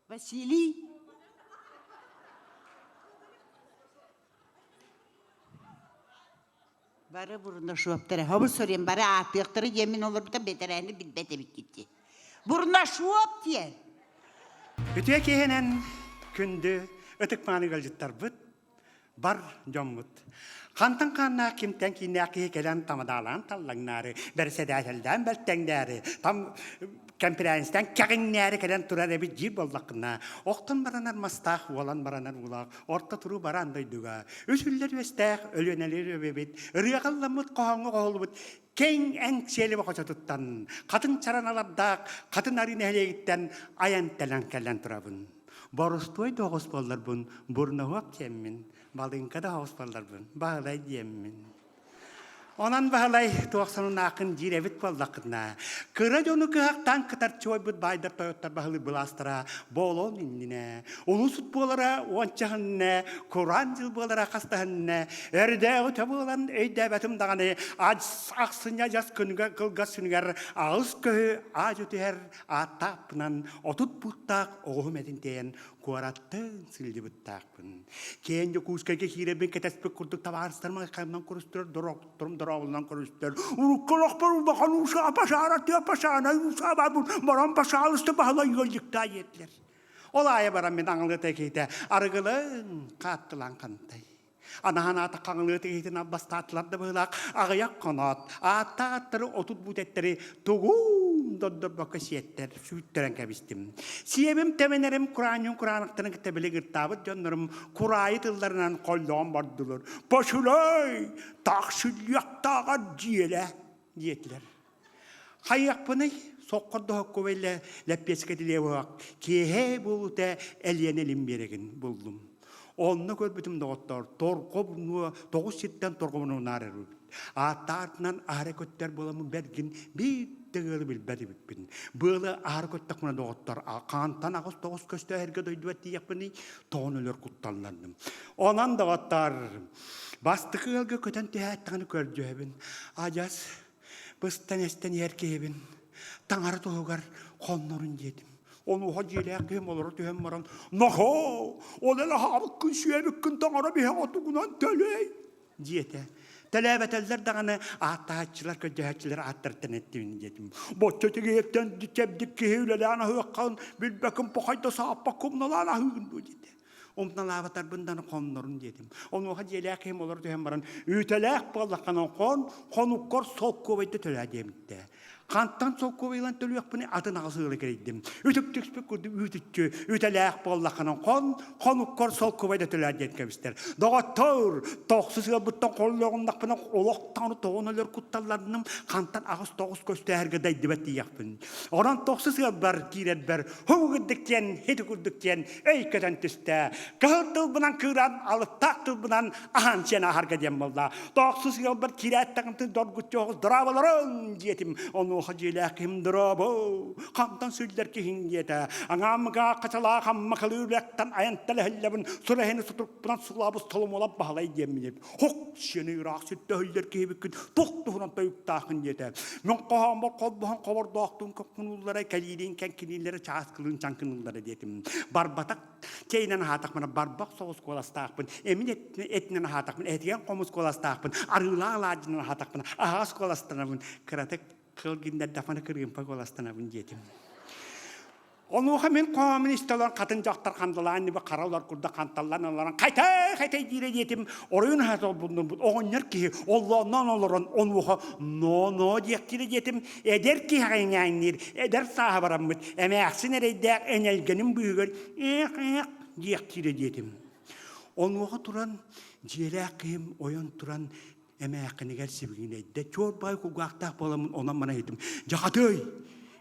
Василий Бары Бурнашовтара. Хобу сорен бары аатыахтара диэн олорбута бэтэрээни билбэт эбиккит дии. Бурнашов диэн. Үтүө киһинэн күндү ытык-мааны ыалдьыттарбыт, бар дьоммут. Хантан хааннаах кимтэн кииннээх киһи кэлэн тамадаалаан таллаҥнаары, бэрэссэдээтэллээн бэлтэҥнээри, там кэмпирээнстэн кэҕиҥнээри кэлэн турар эбит диир буоллаххына, охтон баранар мастаах, уолан баранар уулаах, орто туруу бараан дойдуга, үс үллэр үөстээх, өлүөнэлиир өбүбүт, ырыаҕа ылламмыт хоһооҥҥо хоһуллубут кэҥ эҥсиэли хочотуттан, хатын чараналардаах Хатын Арыы нэһилиэгиттэн айан тэлэн кэлэн турабын. Борустуой да оҕус буолларбын, бурнаһуок диэммин, балыыҥка да оҕус буолларбын, баһылай диэммин. Онон Баһылай туох сонунааххын диир эбит буоллаххына, кыра дьону кыһахтаан кытарчы ойбут баайдар тойоттор баһылыыр былаастара буолуон иннинэ, улуус буолара уончаһынна, кураан дьыл буолара хастаһынна, өрдөөҕүтэ буолан өйдөөбөтүм даҕаны ахсынньа дьас күнүгэр кылгас күнүгэр аҕыс көһү аадьы түһэр Ааттаахпынан 30 путтаах оҕуһум этин тиэйэн куораттан сылдьыбыттаахпын. Киэн Дьокуускайга киирэбин кэтэспит курдук табаарыстарым айханнан көрүстүлэр, дорохторум дорооболунан көрүстүлэр. Урукку олохпор улахан уусаа пашаара тыа пашаана уусаа баабын баран пашаалыста баһылай ыалдьыктаа диэтилэр. Ол аайы баран мин аҥылыта киһитэ арыгылын хааттылаан хантай. Анаһан аата хаҥылыат иһитин албастаатылар да быһыылаах аҕыйах хоноот, ааттаах аттары 30 бутэттери тугум дордорбокко сиэттэр, сүүттэрэн кэбистим. Сиэбим тэбэнэрим кураанньун кураанахтарын кытта били гыртаабыт дьоннорум кураайы тылларынан холлоон бардылар. Пошулай, тахсыллыахтааҕар дьиэлэ! Диэтилэр. Хайыахпыный, соккордоһокко лэппиэскэ тилиэбуһах киэһэ буолута Элиэнэ илин биэрэгин буллум. Онно көрбүтүм доҕоттоор, торҕо бунуо тоҕус сиртэн торҕобунунаар эрбит. Ааттаартынан аһара көттөр буоламмын бэргин биир да ыалы билбэт эбиппин. Быалы аһара көттөхпүнэ доҕоттор, хаантан аҕыс тоҕус көстөөһөргө дойдубат тиийэхпиний, тоҕон өлөр кутталланным. Онон доҕоттоор, бастакы ыалга көтөн түһээттэҕинэ көрдьүөбүн. Адьас быстан эстэн иһэр киһибин таҥара туһугар хоннорун диэтим. Онуоха дьиэлээх киһим олоро түһэн баран, «Нохоо, ол элэ аһаабыккын сүөбүккүн таҥара биһэҕэ отугунан төлөй!» диэтэ. Төлөөбөтөллөр даҕаны ааттаһааччылар, көрдөһөөччүлэр ааттарыттан эттибин диэтим. Боччо тигиһиттэн чэбдик киһи үлэлээн аһыаххын, билбэккин пахайда сааппакка умналаан аһыыгын дуо диэтэ. Умналаабатарбын даҕаны хоннорун диэтим. Онуоха дьиэлээх киһим олоро түһэн баран, үүтэлээх буоллаххына хон, хонуккар солкуобайда төлөө диэбиттэ. Хантан солкуобай ылан төлүөхпүнүй атын аҕыс ыалы кэрийдим. Үтүктүспүт курдук үүтүччү, үтэлээх буоллаххына хон, хонуккар солкуобай да төлөө диэн кэбистэр. Доҕоттоор, тохсус ыалбыттан холлоҕуннахпына олох таҥары тоҕон өлөр кутталларным хантан аҕыс тоҕус көстөөһөргө дайдыбат тиийэхпин. Онон тохсус ыалбар киирэрбэр ху курдук диэн, хити курдук диэн өй көтөн түстэ. Кыһыл тылбынан кыыран, алыптаах тылбынан аһаан сиэн аһарга диэн буолла. Тоохсус ыалбар киирээт доргуччу оҕус дорооболорун диэтим. Онуоха дьиэлээх киһим дорообо, хантан сүллэр киһиҥ диэтэ. Аҥаамыга хачалаах аммакалыы үлэттэн айантал эһиллэбин, сурэһини сутурукпунан сулаабыс толомуолап баһылай диэммин. Хок сиэни ыраах сүттөһүллэр киһибиккин туох туһунан тойуктаахын диэтэ. Мин хоһооммор холбоһон хобордоохтуун коккунууллара, кэлиилиин кэҥкинииллэрэ, чааскылыын чаҥкыныыллара диэтим. Барбатах чэйинэн аһаатахпына барбах соҕус куоластаахпын, эмин этинэн аһаатахпын, этигэн хомус куоластаахпын, арыылаах алаадьынан аһаатахпына аһаҕас куоластанабын, кыратык кыл гиннэрдэхпинэ кырыымпа куоластанабын диэтим. Онуоха мин хоһоомун истэ олорон хатын дьахтар хандалаан нибэ хара олор курдук ханталлан олорон хайтай хайтай диирэ диэтим оройун аһата олбуннурбут оҕонньор киһи оллоонноон олорон онуоха но-но диэхтиирэ диэтим эдэр киһи аҕайҥаанниир эдэр сааһа бараммыт эмээхсин эрэйдээх энэлгэнин быыһыгар ээх-ээх диэхтиирэ диэтим. Онуоха туран дьиэлээх киһим ойон туран эмээххинигэр сибигинэйдэ чуор баай кулгаахтаах буоламмын онон мана иһитим дьахатыай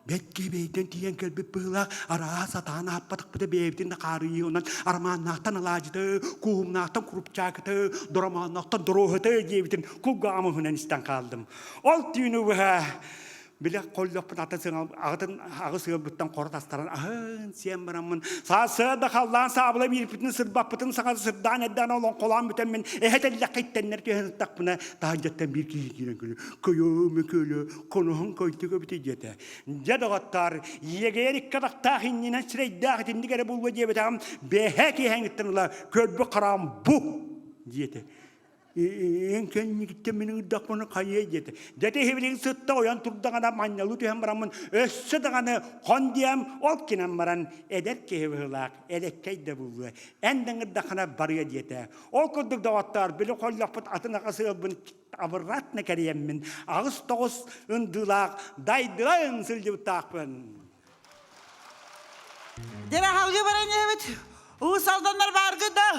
бэт киһи бэйдэн тиийэн кэлбит быһыылаах арааһа сатаан аһаппатахпыта бэйэбитин да хаарыйыы онон арамааннаахтан алаадьыты кууһумнаахтан курупчаакыты доромоонноохтон доруоһуты диэбитин кулгааҕым уһунан истэн хааллым ол түүнү быһа Билэ холлохпун атын сыҥал аҕатын аҕыс ыалбыттан хоро тастаран аһын сиэн бараммын саасыа да халлаан саабыла биирпитин сырбаппытын саҥа сырдаан эрдээн олоҥхолоон бүтэммин эһэ тэллэххэ иттэннэр түһэн ыттахпына таһырдьаттан биир киһи киирэн күлү көйөө мөкөлө конуһун көйтүк эбити диэтэ дьэ доҕоттоор иэгэйэр икки атахтаах иннинэн сирэйдээх итинник эрэ булуо диэбэтэҕим бэһэ киэһэҥиттэн ыла көрбүт хараам бу диэтэ Эн кэннигиттэн мин ыырдахпына хайыай диэтэ. Дьэ иһибилигин сытта ойон турдаҕына манньалыы түһэн бараммын өссө даҕаны хон диэм ол кинэн баран эдэр киһи быһыылаах элэккэй да буолуо эн да ыҥырдаххына барыа диэтэ. Ол курдук доҕоттоор били холлохпут атын аҕыс ыалбын обратно кэрийэммин аҕыс тоҕус ындыылаах дайдылайын сылдьыбыттаахпын. Дьэ, халгы баран иһэбит. Уус Алданнар бааргыт да?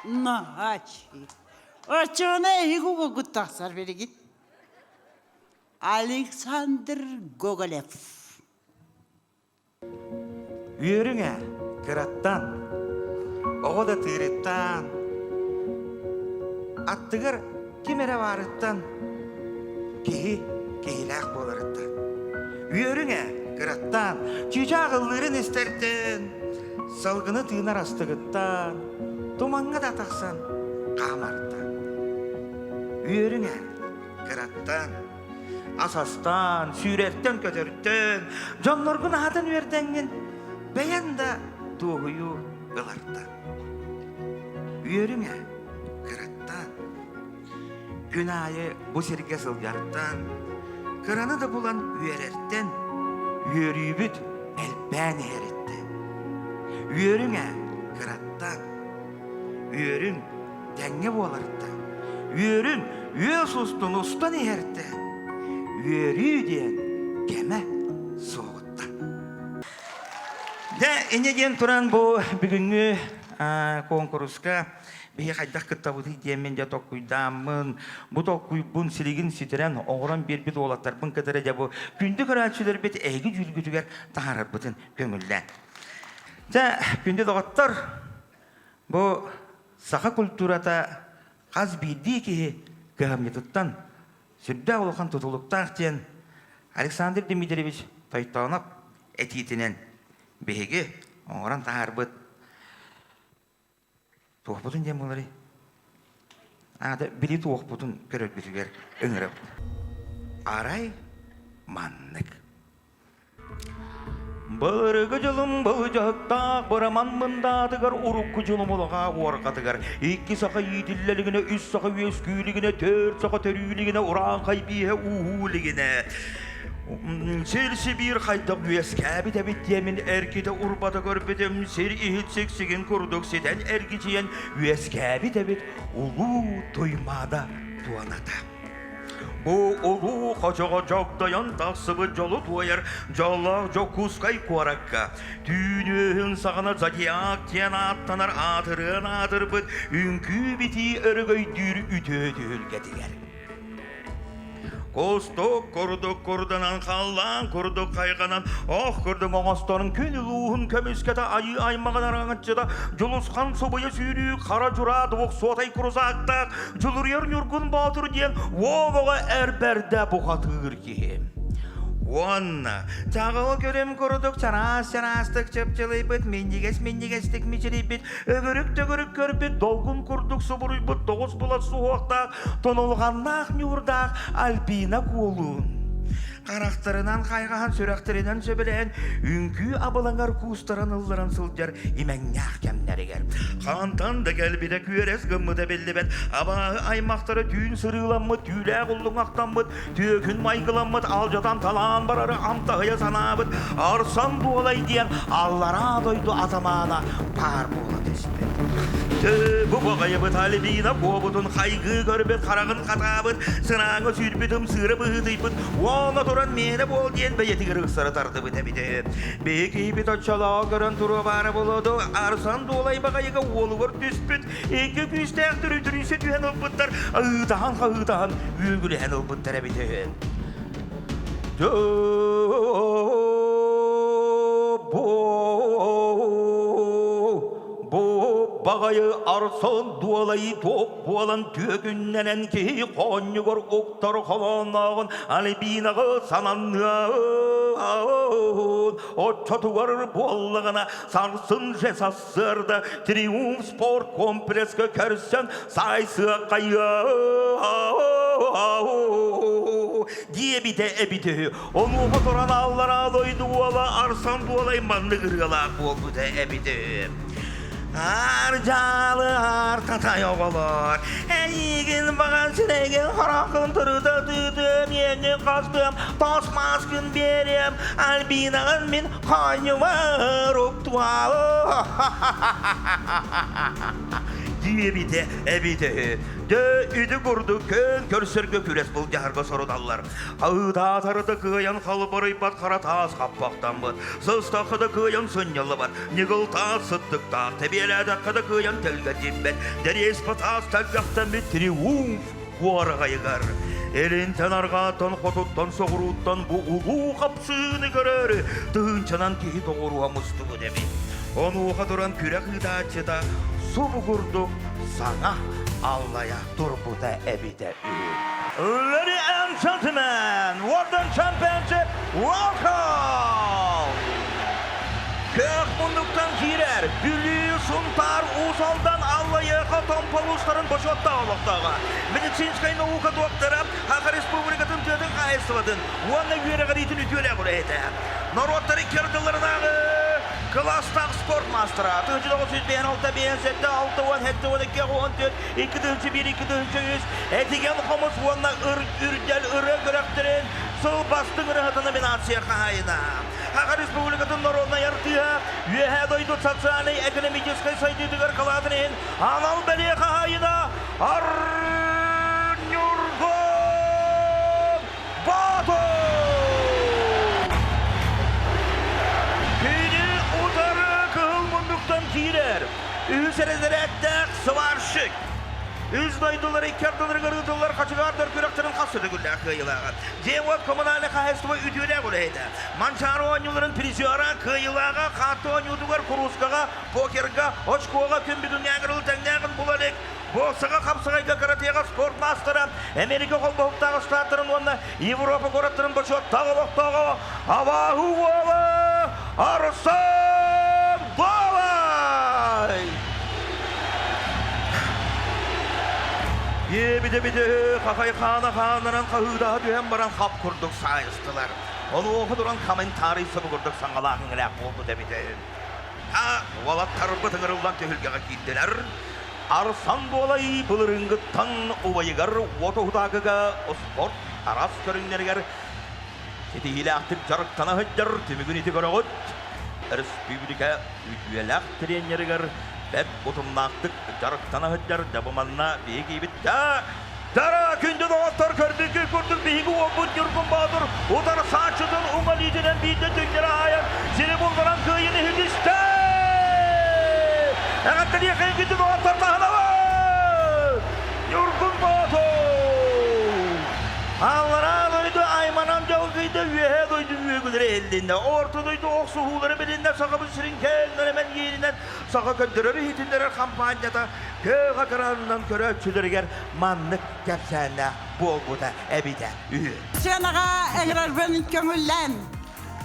Наһааччы. Оччоҕуна эһиги угугут тахсар билигин. Александр Гоголев. Үөрүҥ ээ, кыраттан, оҕо да тыырыттан, аттыгар ким эрэ баарыттан киһи киһилээх буоларыттан. Үөрүҥ ээ, кыраттан, чыычаах ыллыырын истэртэн, салгыны тыынар астыгыттан, тумаҥҥа да тахсан хаамартан. Үөрүҥ ээ, кыраттан, ас астаан, сүүрэртэн-көтөртөн, дьонноргун аһатан үөрдэҥҥин, бэйэҥ да дуоһуйуу ылартан. Үөрүҥ ээ, кыраттан. Күн аайы бу сиргэ сылдьартан, кыраны да булан үөрэртэн, үөрүүбүт элбээн иһэриттэн. Үөрүҥ ээ, кыраттан. Үөрүҥ тэҥҥэ буолартан. Үөрүҥ үөс устун устан иһэртэн. Үөрүү диэн кэмэ суоҕуттан. Дьэ, инньэ диэн туран бу бүгүҥҥү куонкуруска. Биһи хайдах кыттабытый диэммин дьэ толкуйдааммын, бу толкуйбун силигин ситэрэн, оҥорон биэрбит уолаттарбын кытары дьэ бу күндү көрөөччүлэрбит эһиги дьүүлгүтүгэр таһаарарбытын көҥүллээн. Дьэ, күндү доҕоттор, бу саха культурата хас биирдии киһи кыһамньытыттан сүрдээх улахан тутулуктаах диэн Александр Дмитриевич Тойтоонов этиитинэн биһиги оҥорон таһаарбыт Туохпутун диэн буоларый? Аата били туохпутун көрөрбүтүгэр ыҥырабыт. Арай маннык. Былыргы дьылым былдьаһыктаах быраман мындаатыгар урукку дьылым улаҕаа уорҕатыгар икки саха иитиллэлигинэ, үс саха үөскүүлигинэ, төрт саха төрүүлигинэ, урааҥхай бииһэ ууһуулигинэ Сир Сибиир хайдах үөскээбит эбит диэмин эргитэ урбата көрбүтүм, сир иһит сиксигин курдук ситэн эргичийэн үөскээбит эбит улуу Туймаада туоната. Бу улуу хочоҕо дьогдойон тахсыбыт дьолу туойар дьоллоох Дьокуускай куоракка түүн үөһүн саҕана зодиак диэн ааттанар аатырыан аатырбыт үҥкүү-битии өрөгөйдүүр үтүө түһүлгэтигэр Кустук курдук курданан, халлаан курдук хайҕанан, ох курдук оҥостон күн улууһун көмүскэтэ айыы аймаҕын араҥаччыта Дьулусхан субуйа сүүрүү хара дьураа двухсотай курусаактаах Дьулуруйар Ньургун Боотур диэн уол оҕо эр бэрдэ бухатыыр киһи. Уонна чаҕыл көрүм курдук чараас-чараастык чыпчылыйбыт, минньигэс-минньигэстик мичилийбит, өгүрүк-төгүрүк көрбүт, долгун курдук субуруйбут тоҕус булат суһуохтаах Тонулҕаннаах ньуурдаах Альбина Куолуун харахтарынан хайҕаһан, сүрэхтэринэн сөбүлэһэн, үҥкүү абылаҥар куустаран ылларан сылдьар имэҥнээх кэмнэригэр. Хантан да кэлбитэ күөрэс гыммыта биллибэт, абааһы аймахтара түүн сырыыламмыт, түүлээх уллуҥахтаммыт, түөкүн майгыламмыт, алдьатан талаан барары амтаһыйа санаабыт, арсан буолай диэн аллараа дойду атамаана баар буола түспүт. Бу баҕайыбыт Альбина буобутун хайгыы көрбүт, хараҕын хатаабыт, сырааҥа сүүрбүт, ымсыыра быһыытыйбыт, уонна туран миэнэ буол диэн бэйэтигэр ыксары тардыбыт эбитэ. Биһи киһибит оччолооҕу көрөн туруо баара буолуо Арсан Дуолай баҕайыга уолугар түспүт, икки күүстээх түрүтүрүйсэ түһэн ылбыттар, ыытаһан-хаһыытаһан үөгүлэһэн ылбыттар эбитэ. Бу баҕайы арсан дуолайы туох буолан түөкүннэнэн киһи хоонньугар уктар холооннооҕун Альбинаҕа сананныаҕын оччотугар буоллаҕына сарсын же сарсыарда Триумф спорт комплекска көрсөн саайсыаххайыа диэбитэ эбитэ үһү. Онуоха туран аллараа дойду уола Арсан Дуолай маннык ырыалаах буолбута эбитэ үһү. Аар дьаалы аар татай оҕолор, эйигин баҕан сирэйгин хараххын тырыта тыытыам, иэҥҥин хастыам, тос мааскын биэриэм, Альбинаҕын мин хонньумар уктуа диэбитэ эбитэ үһү. Дьэ, ити курдук күн көрсөргө күрэс былдьаһарга сорудаллар. Хаһыытаатары да кыайан халбарыйбат хара таас хаппахтаммыт, сыстахха да кыайан сынньаллыбат, ньыгыл таас сыттыктаах, тэбиэлээтэххэ да кыайан тэлгэтиммэт, дэриэспэ таас тэлгэхтэммит триумф уораҕайыгар. Илинтэн арҕааттан, хотуттан, соҕурууттан бу улуу хапсыыны көрөөрү тыһыынчанан киһи тоҕуруһа мустубут эбит. Онуоха туран күрэх ыытааччыта субу курдук саҥа аллайа турбута эбитэ үһү. Ladies and gentlemen, World Championship, welcome! Көх муннуктан киирэр Бүлүү, Сунтаар, Уус Алдан, Аллайыаха, Томпо улуустарын бочуоттаах олохтооҕо, медицинскэй наука доктора, Саха Республикатын тыатын хаһаайыстыбатын уонна үөрэҕириитин үтүөлээх үлэһитэ, норуоттар икки ардыларынааҕы кылаастаах спорт маастара, 1956 57 60 72 14 2001 2003 Этигэн хомус уонна үрдэл ырыа күрэхтэрин сыл бастыҥ ырыаһыта номинация хаһаайына. Саха Республикатын народнай артыыһа, Үөһээ дойду социальнай-экономическай сайдыытыгар кылаатын иһин анал бэлиэ хаһаайына Ньургун Боотур! Кини утары кыһыл муннуктан киирэр. Үһүс эрэзэрээттээх сварщик. Үс дойдулар икки ардыларыгар ыытыллар хачыгаардар күрэхтэрин хас төгүллээх кыайыылааҕа. Дьиэ-уот коммунальнай хаһаайыстыба үтүөлээх үлэһитэ. Манчаары оонньууларын призера, кыайыылааҕа, хаатты оонньуутугар, куруускаҕа, покерга, очкоҕа күн бүгүҥҥээҥи дылы тэҥнээҕин була илик. Боксаҕа, хапсаҕайга, каратэҕа спорт маастара, Америка холбоһуктаах штаттарын уонна Европа куораттарын бочуоттаах олохтооҕо Абааһы уола Арсан Балай! Диэбитэ-битэ хахай хаана хааннаран хаһыытаһа түһэн баран хап курдук саайыстылар. Онуоха туран комментарий собу курдук саҥалаах иҥэлээх буолбут эбитэ. Уолаттарбыт ыҥырыллан түһүлгэҕэ киирдилэр. Арсан Дуолай былырыыҥҥыттан убайыгар уот уһутаакыга спорт араас көрүҥнэригэр ситиһиилээхтик дьарыктана сылдьар түмүгүн ити көрөҕүт. Өрөспүүбүлүкэ үтүөлээх тренеригэр бэрт утумнаахтык дьарыктана сылдьар дьабыманна биһиги Дара күндү доҕоттор көрбүккүт курдук биһиги уолбут Ньургун Боотур утарсааччытын уҥа илиитинэн биирдэ түҥнэри аайан сири булларан кыайыыны үһүгүстэ! Эҕэрдэлиэхэйин күндү доҕоттор таһынабыт! Ньургун Боотур! Аллараа дойду айманан дьалгыйда, үөһээ дойду үөгүлэрэ иһиллиннэ, орто дойду охсуһуулара билиннэ, Сахабыт сирин кээннэрэмэн иэнинэн саха көрдөрөр-иһитиннэрэр хампаанньата Күөх экранынан көрөөччүлэригэр маннык кэпсээннээх буолбута эбитэ үһү. Сыанаҕа ыҥырарбын көҥүллээн,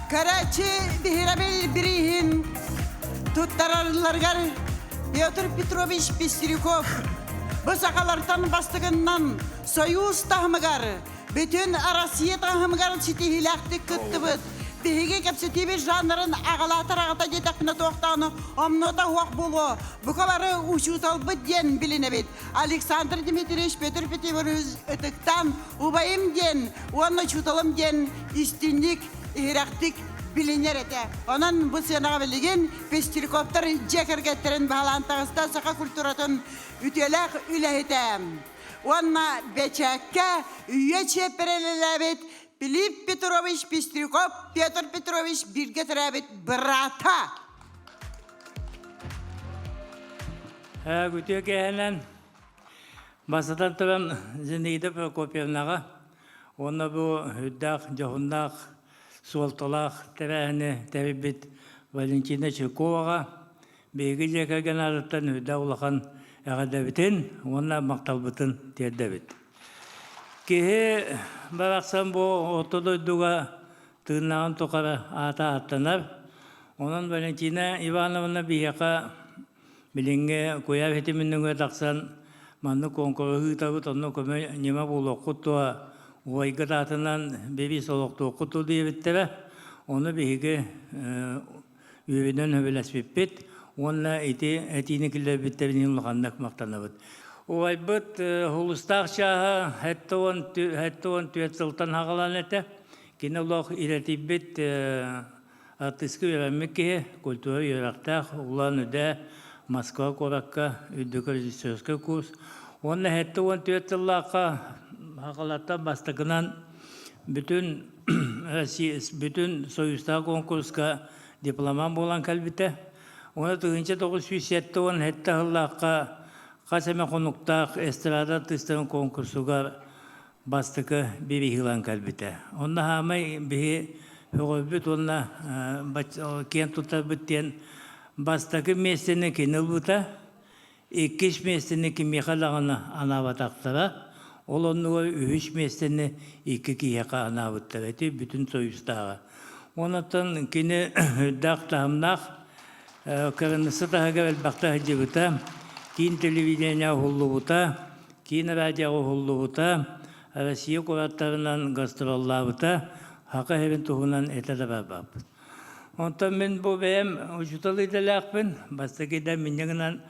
көрөөччү биһирэбил бирииһин туттаралларыгар Петр Петрович Пестряков бу сахалартан бастыгыннан Союз таһымыгар бүтүн Россия таһымыгар ситиһиилээхтик кыттыбыт. Биһиги кэпсэтиибит жанрын аҕалаатар аҕата диэтэхпинэ туохтааны омнуота уох буолуо. Бука бары учууталбыт диэн билинэбит. Александр Дмитриевич Петр Петрович ытыктаан убайым диэн уонна учууталым диэн истинник, иһирэхтик билинэр этэ. Онон бу сыанаҕа билигин Пестряковтар дьиэ кэргэттэрин баһылаан таҕыста саха культуратын үтүөлээх үлэһитэ. Уонна бэчээккэ үйэ чиэппэрэлэлээбит Пилип Петрович Пестряков Петр Петрович бииргэ төрөөбүт быраата. Үтүө киэһэнэн бастатан туран Зинаида Прокопьевнаҕа уонна бу үрдээх дьоһуннаах суолталаах тэрээһини тэрийбит Валентина Чирковаҕа Биһиги дьиэ кэргэн аатыттан үрдээх улахан эҕэрдэбитин уонна махталбытын тиэрдэбит. Киһи барахсан бу орто дойдуга тыыннааҕын тухары аата ааттанар. Онон Валентина Ивановна биһиэхэ билиҥҥи куйаар ситимин нөҥүө тахсан маннык куонкуруһу ыытабыт, онно көмө ньыма буолуоххут дуо, убайгыт аатынан бириис олохтуоххут дуо диэбиттэрэ. Ону биһиги үөрүнэн сөбүлэспиппит уонна ити этиини киллэрбиттэрин иһин улаханнык махтанабыт. Убайбыт Хулустаах чааһа 74 сылтан хаҕалаан этэ. Кини олох идэтийбит артыыска үөрэммит киһи, культура үөрэхтээх, Улан-Удэ, Москва куоракка үрдүкү режиссерскай курс. Уонна 74 сыллаахха Хахалаттан бастакынан бүтүн Россия бүтүн союзтаах конкурска дипломант буолан кэлбитэ. Уонна 1977 сыллаахха хас эмэ хонуктаах эстрада артыыстарын конкурсугар бастакы бирииһи ылан кэлбитэ. Онно хаамай биһи сөҕөрбүт уонна киэн туттарбыт диэн бастакы миэстэни кини ылбыта. Иккис миэстэни кимиэхэ даҕаны анаабатахтара, ол оннугар үһүс миэстэни икки киһиэхэ анаабыттара ити бүтүн Союзтааҕы. Онон кини үрдээх таһымнаах кырыныса таһыгар элбэхтэ сылдьыбыта, киин телевидение уһуллубута, киин радиоҕа уһуллубута, Россия куораттарынан гастроллаабыта, Саха сирин туһунан этэ да барбаппыт. Онтон мин бу бэйэм учуутал идэлээхпин. Бастакы идэм инньэ гынан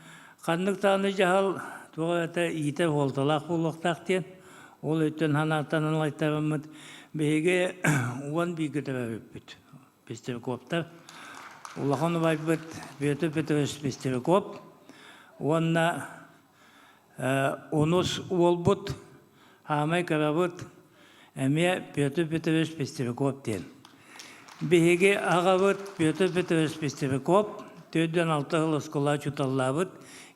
ханнык даҕаны дьаһал туох эрэ иитэр суолталаах буолуохтаах диэн. Ол өйтөн санааттан ылайтараммыт биһиги 11 төрөөбүппүт. Пестряковтар. Улахан убайбыт Петр Петрович Пестряков уонна онус уолбут Хаамай кырабыт эмиэ Петр Петрович Пестряков диэн. Биһиги аҕабыт Петр Петрович Пестряков 46 сыл оскуола учууталлаабыт.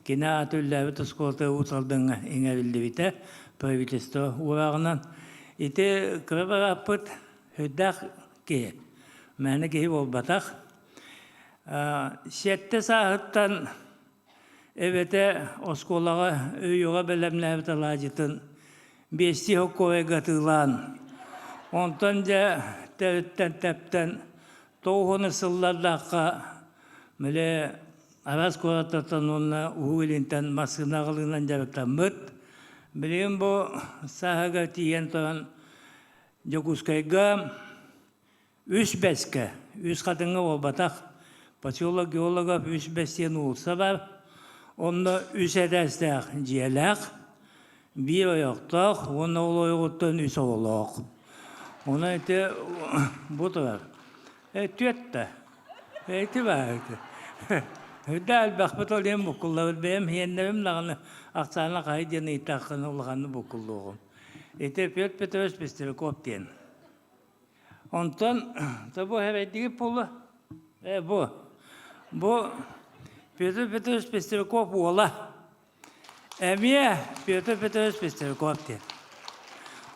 Кини аата үллээбит оскуолата Уус Алдаҥҥа иҥэриллибитэ правительство уурааҕынан. Ити кыра бырааппыт сүрдээх киһи. Мээнэ киһи буолбатах. Сэттэ сааһыттан эбэтэ оскуолаҕа өйүөҕэ бэлэмнээбит алаадьытын биэстии хоккуойга атыылаан, онтон дьэ тэбиттэн тэптэн тоҕуһуну сыллардаахха били араас куораттартан уонна Уһук Илинтэн массыына аҕалыынан дьарыктаммыт. Билигин бу сааһыгар тиийэн туран Дьокуускайга Үс Бэскэ, Үс Хатыҥҥа буолбатах, поселок Геологов Үс Бэс диэн уулусса баар. Онно үс этээстээх дьиэлээх, биир ойохтоох уонна ол ойоҕуттан үс оҕолоох. Онон ити бу турар. Түөрт да. Ити баар ити. Үрдэ элбэхпит ол иһин буккуллабыт. Бэйэм иһиэннэрим даҕаны ахсаана хаһый диэн ыйытааххына улаханнык буккуллуоҕум. Ити Петр Петрович Пестряков диэн. Онтон бу эрэйдиги буолла э бу бу Петр Петрович Пестряков уола эмиэ Петр Петрович Пестряков диэн.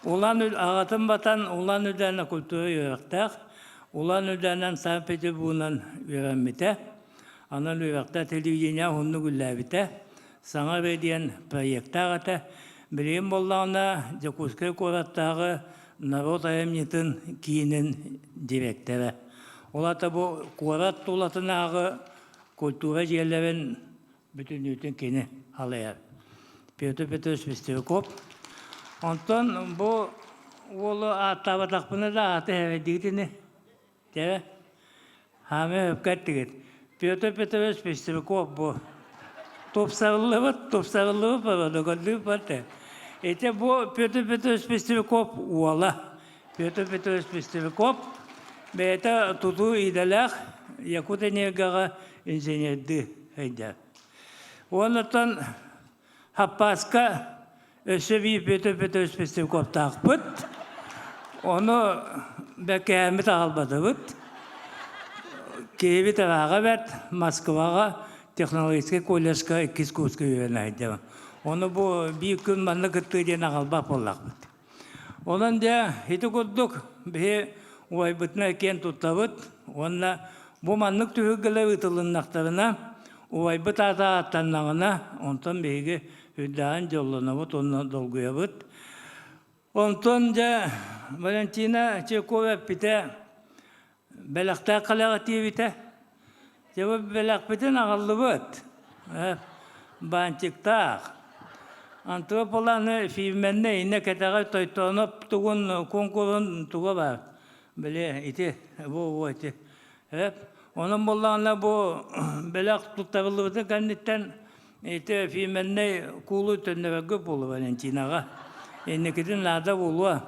Улан аҕатын батан Улан Үдээнэ культура үөрэхтээх, Улан Үдээнэн Санкт-Петербургунан үөрэммитэ. Анал үөрэхтээх телевидение уһуннук үллээбитэ. Саҥа эрэ диэн проектаах этэ. Билигин буоллаҕына Дьокуускай куораттааҕы Норуот айымньытын киинин дириэктэрэ. Ол аата бу куорат тулатынааҕы культура дьиэлэрин бүтүннүүтүн кини халайар. Петр Петрович Пестряков. Онтон бу уолу ааттаабатахпына да ааты эрэйдигит ини. Дьэ, хаамыы өпкө эттигит. Петр Петрович Пестряков бу. Тупсарыллыбыт, тупсарыллыбыт бородоколлуу барда. Ити бу Петр Петрович Пестряков уола. Петр Петрович Пестряков бэйэтэ тутуу идэлээх Якутэнергоҕа инженердыы сылдьар. Уоннаттан Хаппааска өссө биир Петр Петрович Пестряковтаахпыт. Ону бэкээммит аҕалбатыбыт. Киһибит ырааҕа бэрт, Москваҕа технологическай колледжка иккис курска үөрэнэ сылдьабын. Ону бу биир күн манна кыттыы диэн аҕалбат буоллахпыт. Онон дьэ ити курдук биһи убайбытынан киэн туттабыт уонна бу маннык түһүлгэлэр ыытылыннахтарына убайбыт аата ааттаннаҕына онтон биһиги үрдээҕин дьоллонобут уонна долгуйабыт. Онтон дьэ Валентина Чиркова эппитэ бэлэхтээх кэлэҕэ тиийбитэ. Дьэ бу бэлэхпитин аҕаллыбыт. Баантиктаах. Антрополаны фирменнэй иннэ кэтэҕэр тойтооноп тугун куонкурун туга баар. Били ити бу бу ити. Онон буоллаҕына бу бэлэх туттарыллыбытын кэнниттэн ити фирменнэй куулу төннөрөргө буолуо Валентинаҕа. Инникитин наада буолуо.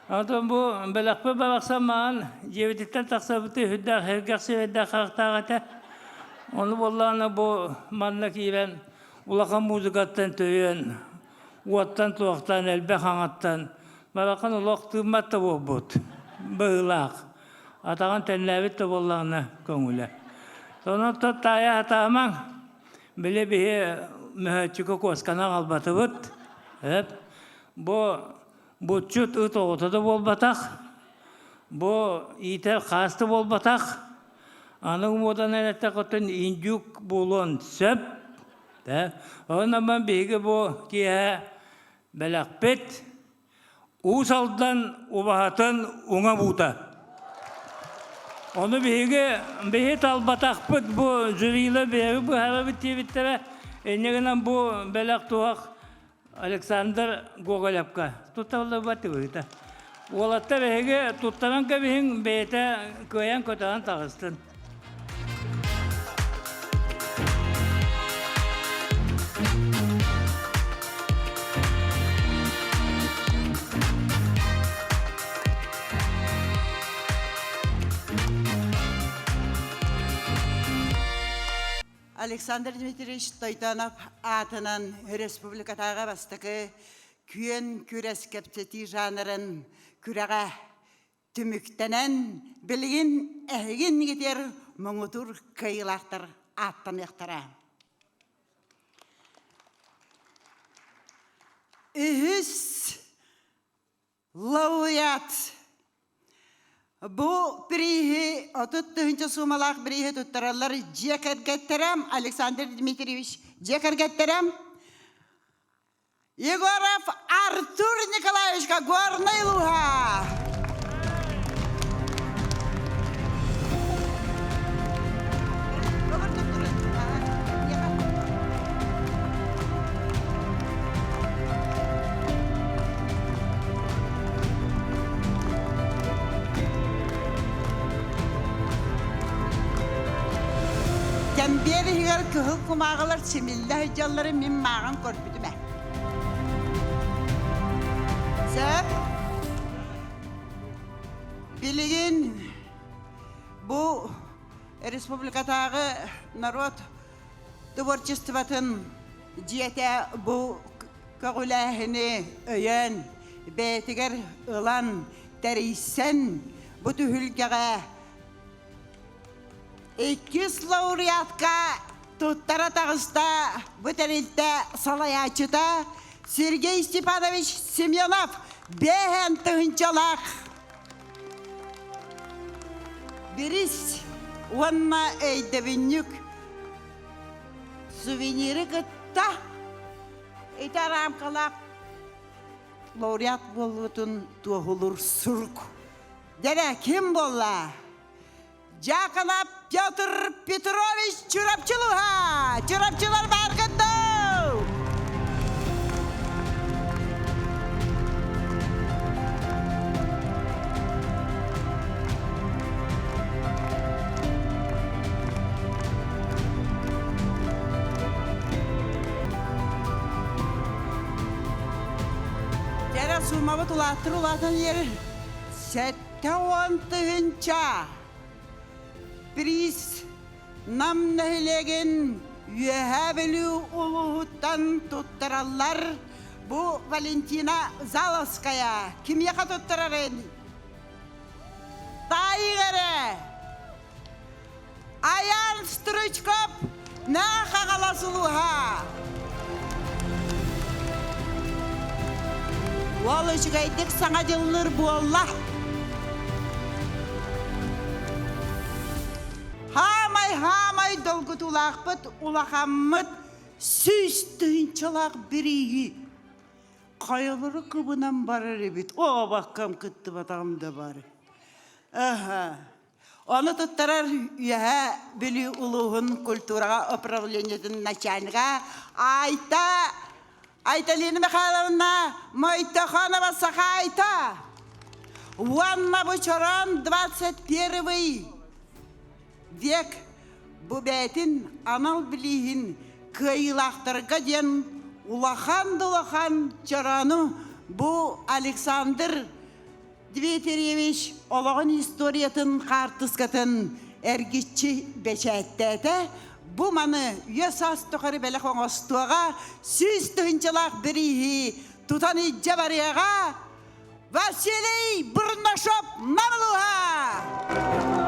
Онтон бу бэлэхпит барахсан маҕан дьиэбититтэн тахсабыты сүрдээх сэргэх сирэйдээх харахтаах этэ. Ону буоллаҕына бу манна киирэн улахан музыкаттан төрүөн, уоттан-туохтан, элбэх аҥаттан барахан олох тыыммат да буолбут быһыылаах. Атаҕын тэннээбит да буоллаҕына көҥүлэ. Онон таайа сатаамаҥ. Били биһи мөһөөччүкү куосканы аҕалбатыбыт. Эп. Бу бутчут ыт оҕото да буолбатах. Бу иитэр хаас да буолбатах. Аны муоданан эттэххитин индюк буолуон сөп. Онон биһиги бу киэһэ бэлэхпит Уус Алдан убаһатын уҥа буута. Ону биһиги биһи талбатахпыт бу жюрилар биһиги быһаарабыт диэбиттэрэ. Инньэ гынан бу бэлэх туһах Александр Гоголевка туттарыллыбат быһыыта. Уолаттар эһиги туттаран кэбиһиҥ бэйэтэ кыайан көтөҕөн таҕыстын. Александр Дмитриевич Тойтонов аатынан республикатааҕы бастакы күөн күрэс кэпсэтии жанрын күрэҕэ Түмүктэнэн, билигин эһиги иннигитигэр муҥутуур кыайыылаахтар ааттаныахтара. Үһүс лауреат. Бу прииһи 30 тыһыынча суумалаах бирииһи туттараллар дьиэ кэргэттэрэ Александр Дмитриевич дьиэ кэргэттэрэ Егоров Артур Николаевичка Горнай улууһа. Кэмбиэр иһигэр кыһыл кумааҕылар симиллэ сылдьалларын мин мааҕын көрбүтүм ээ. Сөп. Билигин бу республикатааҕы норуот творчествотын дьиэтэ бу көҕүлээһини өйөөн, бэйэтигэр ылан, тэрийсэн бу түһүлгэҕэ иккис лауреатка туттара таҕыста бу тэрилтэ салайааччыта Сергей Степанович Семенов бэһэн тыһынчалаах Бирис уонна өйдөбүнньүк сувениры кытта ити арамкалаах лауреат буолбутун туоһулуур сурук. Дэрэ ким буолла? Дьааканап Петр Петрович Чурапчылуха! Чурапчылар бааргын дуу! Дьэрэ суумабыт улааттыр улаатан иһэр 70 тыһыынча приз Нам нэһилиэгин Үөһээ Бүлүү улууһуттан туттараллар. Бу Валентина Заловская кимиэхэ туттарарын? Таайык эрэ! Аян Стручков Наахаҕалас улууһа. Уол үчүгэйдик саҥа дьыллыр буолла. Хаамай, хаамай долгутуулаахпыт, улахаммыт 100 тыһыынчалаах бирииһи хайалары кыбынан барар эбит. Оо, баккам кыттыбатаҕым да бар. Аха. Ону туттарар Үөһээ Бүлүү улууһун культураҕа управлениетын начальнига Айта Айталина Михайловна Мойтохонова Сахайта. Уонна бу чороон 21 век бу бэйэтин анал билииһин кыайыылаахтарга диэн улахан да улахан чороону бу Александр Дмитриевич олоҕун историятын хаартыскатын эргиччи бэчээттээтэ. Бу маны үйэ саас тухары бэлэх оҥостуоҕа, 100 тыһыынчалаах бирииһи тутан илдьэ барыаҕа Василий Бурнашов Нам улууһа!